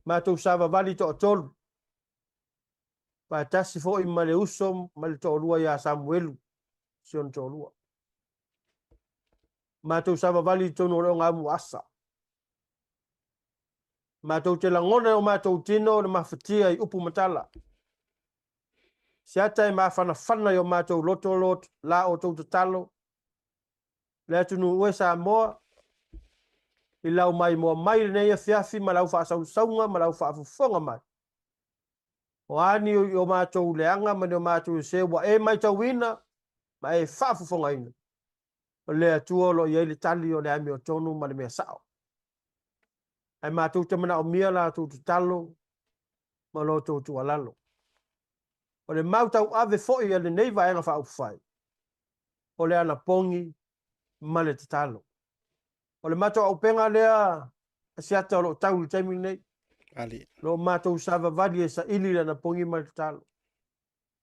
[SPEAKER 4] Matou savavali toatolu, faatasi foi ma le uso ma le toalua ia Samuelu, si ona toalua. Matou savavali i totonu o le Ogaumu Asa. Matou te lagona e o matou tino le mafatia i upu ma tala. Siata e mafanafana i o matou loto lo la outou tatalo, le atunuu e Samoa, i lau maimoa mai i lenei afiafi ma lau faasausauga ma lau faafofoga mai. O a ni o matou leaga ma ni o matou sese ua e matauina ma e faafofogaina, o le Atua o lo o i ai le tali o le amiotonu ma le mea sao. Ae matou te manaomia la outou tatalo ma lo outou tuualalo. O le mau tauave foi a lenei Vaega Faaupufai, o le anapogi ma le tatalo. O le matou auupega lea a Siata o lo o tau i le taimi lenei.
[SPEAKER 1] Ali.
[SPEAKER 4] O lo o matou savavali e saili le anapogi ma le tatalo.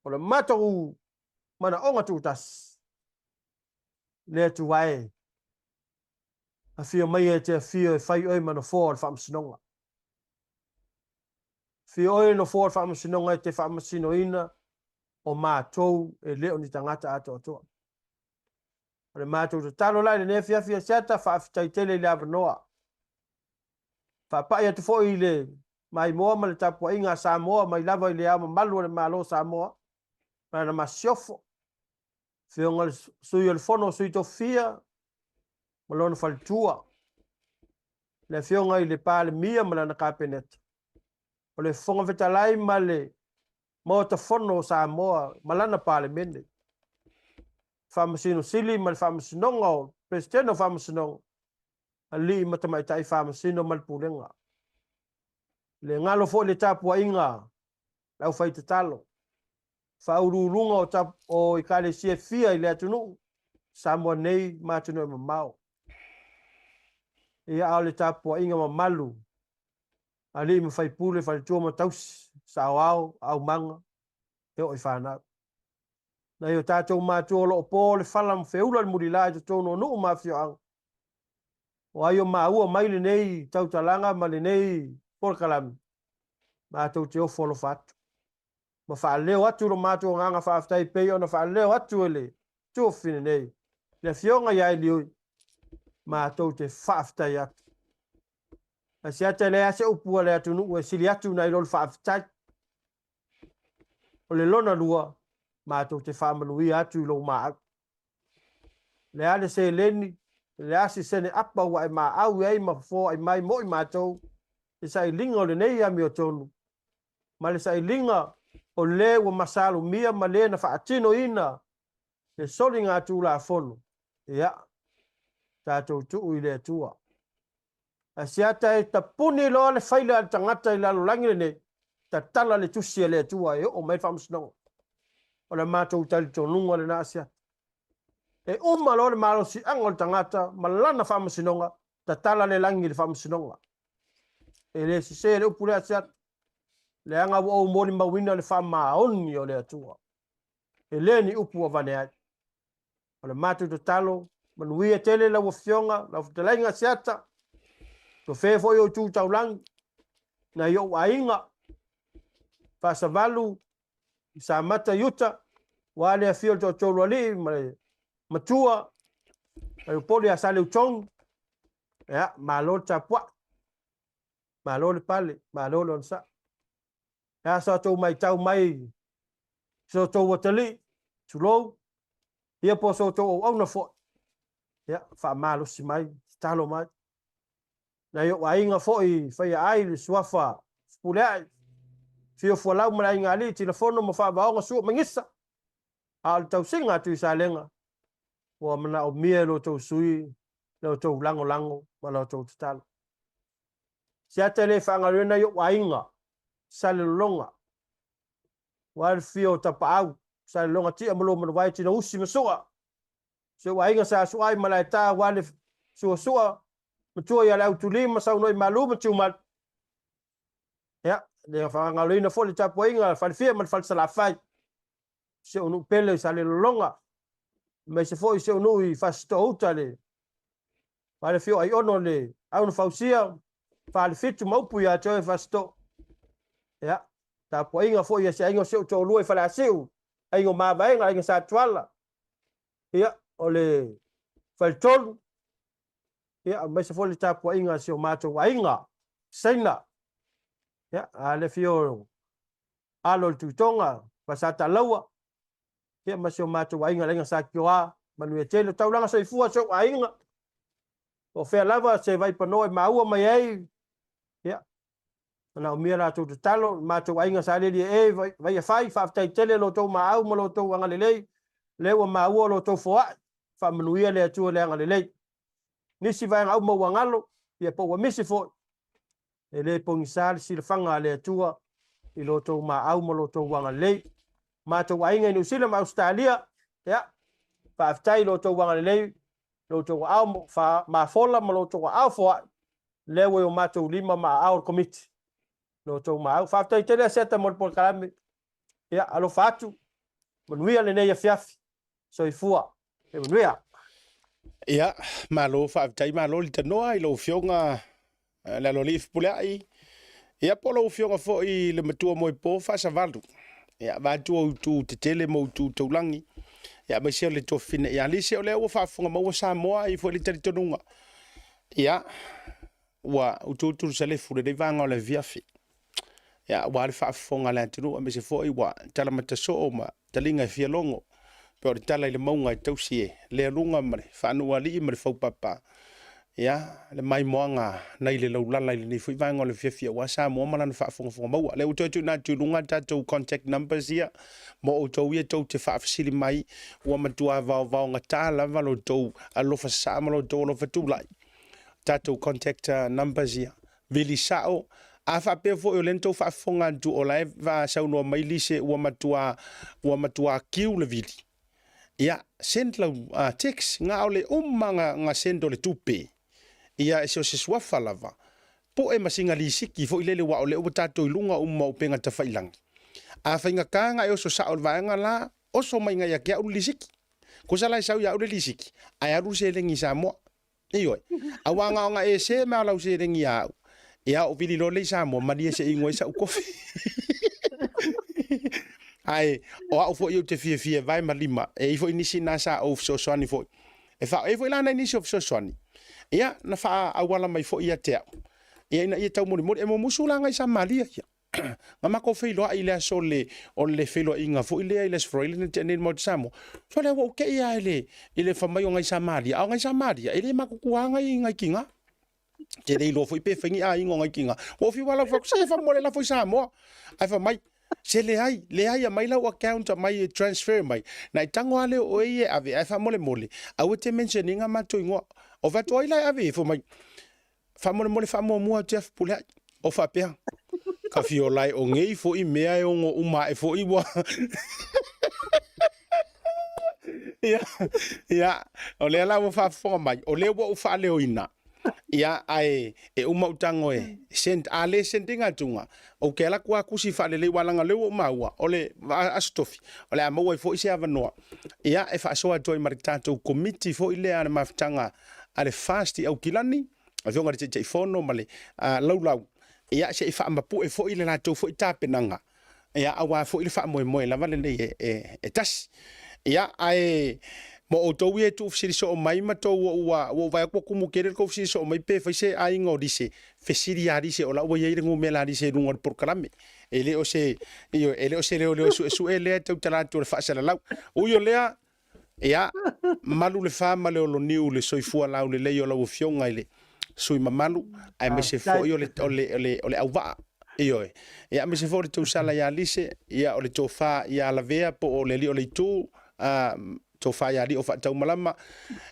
[SPEAKER 4] O le matou manaoga tuutasi, le Atua e, afio maia e te afio e fai oe ma nofoa o le Faamasinoga. Afio oe i le nofoa o le Faamasinoga e te faamasinoina o matou e le o ni tagata atoatoa. O le matou tatalo la i lenei afiafi Asiata, faafetai tele i le avanoa. Faapai atu foi i le maimoa ma le tapuaiga a Samoa mai lava i le Ao Mamalu o le Malo o Samoa ma lana Masiofo, Afioga i le Sui o le Fono o Sui Tofia ma lona faletua, le Afioga i le Palemia ma lana Kapeneta, o le Fofoga Fetalai ma le Maota Fono o Samoa ma lana Palemene, Faamasino Sili ma le Faamasinoga o Peresetene o Faamasinoga, Alii ma Tamaitai Faamasino ma le Pulega. Le galo foi le tapuaiga a le aufaitatalo, faauluuluga o, tap, o ekalesia e fia i le atunuu, Samoa nei ma atunuu e mamao. Ia, a o le tapuaiga mamalu alii ma faipule, faletua ma tausi, saoao, aumaga, e oo i fanau. Nai o tatou matua o lo o po le fala ma feula le mulila i totonu o nuu ma afioaga. O ai o maua mai lenei tautalaga ma lenei polokalame, matou te ofo alofa atu ma faaleo atu lo matou agaga faafetai pei ona faaleo atu e le tuafafine nei, le Afioga ia Eliui, matou te faafetai atu. Asiata e leai lava se upu a le atunuu e sili atu nai lo le faafetai. O le lona lua, matou te faamanuia atu i lou maau. Le a le seleni, le a se sene apa ua e maau i ai ma fofoai mai mo i matou le sailiga o lenei amiotonu, ma le sailiga o le ua masalomia ma le na faatinoina le soligatulafono, ia, tatou tuu i le Atua. Asiata e tapuni loa le faila a le tagata i le lalolagi lenei, tatala le tusi a le Atua e oo mai le faamasinoga. O le matou talitonuga lena Asiata. E uma loa le malosiaga o le tagata ma lana faamasinoga, tatala le lagi i le faamasinoga. E le sese le upu lea Asiata, leaga ua ou molimauina le faamaoni o le Atua. E le ni upu avane ai. O le matou tatalo, manuia tele lau Afioga, lau Fetalaiga Asiata, tofe foi o itu taulagi, nai ou aiga, Faasavalu, i Samata i uta, ua le afio o le toatolu alii ma le matua, mai Upolu ia Saleutogi, ia, malo le tapuai, malo le pale, malo le onosai. E a sa outou matau mai i so outou atalii, tulou, ia po o so outou auauna foi, ia, faamalosi mai. tatalo mai. Nai ou aiga foi i Faiaai i le suafa Fepuleai, Fio Fualau ma le Aiga Alii, Tilafono ma Faavaoga, Sua ma Gisa, a o le tausiga a Tuisalega, ua manaomia e lo outou sui lo outou lagolago ma lo outou tatalo. Se ata e le faagaluena ai ou aiga, Salelologa, ua le fia o Tapaau, Salelologa Tia ma Luamanuvai, Tinausi ma Sua, Si ou aiga sa Suai ma Laeta aua le suasua matua ia Leautuli ma Saunoimalu ma Tiumalu. Ia, le faagaloina foi le tapuaiga a le Falefia ma le Falesalafai, si ou nuu pele i Salelologa, aemaise foi si ou nuu i Fasitoo-uta le Falefia o Aiono le Aunafausia, Falefitu ma upu ia te oe Fasitoo. Ia, tapuaiga foi a si aiga o si ou toalua i Faleasiu, aiga o Mavaega, aiga Satuala, Ia, o le faletolu, ia, aemaise foi le tapuaiga a si o matou aiga, Saina. Ia, a le afio o alo o le Tuitoga, Fasatalaua, ia, ma si o matou aiga, le aiga Sa Kioa, manuia tele. O taulaga soifua si ou aiga, o fea lava se vaipanoa e maua mai ai, ia, Manaomia la outou tatalo, le matou aiga sa aleli ee Vaiafai, faafetai tele lo outou maau ma lo outou agalelei, lea ua maua lo outou foai, faamanuia le Atua i le agalelei. Nisi vaega uma ua galo, ia po ua misi foi, e le pogisa le silafaga a le Atua i lo outou maau ma lo outou agalelei. Matou aiga i Niu Sila ma Ausetalia, ia, faafetai i lo outou agalelei, lo outou aao mafola ma lo outou aao foai, lea ua i o matou lima ma aao o le Komiti lo outou maau. Faafetai tele Asiata mo le polokalame. Ia, alofa atu, manuia lenei afiafi. Soifua. Ia manuia.
[SPEAKER 1] Ia, malo faafetai, malo le tanoa i lau Afioga le Aloalii Fepuleai, ia po o lau Afioga foi le Matua Moepo Faasavalu. Ia, vaeatu ou itu tetele ma ou itu taulagi, ia aemaise o le tuafafine ia Lise, o lea ua faafofoga maua Samoa e i ai foi le talitonuga. Ia, ua utuutu le salefu i lenei vaega o le afiafi. Ia, aua le faafofoga a le atunuu, aemaise foi ua talamata soo ma taliga e fia logo, pe o le tala i le mauga e tausi e Lealuga ma le Faanuualii ma le Faupapa. Ia, le maimoaga nai le laulala i lenei foi vaega o le afiafi aua Samoa ma lana faafogafoga maua. Lea ua toe tuuina atu i luga tatou contact numbers ia mo outou ia tou te faafesili mai, ua matua vaovaogata lava lo outou alofa sasaa ma lo outou alofa tulai. Tatou contact numbers ia. Vili sao, a faapea foi o lea na tou faafofoga atu o la e saunoa mai Lise ua matua ua matua kiu le vili. Ia, send lau text, nga o le uma nga, nga send o le tupe. Ia, e so o se suafa lava. Poe ma singa lisiki foi lele ua o lea ua tatou i luga uma o upega tafailangi. A faigata nga e oso sao i le vaega la, oso mai nga ia te au le lisiki. Kosa la e sau ia au le lisiki, ae alu le seleni i Samoa. Ioe. Aua na ona e se ma lau seleni ia au. Ia ou vili loa lea i Samoa, malie se i inu ai sa'u kofi. Ae o au foi ou te fiafia e vae ma lima, e i ai foi nisi na sa ou fesoasoani foi. E faa, e i ai foi la nai nisi o fesoasoani, ia na faaauala mai foi ia te au, ia ina ia taumolimoli. E mumusu la nai Samalia ia. Na matou feiloai i le aso o le, o le feiloaiga foi lea i le Aso Faraile na tea nei i le Maota Samoa. So lea ua ou tei lava i le, i le fai mai o nai Samalia, a o nai Samalia, e le matutua nai, nai tina. Te le iloa foi pe fai ni aiga o nai tina. Ua ou fiu lava lau se faamolemole lafo i Samoa. Ae fai mai, se leai, leai, aumai lau account aumai e transfer mai. Na e tago lava lea o oe ia e ave, ae faamolemole, aua e te mention ina matou igoa. O fai atu, o ai la e ave i ai? Fai mai, Faamolemole faamuamua atu ia Fepuleai. O faapea, ka fiolai o nei foi mea e ono uma ae foi ua Ia, ia, o lea la ua faafofoga mai, o lea ua ou faaleoina. Ia, ae e uma ou tago e send, a le send ina atuga, ou te alu atu lava tusi faalelei, aua leaga o lea ua ou maua, o le Aso Tofi, o le a maua ai foi se avanoa, ia, e faasoa atu ai ma le tatou Komiti foi lea a le Mafutaga a le FAST i Aukilani, Afioga i le Taitaifono ma le Laulau, ia se i faamapue foi le latou foi tapenaga, ia aua foi le faamoemoe lava lenei e tasi. Ia ae mo outou ia e tuufesili soo mai ma tou ua ou vaai atu ua tumu tele le tou fesili soo mai pe fai se aiga o Lise, fesili ia Lise o la ua i ai le numera a Lise i luga o le polokalame. E le o se, ioe, e le o se leoleo suesue lea e tautala atu o le faasalalau. Ui o lea, Ia, malu le fa ma le oloniu le soifua laulelei o lau Afioga i le sui mamalu, aemaise foi o le, o le, o le, o le auvaa. Ioe. Ia, aemaise foi o le tausala ia Lise, ia, o le tofa ia Lavea po o le alii o le itu, a, tofa ia Alii o Faataumalama,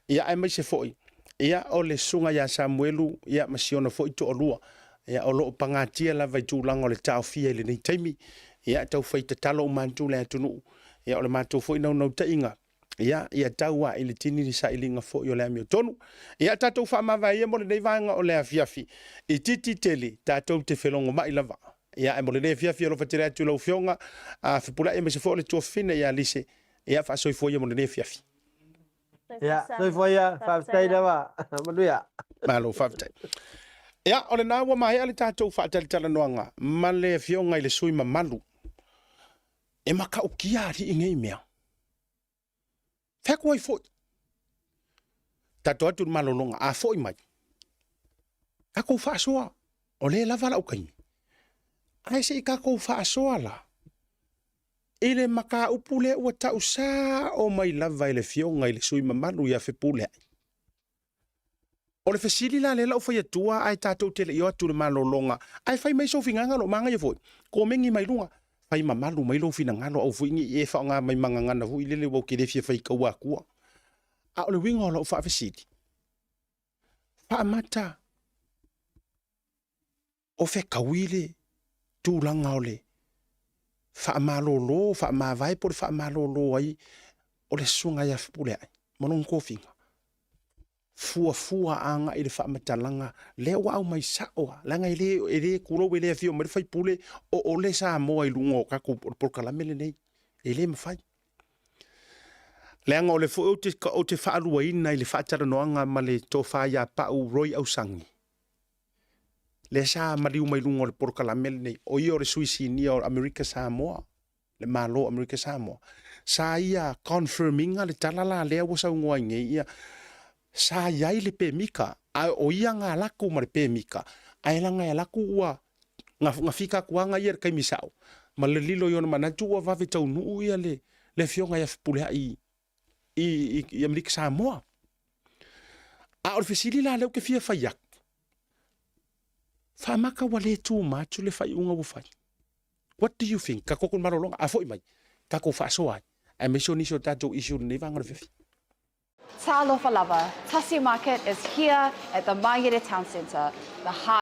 [SPEAKER 1] ia, aemaise foi, ia, o le susuga ia Samuelu, ia, ma si ona foi toalua, ia, o lo o pagatia lava i tulaga o le taofia i lenei taimi. Ia, tau fai tatalo uma atu le atunuu, ia, o le matou foi naunautaiga, ia, ia tau lava i le tini le sailiga foi o le amiotonu. Ia, tatou faamavae ia mo lenei vaega o le afiafi, itiiti tele, tatou te felogomai lava. Ia, ae mo lenei afiafi, alofa tele atu i lau Afioga, a Fepuleai aemaise foi o le tuafafine ia Lise, ia, faasoifua ia mo lenei afiafi.
[SPEAKER 4] Ia, soifua ia, faafetai lava, manuia.
[SPEAKER 1] Malo, faafetai. Ia, o lena ua maea le tatou faatalitalanoaga ma le Afioga i le sui mamalu. E matautia alii nei mea. Fai atu ai foi. Tatou atu i le malologa, a foi mai, tatou faasoa, o lea e lava lau taimi. Ae se i tatou faasoa la, i le mataupu lea ua tau sao mai lava e le Afioga i le sui mamalu ia Fepuleai. O le fesili la lea la ou fai atua ae tatou te le i o atu i le malologa, ae fai mai sou finagalo, manaia foi, komeni mai luga, fai mamalu mai lou finagalo, aua foi ne i e faaaoga mai ma gagana foi lele ua ou te le fia faitaua atua. A o le uiga o lau faafesili, faamata o fetaui le tulaga o le faamalolo, faamavae po o le faamalolo ai o le Susuga ia Fepuleai ma lona tofiga, fuafua agai i le faamatalaga lea ua aumai sao lava, leaga e le, e le, tulou, e le afio mai le faipule o ole Samoa i luga o tatou, o le polokalame lenei. E le mafai. Leaga o lea foi ou te, ou te faaluaina i le faatalanoaga ma le tofa ia Pau Roy Ausagi, lea sa maliu mai luga o le polokalame lenei, o ia o le sui sinia o Amerika Samoa, le Malo o Amerika Samoa. Sa ia confirm ina le tala la lea ua saunoa ai nei ia, sa i ai le pemita, a o ia na alu atu ma le pemita, ae leaga e alu atu ua na fika atu lava ia i le taimi sao, ma le lilo i ona manatu ua vave taunuu ia le afioga ia Fepuleai i Amerika Samoa. A o le fesili la lea ou te fia fai atu, faamata ua le tuma atu le faaiuga ua fai? What do you think? Tatou atu i le malologa, a foi mai, tatou faasoa ai, aemaise o nisi o tatou issue i lenei vaega o le afiafi.
[SPEAKER 6] Talofa lava, Tasi Market is here at the Mangere Town Centre, the heart.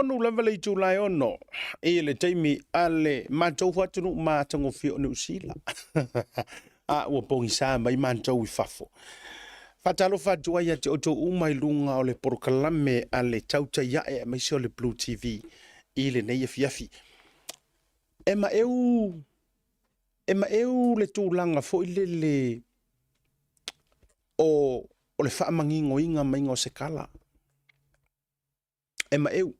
[SPEAKER 1] Tonu lava le itula e 6 i le taimi a le matou atunuu matagofie o Niu Sila. A ua pogisa mai matou i fafo. Faatalofa atu ai ia te outou uma i luga o le polokalame a le Tautai Ae aemaise o le Blue TV i lenei afiafi. E maeu, e maeu le tulaga foi lele o o le faamaninoina maiga o se tala e maeu.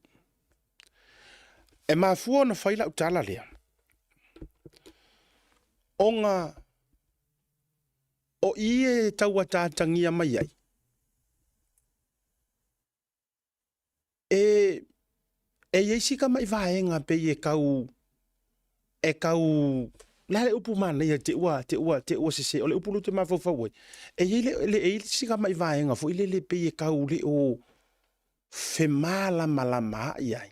[SPEAKER 1] E mafua ona fai lau tala lea, ona o i e tau ataatagia mai ai, e, e i ai si tamai vaega pei e tau, e tau, le a le upu manaia te ua, te ua, te ua sese, o le upu lea ou te mafaufau ai, e i ai le, le, e i ai si tamai vaega foi lele pei e tau le o femalamalamaai ai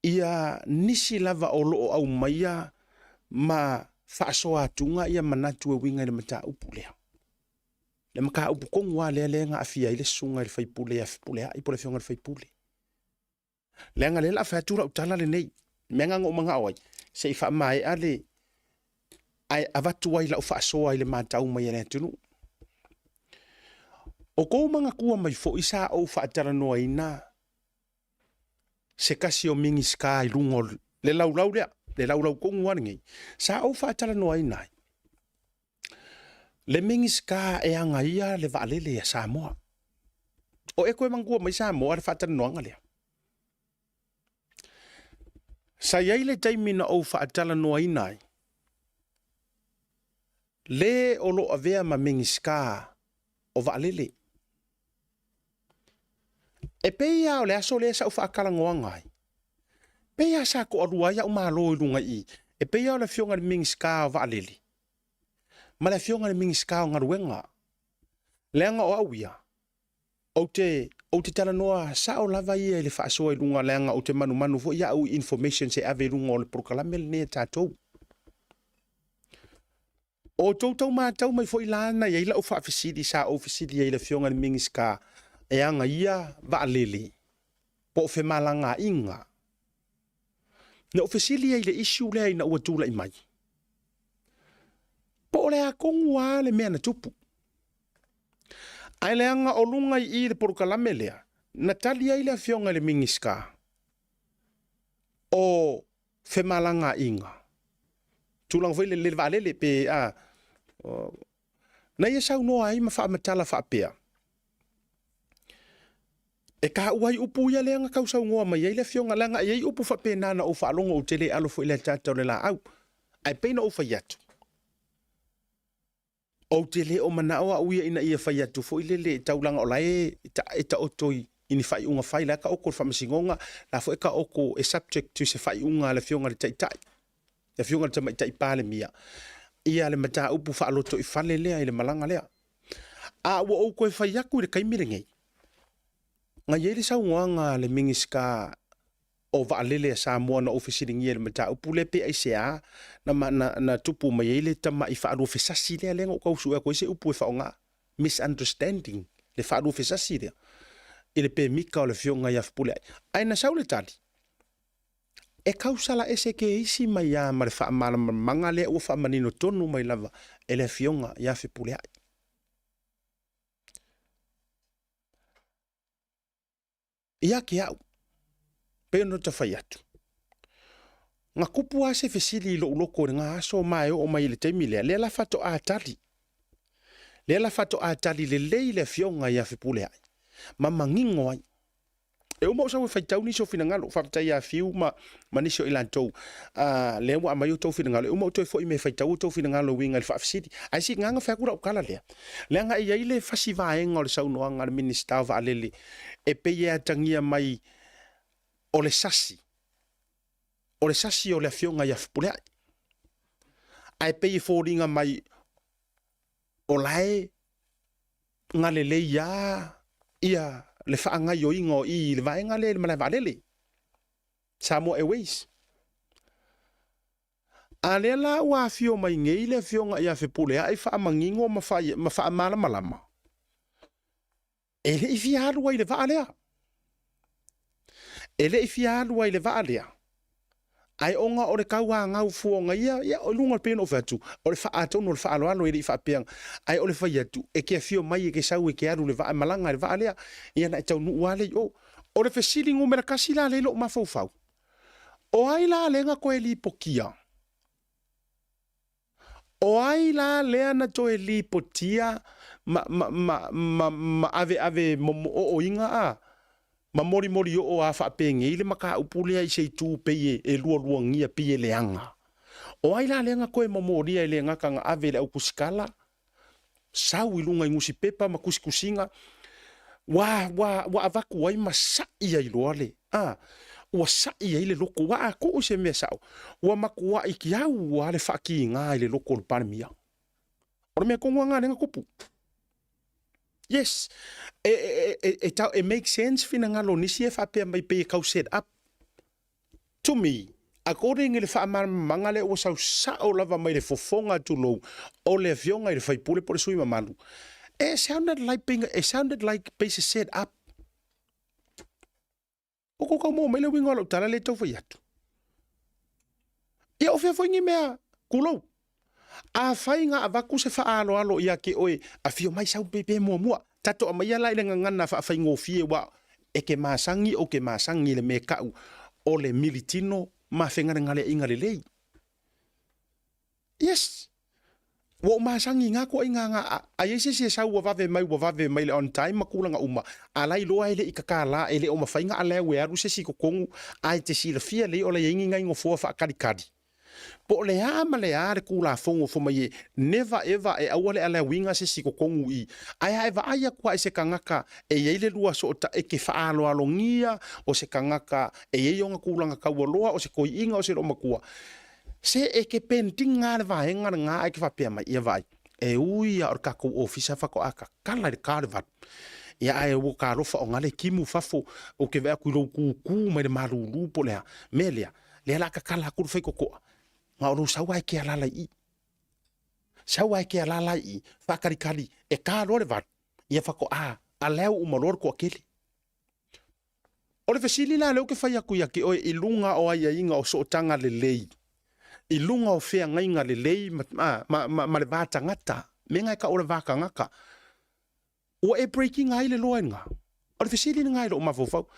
[SPEAKER 1] ia nisi lava o lo o aumaia ma faasoa atuga ia manatu e uiga i le mataupu lea. Le mataupu tonu lava lea lea na aafia ai le susuga i le sui usufono ia Fepuleai po o le afioga i le sui usufono. Leaga lea la a fai atu lau tala lenei, mea na ou manao ai, se i faamaea le ae avatu ai lau faasoa i le matau mai a le atunuu. O kou manatua mai foi sa ou faatalanoaina se tasi o Minisita i luga o le laulau lea, le laulau tonu lava lenei, sa ou faatalanoaina ai le Minisita e agaia le vaalele a Samoa. O e toe manatua mai Samoa le faatalanoaga lea. Sa i ai le taimi na ou faatalanoaina ai le o lo o avea ma Minisita o vaalele. E pei lava o le aso lea sa ou faatalanoaga ai, pei lava sa toalua ai au malo i luga i i, e pei lava o le Afioga i le Minisita o Vaalele ma le Afioga i le Minisita o Galuega. Leaga o au ia, ou te, ou te talanoa sao lava ia i le faasoa i luga, leaga ou te manumanu foi au i informations e ave i luga o le polokalame lenei a tatou. O outou tau matau mai foi la na i ai lau faafesili sa ou fesili ai i le Afioga i le Minisita e agaia vaalele po o femalagaaiga. Na ou fesili ai i le issue lea ina ua tulai mai, po o le a tonu lava le mea na tupu. Ae leaga o luga i i i le polokalame lea, na tali ai le Afioga i le Minisita o femalagaaiga, tulaga foi lele le vaalele pe a, na ia saunoa ai ma faamatala faapea, e taua ai upu ia lea na tau saunoa mai ai le afioga, leaga e i ai upu faapena na ou faalogo ou te le alo foi i le ataata o le laau, ae pei na ou fai atu, Ou te le o manao au ia ina ia fai atu foi lele taulaga o la e e taoto i i ni faaiuga fai, la e taoto i le Faamasinoga, la foi e taoto e subject to se faaiuga a le Afioga i le Taitai, le Afioga i le Tamaitai Palemia, ia le mataupu faalotoifale lea i le malaga lea. A ua ou toe fai atu i le taimi lenei, na i ai le saunoaga a le Minisita o vaalele a Samoa na ou fesiligia i le mataupu lea pe aisea na, na, na tupu mai ai le tamai faaluafesasi lea, lea na ou tau sue atu ai se upu e faaaoga, misunderstanding, le faaluafesasi lea i le pemita o le Afioga ia Fepuleai. Ae na sau le tali, e tausala ese ke isi mai lava ma le faamalamalamaga lea ua faamanino tonu mai lava e le Afioga ia Fepuleai. Ia te au, pei ona ta fai atu, na kupu lava se fesili i lou loto i lena aso ma e oo mai i le taimi lea, lea la faatoa tali, lea la faatoa tali lelei le Afioga ia Fepuleai ma manino ai. E uma ou sau e faitau nisi o finagalo, faafetai ia Fiu ma, ma nisi o i latou, uh, lea ua aumai outou finagalo, e uma ou toe foi me faitau outou finagalo e uiga i le faafesili. Ae sii gagana fai atu lau tala lea, leaga e i ai le fasi vaega o le saunoaga a le Minisita o Vaalele e pei e atagia mai o le sasi, o le sasi o le Afioga ia Fepuleai. Ae pei e foliga mai o la e galelei lava ia le faagaoioiga o i i le vaega lea i le malae vaalele, Samoa Airways. A lea la ua afio mai nei le Afioga ia Fepuleai faamanino ma, ma faamalamalama, e le i fia alu ai i le vaa lea. E le i fia alu ai i le vaa lea, ae ona o le tauanau fuaga ia, ia o luga pei ona ou fai atu, o le atonu o le faaaloalo e le i faapea, ae o le fai atu, e te afio mai e te sau e te alu i le vaa, e malaga i le vaa lea, ia ona e taunuu lava lea i o. O le fesili numera tasi la lea i lou mafaufau, o ai la lea na toe lipotia? O ai la lea na toe lipotia ma, ma, ma, ma, ma aveave momoooiga a? Ma molimoli oo a faapenei le mataupu lea i se itu pei e, e lualuagia pei e leaga. O ai la lea na toe momolia e le gata na ave i le autusikala, sau i luga i nusipepa ma tusitusiga, ua, ua, ua avatu ai ma sa'i ai loa le, a, ua sa'i ai le loto, ua a tuu i se mea sa'o, ua matua'i tiau a le faakiga i le loto o le Palemia. O le mea tonu lava lena lea na tupu. Yes, e, e, e, e, tau, e make sense finagalo o nisi e faapea mai pei e tau set up. To me, according i le faamalamalamaga lea ua sau sao lava mai le fofoga tulou o le afioga i le faipule po o le sui mamalu, it sounded like being, it sounded like pei se set up. Ua kou tau maua mai le uiga o lau tala lea e tau fai atu. Ia o fea foi ni mea kulou. Afai na avatu se faaaloalo ia te oe, afio mai sau pe pe muamua. Tato aumaia la i le gagana faafaigofie ua e ke masani ou ke masani i le mea e kau o le militino ma fegalegaleaiga lelei. Yes! Ua ou masani i ngā toaiga nga a, a i ai se isi e sau ua vave mai ua vave mai le on time ma tulaga uma, a la iloa e le i kakala e le o mafai na allow e alu se isi i totonu a e te silafia lelei o la i ai ni nai nofoa faakalikali. Po o le a ma le a le Tulafono fai mai e never ever e aua le allow ina se isi i totonu i i. Ae a e vaai atu lava i se tagata e i ai le lua soota e te faaaloalogia, o se tagata e i ai ona tulaga taualoa, o se toeaina, o se loomatua, Se e ke pending a le vaega lena ae ke faapea mai, ia vaai, e ui a o le tatou ofisa faatoa tatala i le ta o le valu. Ia ae ua ta alofa o na le timu fafo, ou te vaai atu i lou tutu mai le malulu po o le a. Mea lea, lea la tatala atu le faitotoa, na o lou sau lava e ke alala i i. Sau lava e ke alala i i, faatalikali, e ta loa le valu, ia faatoa allow uma loa le toatele. O le fesili la lea ou te fai atu ia te oe i luga o aiaiga o sootaga lelei, i luga o feagaiga lelei ma, ma, ma, ma le va tagata, mea na e tau o le va tagata, ua e break ina ai le loa lena? O le fesili lena i lou mafaufau.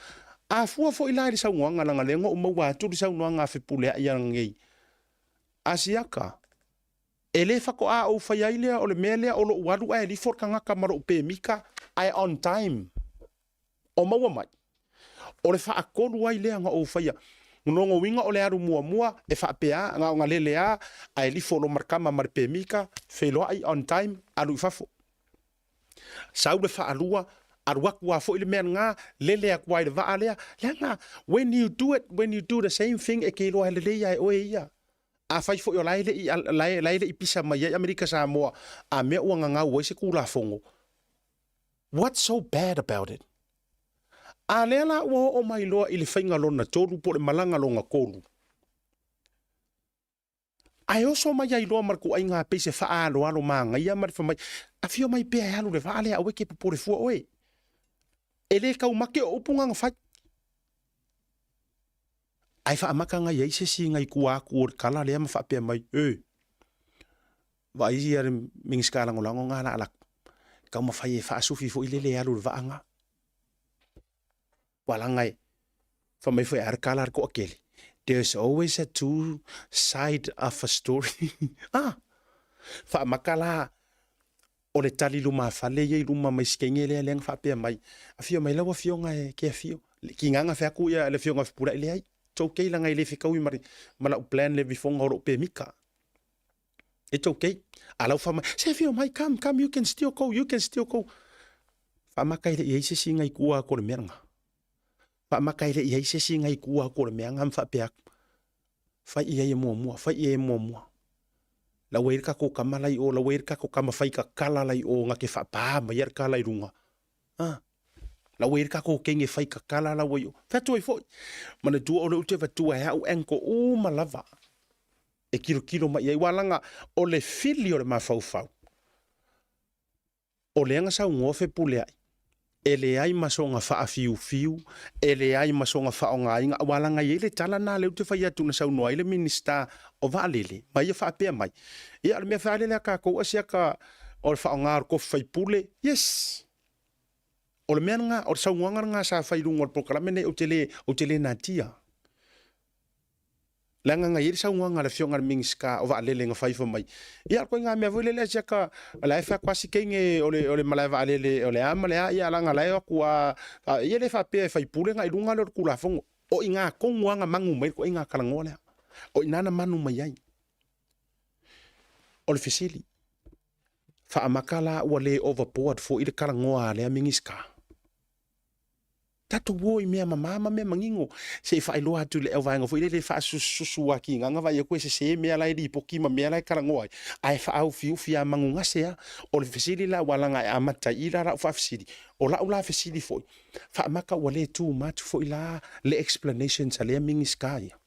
[SPEAKER 1] A fua foi la i le saunoaga, leaga lea na ou maua atu le saunoaga a Fepuleai ananei, Asiata, e le faatoa ou fai ai lea o le mea lea o lou alu ae lifo le tagata ma lou pemita ae on time. O maua mai. O le faatolu ai lea na ou faia. Lona uiga o le alu muamua e faapea na ona lele a ae lifo lo markama ma le pemita, feiloai on time, alu i fafo. Sau le faalua, alu atu a foi le mea lena, lele atu a i le vaa lea. Leaga when you do it, when you do the same thing e te iloa lelei a e oe ia. Afai foi o la e le i, la e, la e le i pisa mai ai Amerika Samoa a mea ua gagau ai se Tulafono, What's so bad about it? A lea la ua oo mai loa i le faiga lona tolu po o le malaga lona tolu. Ae oso mai ai loa ma le tuaiga pei se faaaloalo manaia ma le fai mai, afio mai pea e alu le vaa lea aua e te popole fua oe. E le taumate o upu na na fai. Ae faamata na i ai se isi nai tua atu o le tala lea ma faapea mai, e, vaai ia le Minisita Lagolago na la alatu, taumafai e faasufi foi lele e alu i le vaa na. Ua laga e, fai mai foi a le tala a le toatele, there's always a two side of a story. Ah, faamata la o le tali lumafale ia i luma mai sikeine lea lea na faapea mai, afio mai lau afioga e ke afio. Ki nganga fe aku ia le afioga Fepuleai leai. It's okay langa i le fekaui ma, ma lau plan le vifonga o lou pemika. It's okay. A lau fa mai, se afio mai, come, come, you can still go, you can still go. Faamaka i le i ai se singa i kua ko le mea nga. Faamaka i le i ai se singa i kua ko le mea nga ma faapea aku. Fai i ai e muamua, fai i ai e muamua. La ua i le kako kama lai o, la ua i le kako kama fai ka kala lai o nga ke whaapā mai a le kala i runga. Ah. La ua i le kako kenge fai ka kala la ua i o. Whatu ai foi. Mana tua o le ute watua e au enko uma lava. E kilokilo mai ai. Ua langa o le fili o le mafaufau. O lea na saunoa Fepuleai, e leai ma soona faafiufiu, e leai ma soona faaaogaina, aua leaga e i ai le tala lena lea ou te fai atu na saunoa ai le Minisita o Vaalele, ma ia faapea mai, ia o le mea faalele a tatou asiata o le faaaoga o le kofi faipule, yes! O le mea lena, o le saunoaga lena sa fai i luga o le polokalame lenei, ou te le, ou te le natia. Leaga na i ai le saunoaga a le Afioga i le Minisita o Vaalele na fai fai mai, ia o le ituaiga mea foi lele a siaka, o la e fai atu lava si teine o le o le malae vaalele o le a ma le a, ia leaga o la e o atu lava, ia e le faapea e faipule ona i luga lea o le Tulafono. O i ina tonu lava na manu mai ai le ituaiga talanoa lea. O i ina na manu mai ai. O le fesili, faamata la ua le overboard foi le talanoa a lea Minisita? Tatou o i mea mama ma mea manino, se i faailoa atu i le auvaega foi lele e faasusususu atigaga vaai atu e sese mea la e lipoti ma mea la e talanoa ai, ae faaufiufi lava manugase lava. O le fesili la aua leaga e amata i i la lau faafesili, o lau la fesili foi, faamata ua le too much foi la le explanations a lea Minisita ia?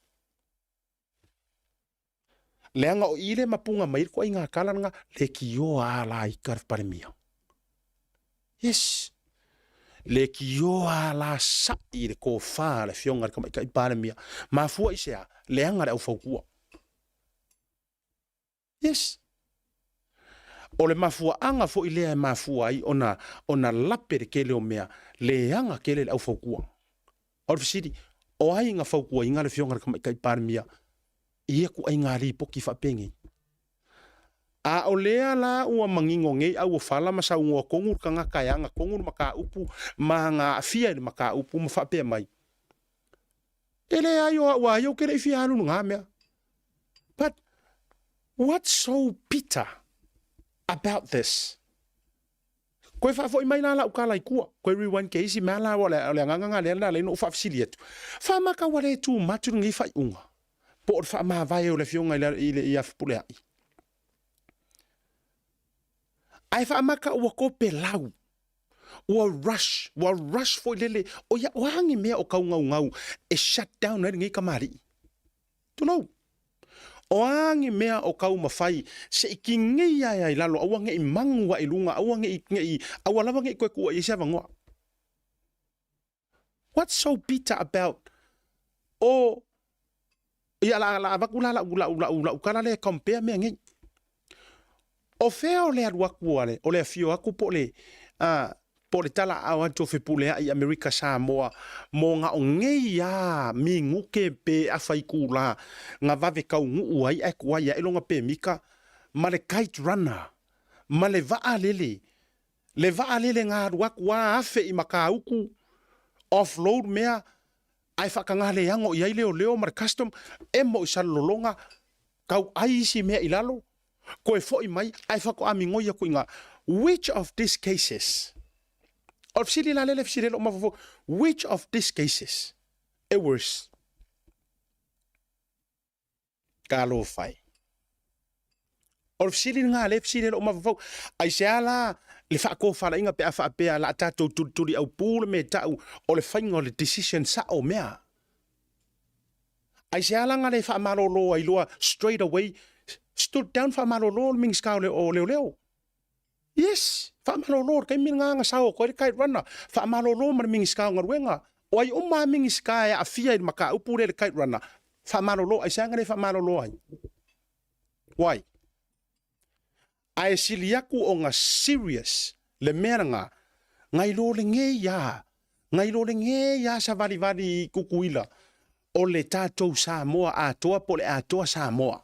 [SPEAKER 1] Leaga o i le mapuga mai ai le ituaiga tala lena, leitioa a la ita le Palemia. Yes. Leitioa a la sa'i le tofa a le Afioga i le Tamaitai Palemia. Mafua i se a? Leaga le aufautua. Yes. O le mafuaaga foi lea e mafua ai ona, ona lape le tele o mea, leaga tele le aufautua. O le fesili, o ai na fautuaina le Afioga i le Tamaitai Palemia i ia ituaiga lipoti faapenei? A o lea la ua manino nei auofala ma saunoa tonu le tagata e ana tonu le mataupu ma ana aafia i le mataupu ma faapea mai, E leai o au a ia ou te le i fia alu i lena mea. But what's so bitter about this? Koe faafoi mai la lau tala i tua, koe rewind ke isi mea la o le, o le agaga nga lea na alai ona ou faafesili atu. Faamaka ua le tumatu lenei faaiuga, po o le faamavae o le afioga i le, i le, ia Fepuleai. Ae faamaka ua topelau, ua rush, ua rush foi lele, o ia, o a ni mea o taugaugau e shut down ai lenei kamali'i? Tulou. O a ni mea o taumafai se i kinei ae ai lalo, aua ne i magu ae i luga, aua ne i, ne i, aua lava ne i toe tuua i ai se avanoa. What's so bitter about o ia la la avatu la lau lau lau lau tala lea e compare mea nei. O fea o le alu atu a le, o le afio atu po o le, a, po o le talaaao atu o Fepuleai i Amerika Samoa mo na o nei a minute pe afa itula na vave taunuu ai ae tuai ae lona pemita ma le kite runner ma le vaa lele, le vaa lele na alu atu a afe i Matautu, off load mea ae faataga leago i ai leoleo ma le custom, emo i Salelologa, tau ai isi mea i lalo, toe foi mai ae faatoa migoi atu i ina. Which of these cases? O le fesili la lea e fesili ai lou mafaufau, which of these cases e worse? Talofa e. O le fesili lena lea e fesili ai lou mafaufau, aisea la le faatofalaiga pe a faapea la tatou tulituli aupu le mea e tau o le faiga o le decision sao mea? Aisea la na le faamalolo ai loa straight away, stood down faamalolo le Minisita o Leoleo? Yes, faamalolo, le taimi lena na sao atu ai le Kite Runner, faamalolo ma le Minisita o Galuega. O ai uma lava Minisita e aafia i le mataupu lea i le Kite Runner, faamalolo, aisea na le faamalolo ai? Why? Ae sili atu ona serious le mea lena, nai lo lenei a, nai lo lenei a savalivali i Tutuila o le tatou Samoa atoa po o le atoa Samoa.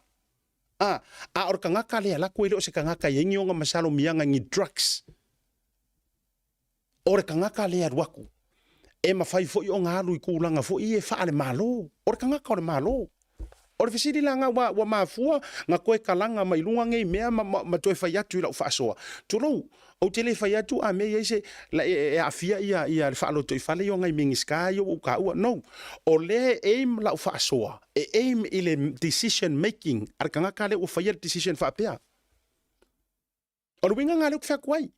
[SPEAKER 1] A, a o le tagata lea laku e le o se tagata e i ai ni ona masalomiaga i ni drugs. O le tagata lea e alu atu, e mafai foi ona alu i tulaga foi ia faale-Malo. O le tagata o le Malo. O le fesili la lena, ua, ua mafua na toe talaga mai luga nei mea ma, ma, ma toe fai atu i lau faasoa. Tulou, ou te le fai atu a mea e i ai se, la, e, e aafia ia, ia le faalotoifale ia o nai Minisita ia ua ou taua. No. O lea e aim lau faasoa, e aim i le decision making a le tagata lea ua faia le decision faapea. O le uiga lena lea ou te fai atu ai.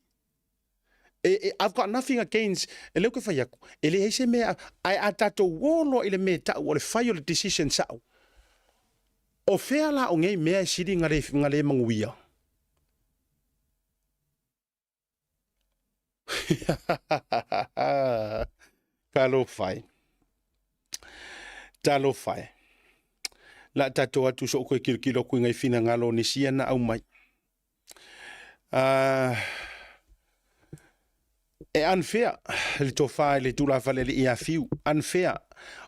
[SPEAKER 1] E, e, I've got nothing against, e lea ou te fai atu, e leai se mea, ae a tatou o loa i le mea e tau o le fai o le decision sao, o fea la o nei mea e sili na le, na le manuia? Talofa e. Talofa e. La tatou atu so koe kilokilo atu i ngai finagalo o nisi ia na aumai. E unfair le tofa i le tulafale alii ia Fiu. Unfair.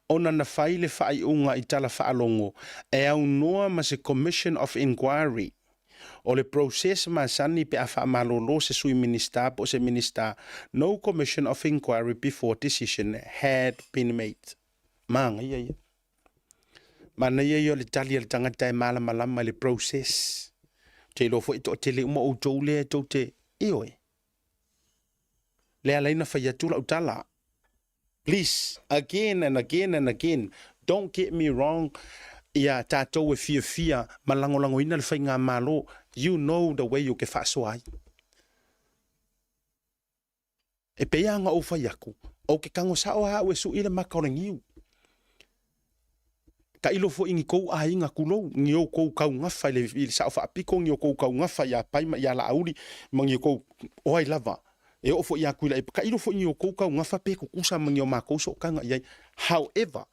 [SPEAKER 1] Ona na fai le faaiuga i tala faalogo e aunoa ma se Commission of Inquiry. O le process masani pe a faamalolo se Sui Minisita po o se Minisita, no Commission of Inquiry before decision had been made. Manaia ia. Manaia ia o le tali a le tagata e malamalama i le process. Ou te iloa foi e toatele uma outou lea e tou te, ioe. Lea ala ai na fai atu lau tala. Please, again and again and again, don't get me wrong, ia tatou e fiafia ma lagolagoina le faigamalo, you know the way ou ke faasoa ai. E pei lava ona ou fai atu, ou ke tago sao lava au e sui le maka o le niu. Tailo foi i ni tou aiga tulou, ni outou taugafa i le, i le sao faapito, ni outou taugafa ia Pai ma ia Laauli, ma ni outou, o ai lava, e oo foi ia Tuilaepa, tailo foi i ni outou taugafa pe tutusa ma ni o matou sootaga i ai. However,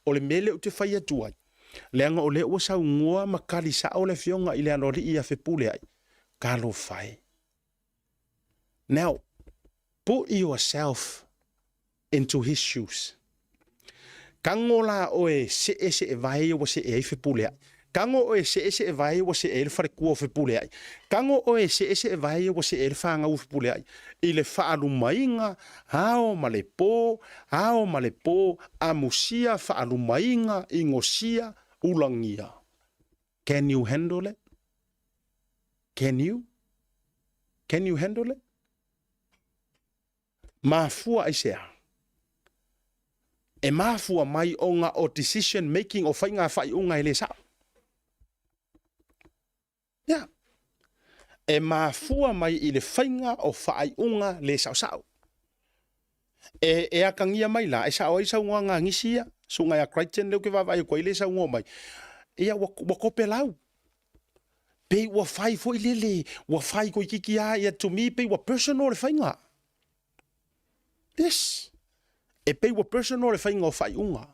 [SPEAKER 1] o le mea lea ou te fai atu ai, leaga o lea ua saunoa ma tali sao le Afioga i le Aloalii ia Fepuleai, talofa e. Now, put yourself into his shoes. Tago la oe see seevae ia ua see ai Fepuleai. Tago oe see seevae ia ua see ai le falekua o Fepuleai. Tago oe see seevae ia ua see ai le fanau o Fepuleai. I le faalumaiga, ao ma le po, ao ma le po, amusia, faalumaiga, inosia, ulagia. Can you handle it? Can you? Can you handle it? Mafua aisea? E mafua mai ona o decision making o faiga faaiuga e le sao. Yeah. E mafua mai i le faiga o faaiuga le saosao. E, e atagia mai la, e sao ai saunoaga a nisi ia, susuga ia Crichton lea ou te vaavaai atu ai lea e saunoa mai, ia ua, ua topelau. Pei ua fai foi lele, ua fai toeitiiti lava ia to me pei ua personal le faiga. Yes. E pei ua personal le faiga o faaiuga.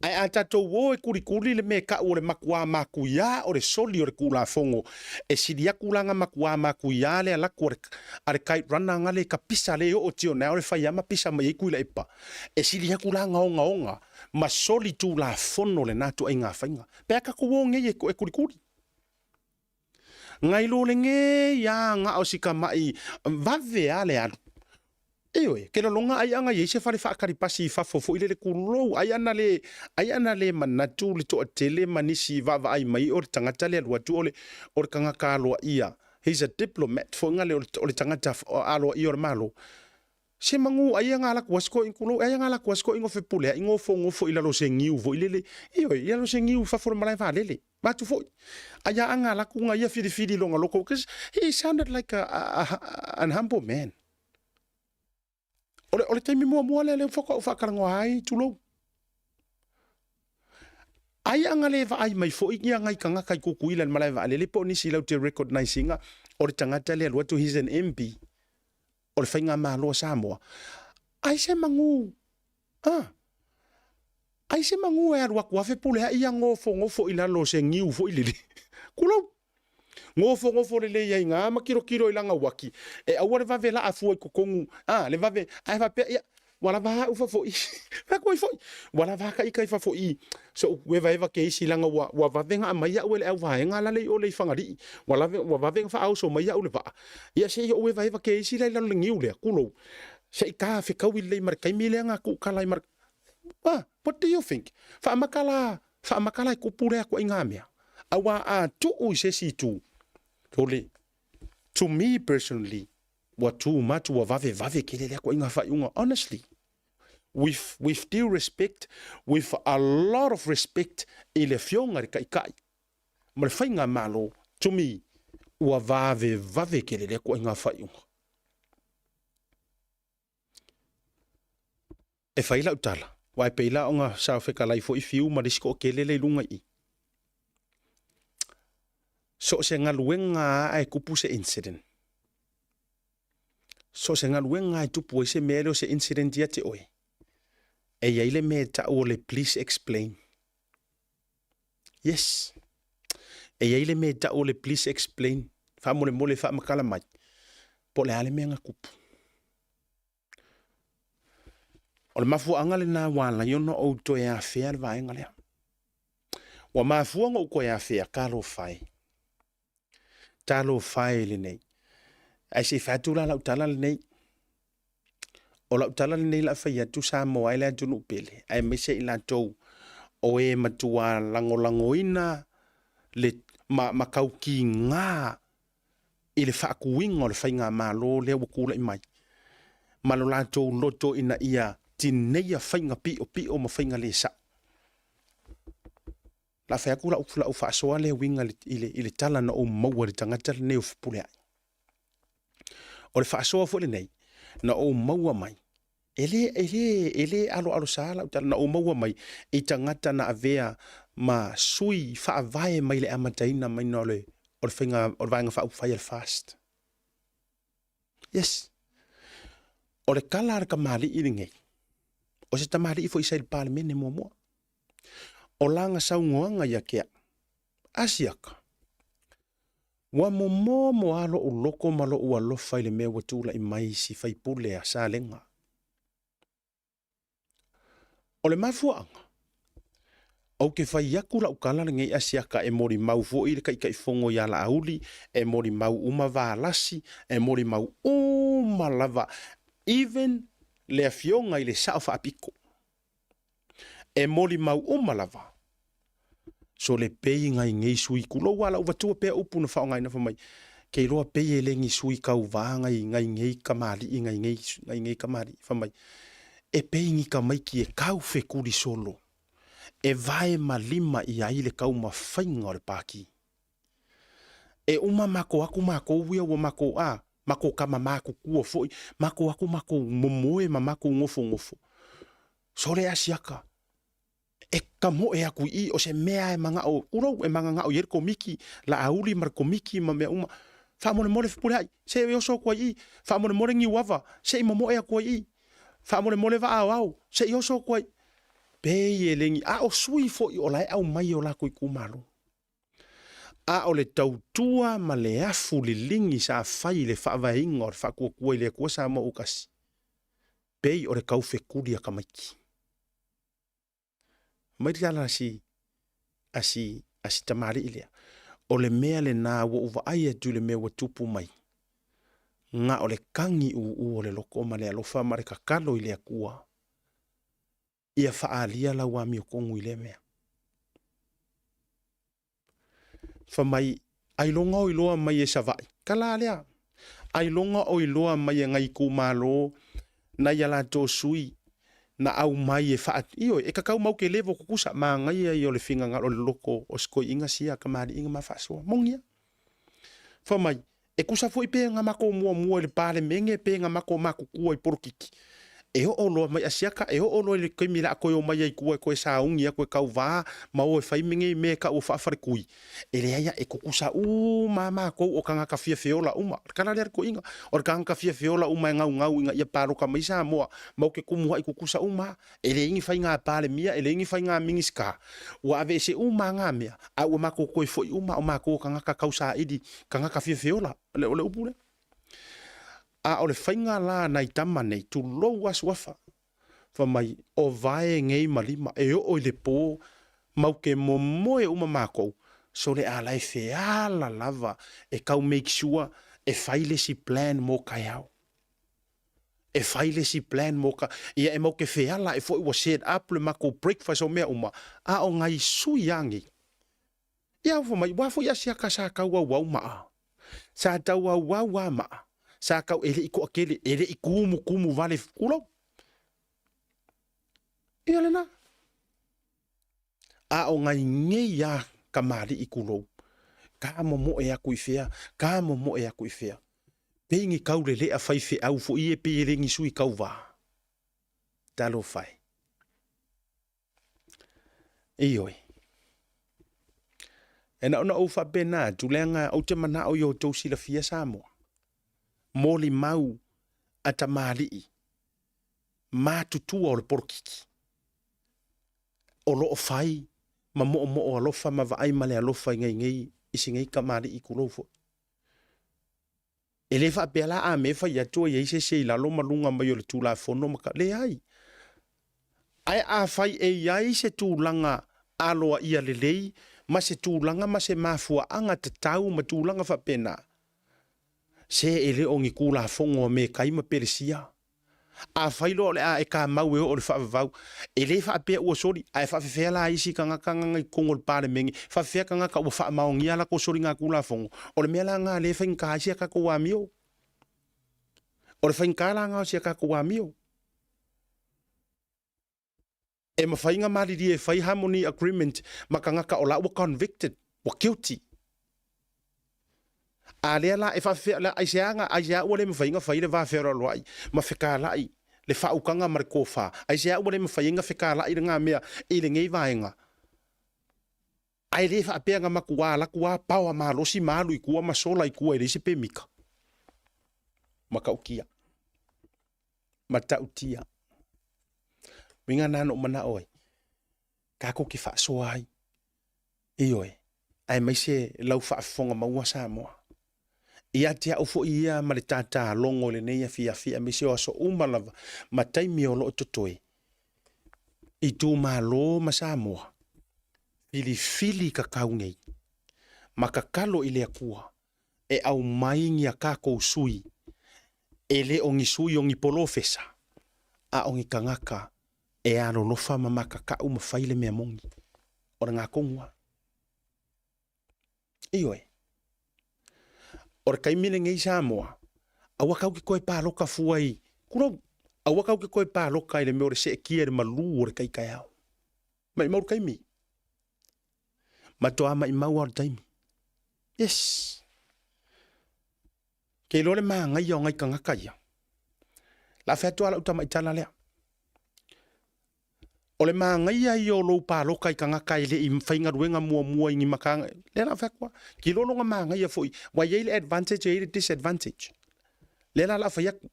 [SPEAKER 1] Ae a tatou o e kulikuli le mea e kau o le makuā matuiā o le soli o le Tulafono, e sili atu la na makuā matuiā le alaku a le, a le kite runner nga le ka pisa le oo tio nao le fai ama pisa mai ai Tuilaepa. E sili atu la na ogaoga ma soli Tulafono lena tuaiga faiga. Pe a tatou o nei e, e kulikuli. Ngai lo lenei a nga o si kamaʻi vave a le alu. Ioe, ke lolonga ai anga iai se fale faakali pasi i fafo foi lele kulou, ai ana le, ai ana le manatu le toatele ma nisi vaavaai mai o le tagata le alu atu o le, o le tagata aloaia, he's a diplomat foi nga le, o le tagata aloaia o le Malo. Se manu ai anga ala kuasi ko kulou, ai anga ala kuasi ko ingo fepule ai ngofo ngofo i lalo se ngiu foi lele, ioe, i lalo se ngiu i fafo le malae vaalele. Matu foi. Ai a anga ala kunga ia filifili longa loko, because he sounded like a, a, a, an humble man. O le, o le taimi muamua lea lea faatoa ou faatalanoa ai, tulou. Ai anga le vaai mai foi ia ngai tagata i Kukuila i le malae vaalele po o nisi lau te recognise ina o le tagata lea alu atu he's an MP o le faigamalo a Samoa. Ai se manu, ah, ai se manu e alu atu afe pule ai ia gofogofoʻi lalo o se niu foi lele. Kulou. Gofogofoʻi lelei ai ngā ma kilokilo i lana uaki, e aua le vave laa fua i totonu, ah, le vave, ae faapea, ia, ua lava au fafoʻi. Fai atu ai foi, ua lava ka ika i fafoʻi, soʻu evaeva ke isi lana ua, ua vave na aumai au e le auvaega la le i o le i Fagalii. Ua lave, ua vave na faaoso mai au le vaa. Ia se i ou evaeva ke isi la i lalo le niu lea, kulou. Se i ta fekaui lelei ma le taimi lea na tuukala ai ma le, ah, what do you think? Faamata la, faamata la e kupu lea ituaiga mea. Auā a tuu i se isi itu, sole, to me personally, ua too much, ua vavevave tele lea ituaiga faaiuga, honestly. With, with due respect, with a lot of respect i le Afioga i le Taitai ma le Faigamalo, to me, ua vavevave tele lea ituaiga faaiuga. E fai lau tala, aua e pei la ona sa fetalai foi Fiu ma le isi toatele lea i luga i i. So o se galuega lava ae tupu se incident. So o se galuega lava e tupu ai se mea lea o se incident ia te oe, e i ai le mea e tau o le please explain. Yes. E i ai le mea e tau o le please explain, faamolemole faamatala mai, po o le a le mea na tupu. O le mafuaaga lena ua ala ai ona ou toe afea le vaega lea. Ua mafua ona ou toe afea, talofa e. Talofa e lenei. Ae se i fai atu la lau tala lenei. O lau tala lenei la fai atu Samoa e le atunuu pele, aemaise i latou o e matua lagolagoina le ma, ma taukiga i le faatuina o le faigamalo lea ua tulai mai ma lo latou loto ina ia tineia faiga piopio ma faiga le sao. La fai atu lau, lau faasoa lea uiga i le, i le tala na ou maua i le tagata lenei o Fepuleai. O le faasoa foi lenei na ou maua mai E le, e le, e le aloalosa lau tala na ou maua mai i tagata na avea ma sui faavae mai le amataina mai o le, o le faiga, o le Vaega Faaupufai a le FAST. Yes. O le tala a le tamalii lenei, o se tamalii foi sa i le Palemene muamua. O lana saunoaga ia te au, Asiata, Ua momomo lava lou loto ma lou alofa i le mea ua tulai mai i si faipule a Salega. O le mafuaaga, ou te fai atu lau tala lenei Asiata e molimau foi le Taitaifono ia Laauli, e molimau uma Valasi, e molimau uma lava, even le Afioga i le Sao Faapito. E molimau uma lava. So le pei ngai ngei sui kulou a lau vatua pea upu na faaaogaina fai mai, ke iloa pei e le ni sui kauvā ngai ngai ngei kamali'i ngai ngei ngai ngei kamali'i fai mai, e pei ni tamaiti e kau fekuli solo e vae ma lima i ai le taumafaiga o le pākī. E uma makou aku makou ia ua makou a makou kama matutua foi makou aku makou momoe ma makou nofonofo sole asiaka e kamoe aku i i o se mea e manao kulou e mananao i ai le komiki laauli ma le komiki ma mea uma faamolemole fepuleai se i oso atu ai i i faamolemole niuava se i momoe atu ai i i faamolemole vaa aoao se i oso atu ai pei e le ni a o sui foi o la e aumai e o latou itumalo. A o le tautua ma le afu liligi sa fai i le faavaeina o le Faatuatua i le Atua Samoa Autasi, pei o le taufekuli a tamaiti. Mai le tala a si, a si, a si tamalii lea, o le mea lena ua ou vaai atu i le mea ua tupu mai, na o le kagi ūū o le loko ma le alofa ma le tatalo i le Atua, ia faaalia lau amiotonu i lea mea. Fa mai, ailoga o iloa mai e Savaii, ka la lea. Ailoga o iloa mai e ngai itumalo nai a latou sui na aumai e faa, ioe, e tatau mau ke levo kukusa, manaia ia o le finagalo o le loko o sikoiina sia kamaliiga ma faasoa. Moni ia. Fa mai, E tusa foi pe na matou muamua i le Palemene pe na matou matutua i polokiki, e oo loa mai Asiata, e oo loa i le taimi o le a toe omai ai i tua e toe sauni atu e tauva ma o e fai nei mea e tau o faafaletui, e leai a, e tutusa uma lava matou o tagata fiafiola uma. O le tala lea a le toeaina, o le tagata fiafiola uma e naunau ina ia palota mai Samoa, matou te tumuai tutusa uma lava. E leai ni faiga Palemia, e leai ni faiga Minisita, ua aveese uma lava na mea, a ua matou toe foi uma o matou o tagata tausaili, tagata fiafiola, o le, o le upu lea. A o le faiga la a nai tama nei, tulou a suafa, fai mai, o vae nei ma lima, e oo i le po, mau te momoe uma matou, sole a la e feala lava e tau make sure e fai le isi plan mo taeao. E fai le isi plan mo ka, ia e mau te feala e foi ua set up le matou breakfast o mea uma, a o nai sui a nei. Ia fai mai, ua foi asiaka sa tau auau maa. Sa tau auau a maa. Sa tau e le i toatele, e le i kumukumu vale kulou. Ia lena. A o ngai nei a kamali'i kulou. Ka momoe aku i fea, ka momoe aku i fea. Pei ni kaulelea faifeau foi e pei e le ni sui kauvā. Talofa e. Ioe. E na ona ou faapena atu, leaga ou te manao i outou silafia Samoa. Molimau a tamalii matutua o le polokiki o lo o fai ma moomoo alofa ma vaai ma le alofa i ngai nei i si nei tamalii tulou foi. E le faapea la a mea e fai atu e i ai se isi e i lalo ma luga mai o le Tulafono ma ka, leai. Ae afai e i ai se tulaga aloaia lelei ma se tulaga ma se mafuaaga tatau ma tulaga faapena, se e le o ni Tulafono a Mekai ma Peresia. Afai loa o le a e kamau e oo i le faavavau, e le faapea ua soli, ae faafefea la isi tagata na i totonu o le Palemene, faafefea tagata ua faamaonia a latou soliga Tulafono? O le mea la lena lea e faigata ai si a tatou amio. O le faigata la lena o si a tatou amio. E mafai na malilie e fai harmony agreement ma tagata o la ua convicted, ua guilty. A lea la e faafefea la aisea na aisea ua le mafai na fai le va fealoaloai ma fekala'i le faautaga ma le tofa. Aisea ua le mafai ai na fekala'i lena mea i lenei vaega. Ae le faapea na matua alu atu a paoa malosi ma alu i tua ma sola i tua e leai se pemita. Matautia. Matautia. Uiga na na ou manao ai, tatou te faasoa ai. Ioe, aemaise lau faafofoga maua Samoa. Ia te au foi ia ma le tātā logo i lenei afiafi aemaise o aso uma lava ma taimi o lo o totoe, itumalo ma Samoa, filifili kakau nei, ma tatalo i le Atua e aumai ni a tatou sui, e le o ni sui o ni polofesa, a o ni tagata e alolofa ma matatau ma fai le mea moni. O le gatonu lava. Ioe. O le taimi lenei Samoa, aua tatou te toe palota fua i, tulou, aua tatou te toe palota i le mea o le seetia i le malu o le tai taeao. Maimau le taimi. Matoa maimau lava o le taimi. Yes. Ke iloa le manaia o nai tagata ia. La fai atu lava lau tamaitala lea. O le manaia ia o lou paloka i tagata e le i faigaluega muamua i ni mataga, lea la a fai atu lava, ki iloa lona manaia foi, ua i ai le advantage e i ai le disadvantage. Lea la o le a fai atu.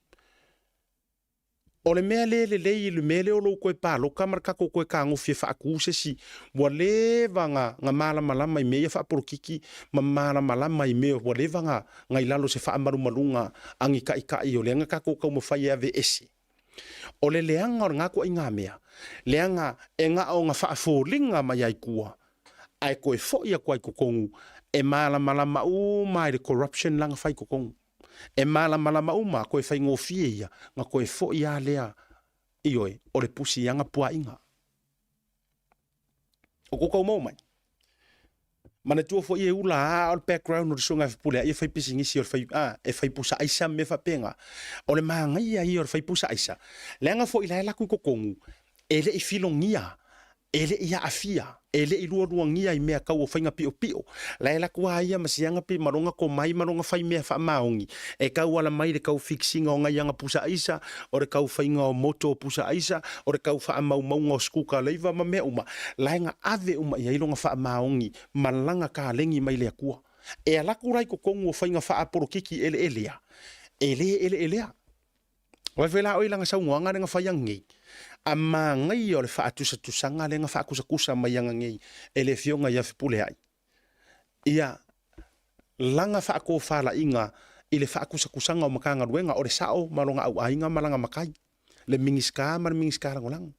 [SPEAKER 1] O le mea le lelei i le mea lea o lou toe paloka ma le tatou toe tagofi e faatu se isi, ua leva na, na malamalama i mea ia faapolokiki ma malamalama i mea ua leva na, na i lalo o se faamalumaluga a ni taitai o lea na tatou taumafai e aveese. O le leaga o lena ituaiga mea, leaga e na ona faafoliga mai lava i tua, ae toe foi atu lava i totonu e malamalama uma lava i le corruption la na fai i totonu. E malamalama uma, toe faigofie ia na toe foi lava lea, ioe, o le pusi aga puaaiga. O kou tau maua mai? Manatua foi e ula a o le background o le susuga Fepuleai e fai pisinisi o le fai, a, e fai pusa aisa ma mea faapena. O le manaia ia o le fai pusa aisa, leaga foi la e alu atu i totonu, e le i filogia, e le i aafia, e le i lualuagia i mea tau o faiga piopio. La e alu atu lava ia ma siaga pi ma lona komai ma lona fai mea faamaoni, e tauala mai i le tau fix ina o nai ana pusa aisa, o le tau faiga o moto o pusa aisa, o le tau faamaumauga o sukuka leiva ma mea uma, la e na ave uma i ai lona faamaoni ma lana kalegi mai le Atua. E alu atu la i totonu o faiga faapolokiki eleelea, e le eleelea. Vaai foi la oe i lana saunoaga lea na fai ananei, a manaia o le faatusatusaga lea na faatusatusa mai ananei e le Afioga ia Fepuleai, ia lana faatofalaiga i le faatusatusaga o Matagaluega, o le sao ma lona auaiga ma lana matai, le Minisita ma le Minisita Lagolago.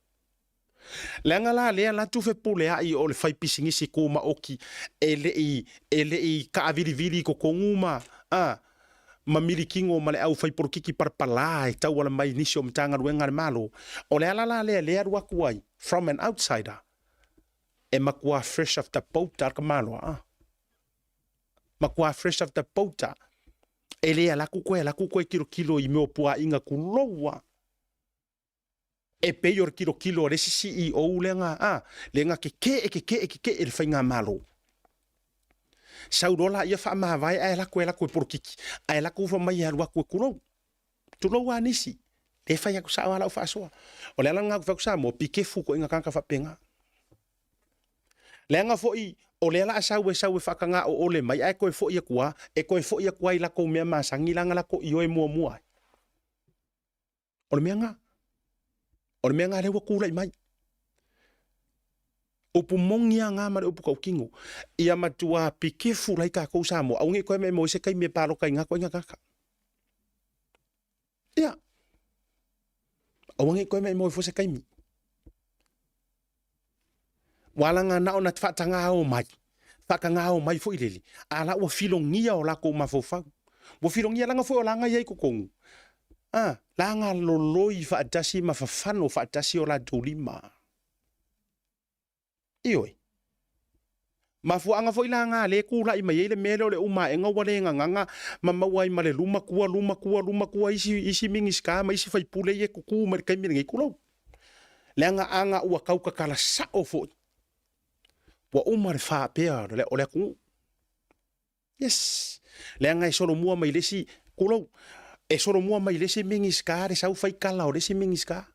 [SPEAKER 1] Leaga la lea la tu fepuleai o le fai pisinisi tumaoti e le i e le i taavilivili i totonu ma a ma milikino ma le au fai polokiki palapala e tauala mai i nisi o Matagaluega a le Malo. O le ala la lea lea alu atu ai from an outsider e matua fresh off the boat a le tamaloa a. Matua fresh off the boat a. E le alu atu koe alu atu koe tilotilo i mea o puaaiga tulou a. E pei o le tilotilo a le isi CEO lea na, a, lea na keke'e, keke'e, keke'e i le faigamalo. Sau loa laia faamavae ae alu atu e alu atu e polokiki, ae alu atu fai mai e alu atu e tulou. Tulou lava nisi. Lea e fai atu sao lava lau faasoa. O le ala lena ou te fai atu Samoa, pikefu ituaiga tagata faapena. Leaga foi o lea la a sau e sau e faataga oole mai ae toe foi atu lava, e toe foi atu lava i latou mea masani la na latou ioe muamua ai. O le mea lena. O le mea lena lea ua tulai mai. Upu moni lava na ma le upu tautino. Ia matua pikefu lai tatou Samoa, aua ne i toe maimoa ai se taimi e palota i na ituaiga tagata. Ia. Aua ne i toe maimoa ai fua se taimi. Ua alaga na ona faatagao mai, faatagao mai foi lele, a la ua filogia o lakou mafaufau. Ua filogia laga foi o laga i ai totonu, a, laga loloi faatasi ma fafano faatasi o latou lima. Ioe. Mafuaaga foi la na lea e tulai mai ai le mea lea o le uma aega ua le gagaga ma maua ai ma le luma tua, luma tua, luma tua isi, isi Minisita ma isi faipule ia e tutu mai le taimi lenei, tulou. Leaga aga ua tau tatala sao foi, ua uma le faapea o le atunuu. Yes. Leaga e solomua mai le isi, tulou, e solomua mai le isi Minisita le sau fai tala o le isi Minisita.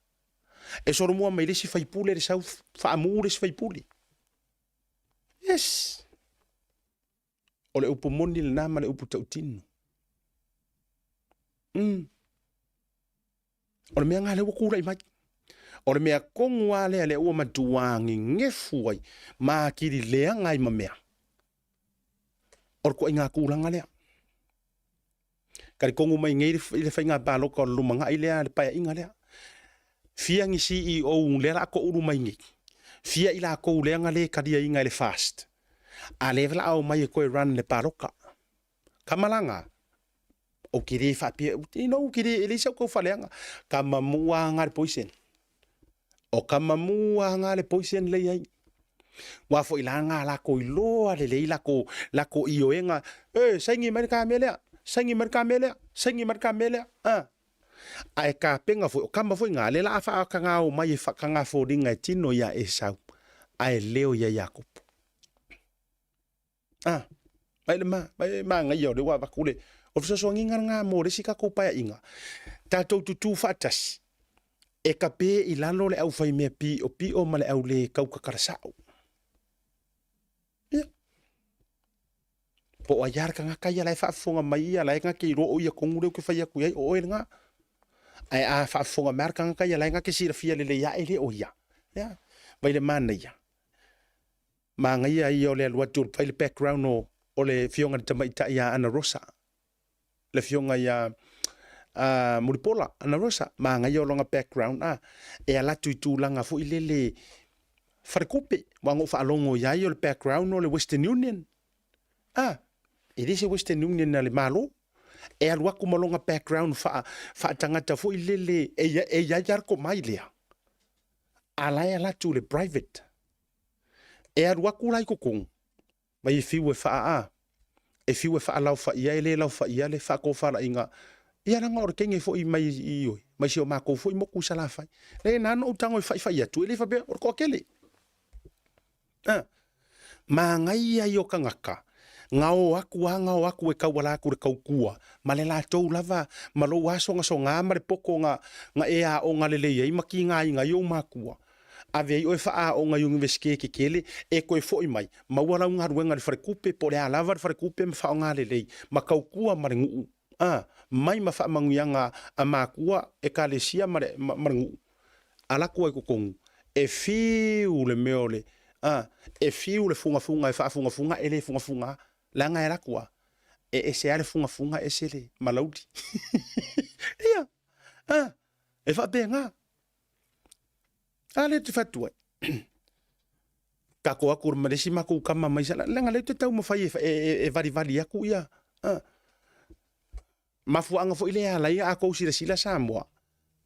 [SPEAKER 1] E solomua mai le isi faipule le sau faamu le isi faipule. Yes. O le upu moni lena ma le upu tautino. O le mea lena lea ua tulai mai. O le mea tonu lava lea lea ua matua gegefu ai ma atili leaga ai ma mea. O le ituaiga tulaga lea. Talitonu mai nei i le faiga palota o le lumanai lea, le paeaiga lea. Fia ni CEO lea la a toulu mai nei. Fia i latou lea na le taliaina e le FAST. A lea la a omai e toe run le palota. Kamalaga, ou te le faapea, you know, ou te le, e leai sau tau faaleaga. Kamamua lava na le poison. O kamamua lava na le poison lea e i ai. Aua foi la na latou iloa lelei latou, latou ioega, e, saini mai le ta mea lea, saini mai le ta mea lea, saini mai le ta mea lea. A. Ae tapena foi, o kama foi na, lea la a faatagao mai e faataga foliga e tino ia Esau, ae leo ia Iakopo. A, mai le ma, mai manaia o lea ua avatu le, o le fesoasoaniga lena mo le isi tatou paeaiga. Tatou tutū faatasi, e kape i lalo le aufaimea piopio ma le au le tautatala sao. Ia. Po o ai lava le tagata ia la e faafofoga mai ia, la e na te iloa o ia tonu lea ou te fai atu i ai, o oe lena. Ae a faafofoga mai lava le tagata ia la e na te silafia lelei lava e le o ia. Ia, vai le manaia. Manaia ia o le alu atu fai le background o, o le afioga i le tamaitai ia Ana Rosa, le afioga ia uh, Mulipola Ana Rosa, manaia o lona background a, e alu atu i tulaga foi lele faletupe, aua na ou faalogo i ai o le background o le Western Union. A, e le se Western Union a le Malo, e alu atu ma lona background faa, faatagata foi lele e, e i ai lava le tomai lea, a la e alu atu i le private. E alu atu la i totonu, mai e fiu e faa-a, e fiu e faalaofaia e le laofaia le faatofalaiga, ia leaga o le teine foi mai i oi, mai si o matou foi motu i Salafai. Le na ona ou tago e faifai atu, e le faapea, o le toatele. A, manaia ia o tagata, gao atu a gao atu e tauala atu i le tautua, ma le latou lava, ma lou asogasoga ma le poto na, na e aoga lelei ai ma tigaina ai ou matua. Ave ai oe faaaoga i Iunivesite tetele e toe foi mai, maua lau galuega i le faletupe po o le a lava le faletupe ma faaaoga lelei, ma tautua ma le nuu, a, mai ma faamanuiaga a matua, ekalesia ma le, ma, ma le nuu. Ala atu ai totonu, e fiu le mea o le, a, e fiu le fugafuga e faafugafuga e le fugafuga, leaga e ala atu a, e ese lava le fugafuga ese le malauli. Ia, a, e faapena. A lea te fatu ai. Kako aku ma le isi makou kama mai sala, leaga lea te taumafai e, e, e, e valivali aku ia. A. Mafuaaga foi lea e ala ai a kou silasila Samoa,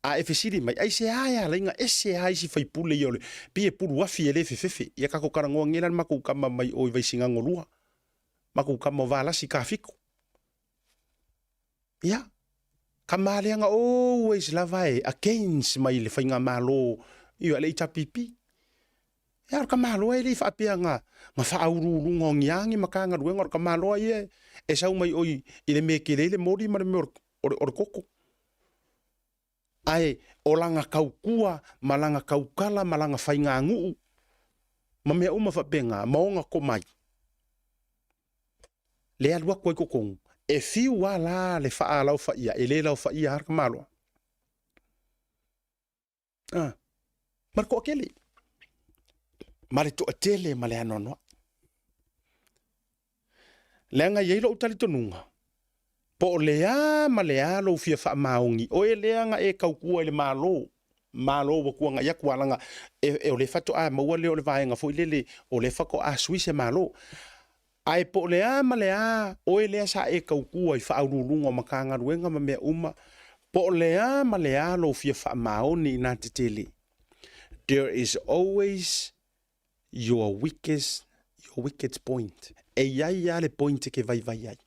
[SPEAKER 1] a e fesili mai, aisea e ala ai na ese lava isi faipule ia o le pei e puluafi e le fefefe. Ia tatou talanoa nei la le matou kama mai o i Vaisigano 2. Matou kama o Valasi Kafiko. Ia, ka maleaga always lava e against mai le faigamalo ia le HRPP. Ia, o le tamaloa e le i faapea na, na faauluuluga o ni a ni Matagaluega, o le tamaloa ia e sau mai oi i le mea e tele ai le moli ma le mea o le, o le koko. Ae o lana tautua ma lana tautala ma lana faiganuu ma mea uma faapena ma ona tomai, le alu atu ai totonu, e fiu lava la le faalaofaia, e le laofaia lava le tamaloa. Ah, ma le toatele. Ma le toatele ma le anoanoai. Leaga e i ai lou talitonuga, po o le a ma le a lou fia faamaoni, oe lea na e tautua i le Malo. Malo ua kuagaʻi aku a laga e, o lea faatoa maua lea o le vaega foi lele o lea faatoa sui se Malo. Ae po o le a ma le a oe lea sa e tautua i Faauluuluga o Matagaluega ma mea uma, po o le a ma le a lou fia faamaoni inā tetele, there is always your weakest, your wicked point. E i ai lava le point e ke vaivai ai.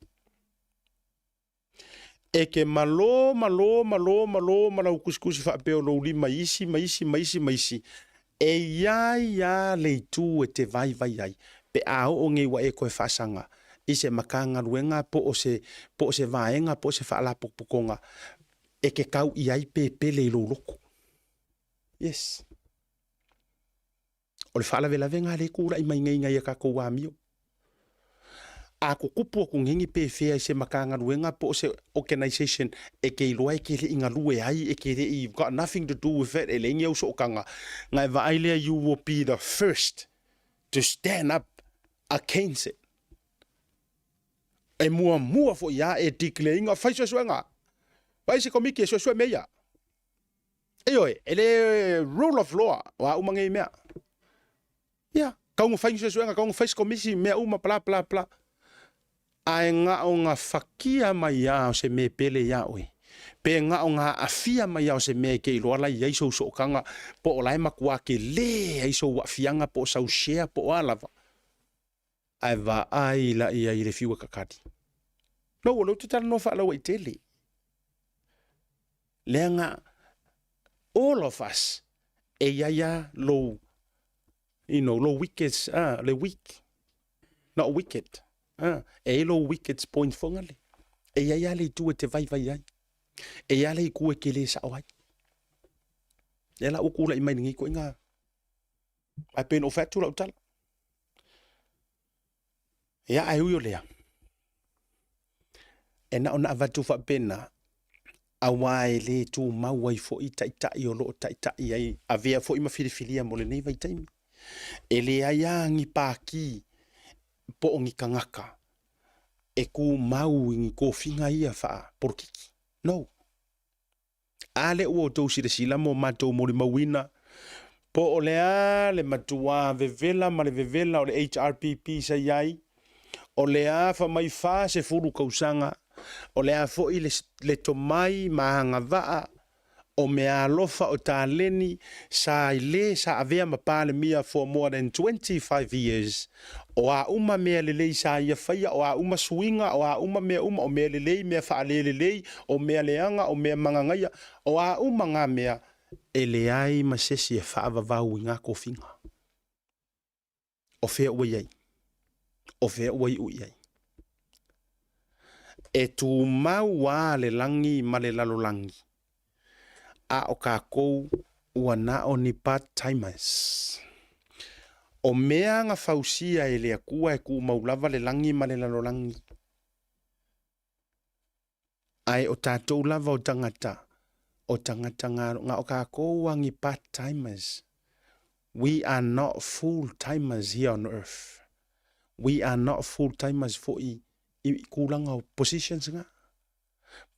[SPEAKER 1] E ke malo, malo, malo, malo ma lau kusikusi faapea o lou lima i isi ma isi ma isi ma isi, e i ai a le itu e te vaivai ai pe a oo nei ua e toe faasaga i se Matagaluega po o se, po o se vaega po o se faalapotopotoga e te tau i ai pe pele i lou loto. Yes. O le faalavelavega lea e tulai mai nei nai a tatou amio. A tutupu atu nei ni pefea i se Matagaluega po o se organization e te iloa e te le i galue ai, e te le i, got nothing to do with it, e leai ni au sootaga, na e vaai lea you will be the first to stand up against it. E muamua foi a e declare ina fai suesuega. Fai se komiti e suesue mea ia. Ioe, e le rule of law, o a uma nei mea. Ia, kau na fai ni suesuega, kau na fai se komisi, mea uma, bla, bla, bla. Ae na o na fakia mai a o se mea pele iā oe. Pe na o na aafia mai a o se mea e ke iloa la i ai sou sootaga, po o la e matua tele ai sou aafiaga, po o sau share, po o a lava. Ae vaai la i ai i le fiu e kakali. No, o lea ou te talanoa faalauaitele. Leaga all of us e i ai a lou you know, lou wicked, ah, le weak, not wicked, ah, e i ai lou wicked point fongale. E i ai a le itu e te vaivai ai. E i ai a le itu e te le sao ai. Lea la ua tulai mai lenei ituaiga, ae pei ona ou fai atu lau tala. Ia, ae ui o lea, e na ona avatu faapena, aua e le tumau ai foi taitai o lo o taitai ai, avea foi ma filifilia mo lenei vaitaimi. E leai lava ni pākī po o ni tagata e tumau i ni tofiga ia faapolokiki. No. A lea ua outou silasila mo matou molimauina, po o le a le matuā vevela ma le vevela o le HRPP sa i ai, o le a fa mai 40 kausaga, o le a foi le, le tomai ma agavaa o meaalofa o taleni sa i le sa avea ma Palemia for more than 25 years, o a uma mea lelei sa ia faia, o a uma suiga, o a uma mea uma, o mea lelei, mea faalelelei, o mea leaga, o mea magagaia, o a uma ngā mea, e leai ma se isi e faavavau i ngā tofiga. O fea ua i ai? O fea ua iu i ai? E tumau a le lagi ma le lalolagi, a o kākou ua na o ni part-timers. O mea na fausia e le Atua e tumau lava le lagi ma le lalolagi. Ae o tātou lava o tagata, o tagata ngā, ngā o kākou a ni part-timers. We are not full-timers here on earth. We are not full-timers foi i kūlanga o positions ngā.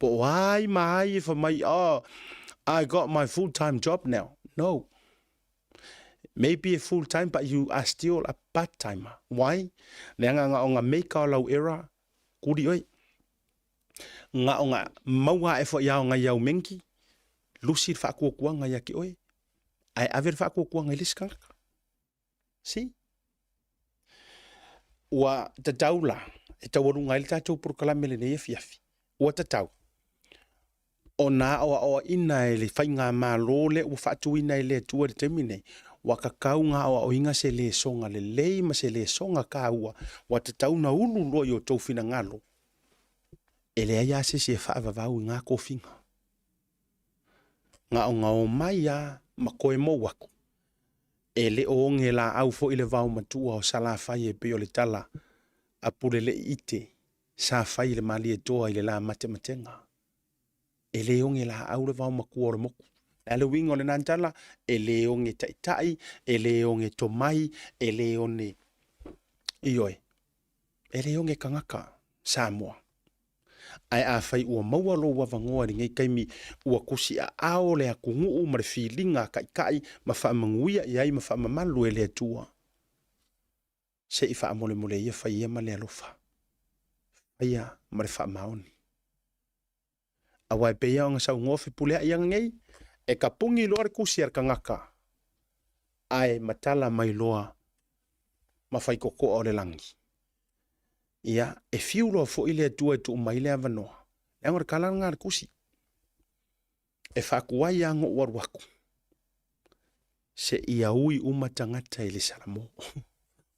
[SPEAKER 1] Po o ai ma ai e wha mai, oh, I got my full-time job now. No. Maybe a full-time, but you are still a part-timer. Why? Leaga nga o nga make o lau era, kuri oi. Nga o nga maua e fo iao nga iau menki, lusi le whaakuakuanga ia ki oe, ae ave le whaakuakuanga i le isi kangaka. See? Ua tatau la, e taualuga ai le tatou polokalame lenei afiafi, ua tatau ona aoaoaina e le faigamalo lea ua faatuina e le Atua i le taimi nei, ua tatau ona aoaoina se lesoga lelei ma se lesoga taua, ua tatau ona ulu loa i o outou finagalo, e leai lava se isi e faavavau i na tofiga. Na ona omai lava ma toe mou atu. E le o oge laau foi le vaomatua o Salafai e pei o le tala a Pulele'i-ite sa fai i le Malietoa i le la matematega. E le oge laau le vaomatua o le motu. Le a le uiga o lena tala? E le oge taitai, e le oge tomai, e le one... Ioe, e le oge tagata Samoa. Ae afai ua maua lou avanoa i lenei taimi ua tusiaao le atunuu ma le filiga a taitai ma faamanuia i ai ma faamamalu e le Atua, se i faamolemole ia fai ia ma le alofa, faia ma le faamaoni. Aua e pei lava ona saunoa Fepuleai ana nei, e tapuni loa le tusi a le tagata, ae matala mai loa ma faitotoa o le lagi. Ia, e fiu loa foi le Atua e tuu mai le avanoa, leaga o le tala lena a le tusi, e faatuai lava ona ou alu atu, seia ui uma tagata i le Salamo.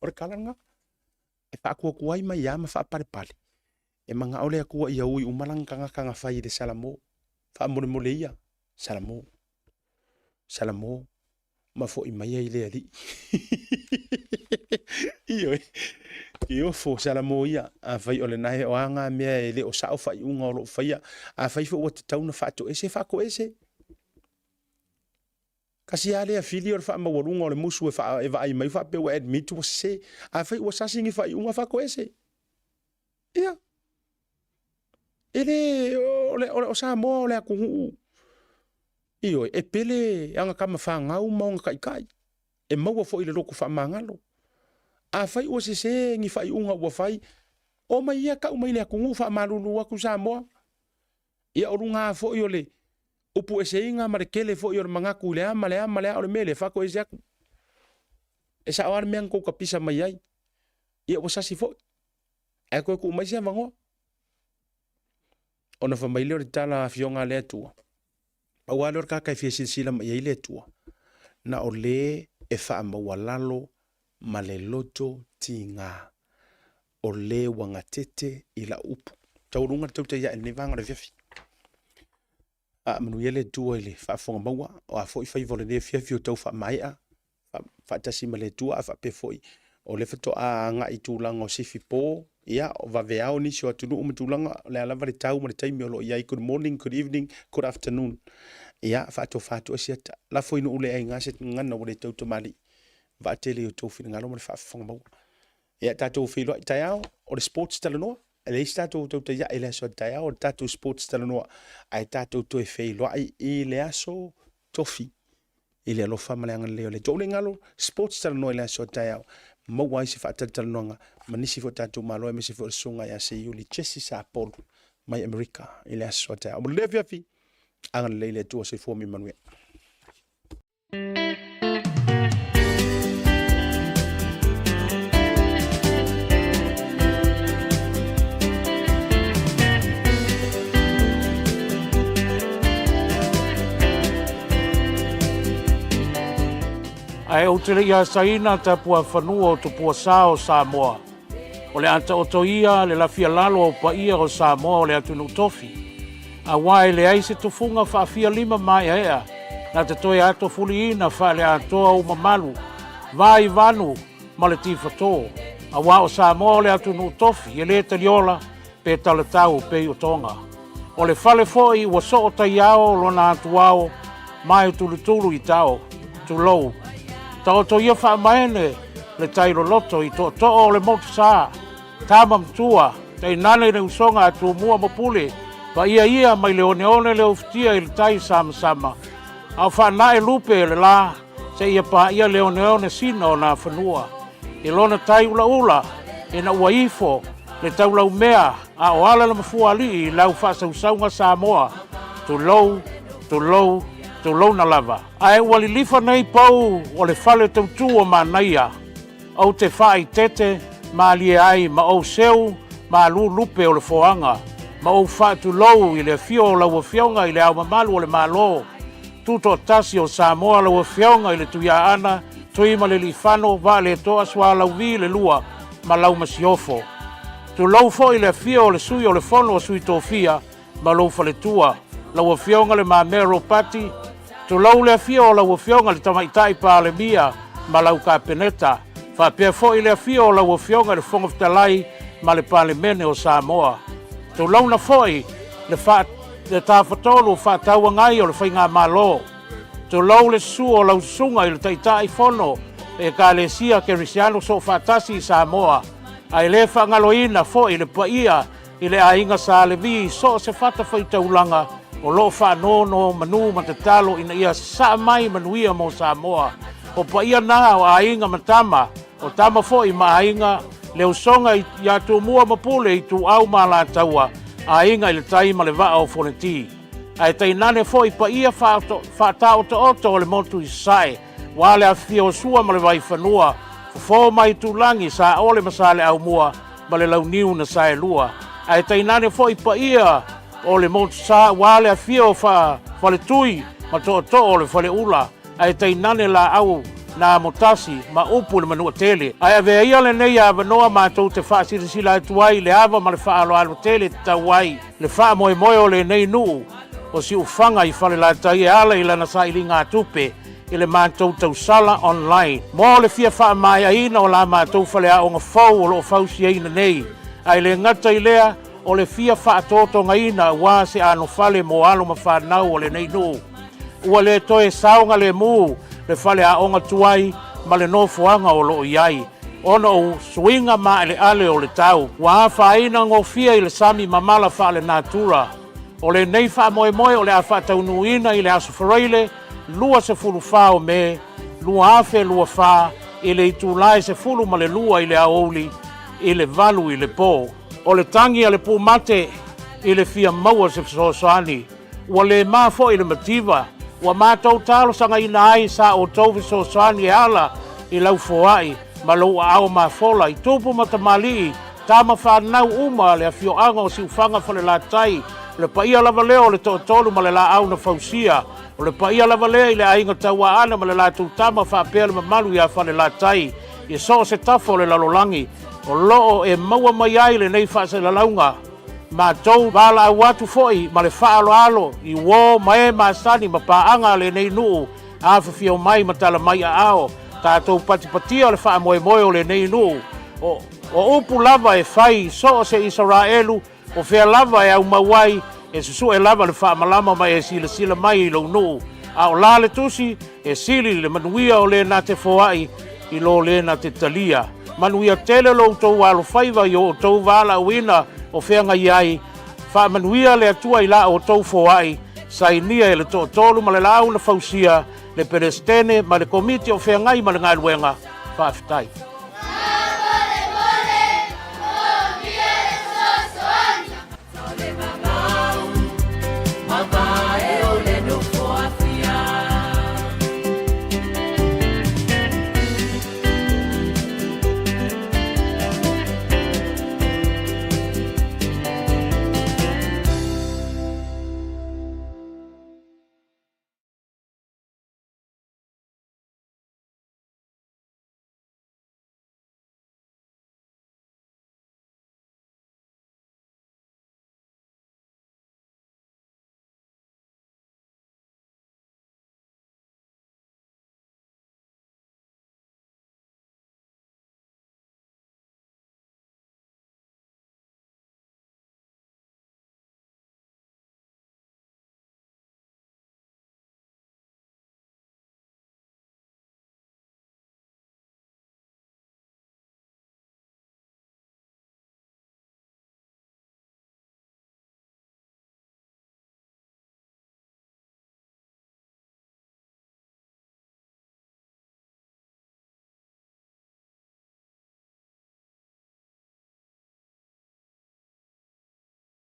[SPEAKER 1] O le tala lena. E faatuatuai mai lava ma faapalepale, e manao le Atua ia ui uma lana tagata na fai i le Salamo. Faamolemole ia, Salamo, Salamo, ma foi mai ai le Alii. Ioe, iofo Salamo ia, afai o lena e o a ngā mea e le o sao faaiuga o lo o faia, afai foi ua tatau ona faatoese, faatoese. Kasi lava lea fili o le faamaualuga o le musu e, faa, e vaai mai faapea ua admit ua sese. Afai ua sasi ni faaiuga, faatoese. Ia. E le, o, le, o, le, o Samoa o le atunuu, ioe, e pele ana tama fanau ma ona taitai. E maua foi i le loto faamagalo. Afai ua sese ni faaiuga ua fai, omai ia tau mai le atunuu faamalulu atu Samoa. Ia o luga foi o le upu eseina ma le tele foi o le manatu i le a ma le a ma le a o le mea lea, faatoese atu. E sao lava le mea na tou tapisa mai ai. Ia ua sasi foi. Ae toe tuu mai se avanoa. Ona fai mai lea o le tala a Afioga a le Atua, pau lava lea o le tagata e fia silasila mai ai le Atua, na o le e faamaualalo ma le loto tiga, o le ua gatete i lau upu. Taualuga le tautai ae i lenei vaega o le afiafi. A manuia le Atua i le faafofoga maua, o a foi faiva o lenei afiafi o tau faamaea, faatasi ma le Atua, a faapea foi o lea faatoa agai i tulaga o sifi po, ia, o vaveao nisi o atunuu ma tulaga, o le a lava le tau ma le taimi o lo o i ai, good morning, good evening, good afternoon. Ia, faatofa atu ai si ata. Lafo i nuu le aiga se gagana ua le tau tamalii. Vaatele i o outou finagalo ma le faafofoga maua. Ia, tatou feiloai taeao, o le sports talanoa. E leai se tatou tautai ae i le aso taeao, o le tatou sports talanoa. Ae tatou toe feiloai i le aso tofi. I le alofa ma le agalelei o le Atua. Ua le galo, sports talanoa i le aso taeao. Maua ai se faatalatalanoaga ma nisi foi o tatou malo aemaise foi o le susuga ia Seiuli Jesse Sapolu mai Amerika i le aso taeao. Mo le afiafi, agalelei le Atua, soifua ma ia manuia.
[SPEAKER 7] Ae ou te le i asaina tapuafanua o tupua sa o Samoa, o le a taoto ia le lafia lalo o paia o Samoa o le atunuu tofi, aua e leai se tufuga faafia lima maeaea na te toe atofuliina faaleatoa ou mamalu, va i vanu ma le tifatō, aua o Samoa o le atunuu tofi e le taliola pe talatau pei o Toga. O le fale foi ua soo taiao lona atuao ma e tulutulu i tao, tulou. Taoto ia faamaene le tai loloto i tootoo o le motu sa, tama matua, tainane i le usoga a Tumua ma Pule, paia ia mai le oneone le ufitia i le tai samasama, a o faanae lupe le la seia paia le oneone sina o Nafanua i lona tai ulaula ina ua ifo le taulaumea a o ala le mafuaalii i lau faasausauga Samoa, tulou, tulou, tulouna lava. Ae ua lilifa nei pou o le fale tautu o Manaia, ou te faaitete malie ai ma ou seu malu lupe o le foaga, ma ou faatulou i le afio o lau Afioga i le Ao Mamalu o le Malo Tutoatasi o Samoa, lau Afioga i le Tuiaana Tuimalealiifano Vaaletoa Sualauvi le Lua ma lau Masiofo. Tulou foi le afio o le Sui o le Fono a Sui Tofia ma lou faletua, lau Afioga Le Mamea Ropati, tulou le afio o lau Afioga le Tamaitai Palemia ma lau Kapeneta, faapea foi le afio o lau Afioga i le Fofoga Fetalai ma le Palemene o Samoa. Tulouna foi le faa, le Tafatolu Faatauagai o le Faigamalo. Tulou le susu o lau susuga i le Taitai Fono Ekalesia Kerisiano Soofaatasi i Samoa, ae le faagaloina foi le paia i le aiga Sa Levi i so o se fatafaitaulaga o lo o faanonomanu ma tatalo ina ia sasaa mai manuia mo Samoa. O paia na o aiga ma tama, o tama foi ma aiga, le usoga ia Tumua ma Pule, Ituau ma Alataua, aiga i le tai ma le vaa o Fonoti. Ae tainane foi paia faataotooto o le motu i Sasae, ua le afifio o Sua ma le Vaifanua, Fofo ma Aitulagi, Saole ma Saleaaumua ma le Launiu na Saelua. Ae tainane foi paia o le Motusa ua le afio o Faletui ma Tootoo o le Faleula, ae tainane laau na amotasi ma upu i le Manuatele. Ae avea ia lenei avanoa matou te faasilasila atu ai i le ava ma le faaaloalo tele e tatau ai le faamoemoe o lenei nuu o Siufaga i Falelatai e ala i lana sailiga-tupe i le matou tausala online mo le fia faamaeaina o la matou faleaoga fou o lo o fausiaina nei, ae le gata i lea, o le fia faatotogaina aua se anofale mo alo ma fanau o lenei nuu. Ua le toe saogalemu le faleaoga tuai ma le nofoaga o lo o i ai, ona o suiga maaleale o le tau ua afaina gofie i le sami mamala faalenatura. O lenei faamoemoe o le a faataunuuina i le Aso Faraile 24 o Me 2024 i le itula e 12 i le aoauli i le 8 i le po. O le tagi a le pumate i le fia maua se fesoasoani, ua le ma foi le mativa, ua matou talosagaina ai sa outou fesoasoani e ala i lau foai ma lou aao mafola i tupu ma tamalii, tama fanau uma a le afioaga o Siufaga Falelatai, o le paia lava lea o le toatolu ma le laau na fausia, o le paia lava lea i le aiga Tauaana ma le latou tama faapea le mamalu ia Falelatai i so o se tafa o le lalolagi o lo o e maua mai ai lenei faasalalauga. Matou valaau atu foi ma le faaaloalo i uo ma e masani ma paaga a lenei nuu afifio mai ma tala mai aao, tatou patipatia le faamoemoe o lenei nuu. O, o upu lava e fai i so o se Isaraelu, o fea lava e aumau ai, e susue lava le faamalama ma e silasila mai i lou nuu. A o la le tusi, e sili le manuia o le na te foai i lo le na te talia. Manuia tele lo outou alofaiva i o outou valaauina o feagai ai, Faamanuia le Atua i la outou foai, sainia e le toatolu ma le laau na fausia, le Peresetene ma le Komiti o Feagai ma le Galuega. Faafetai.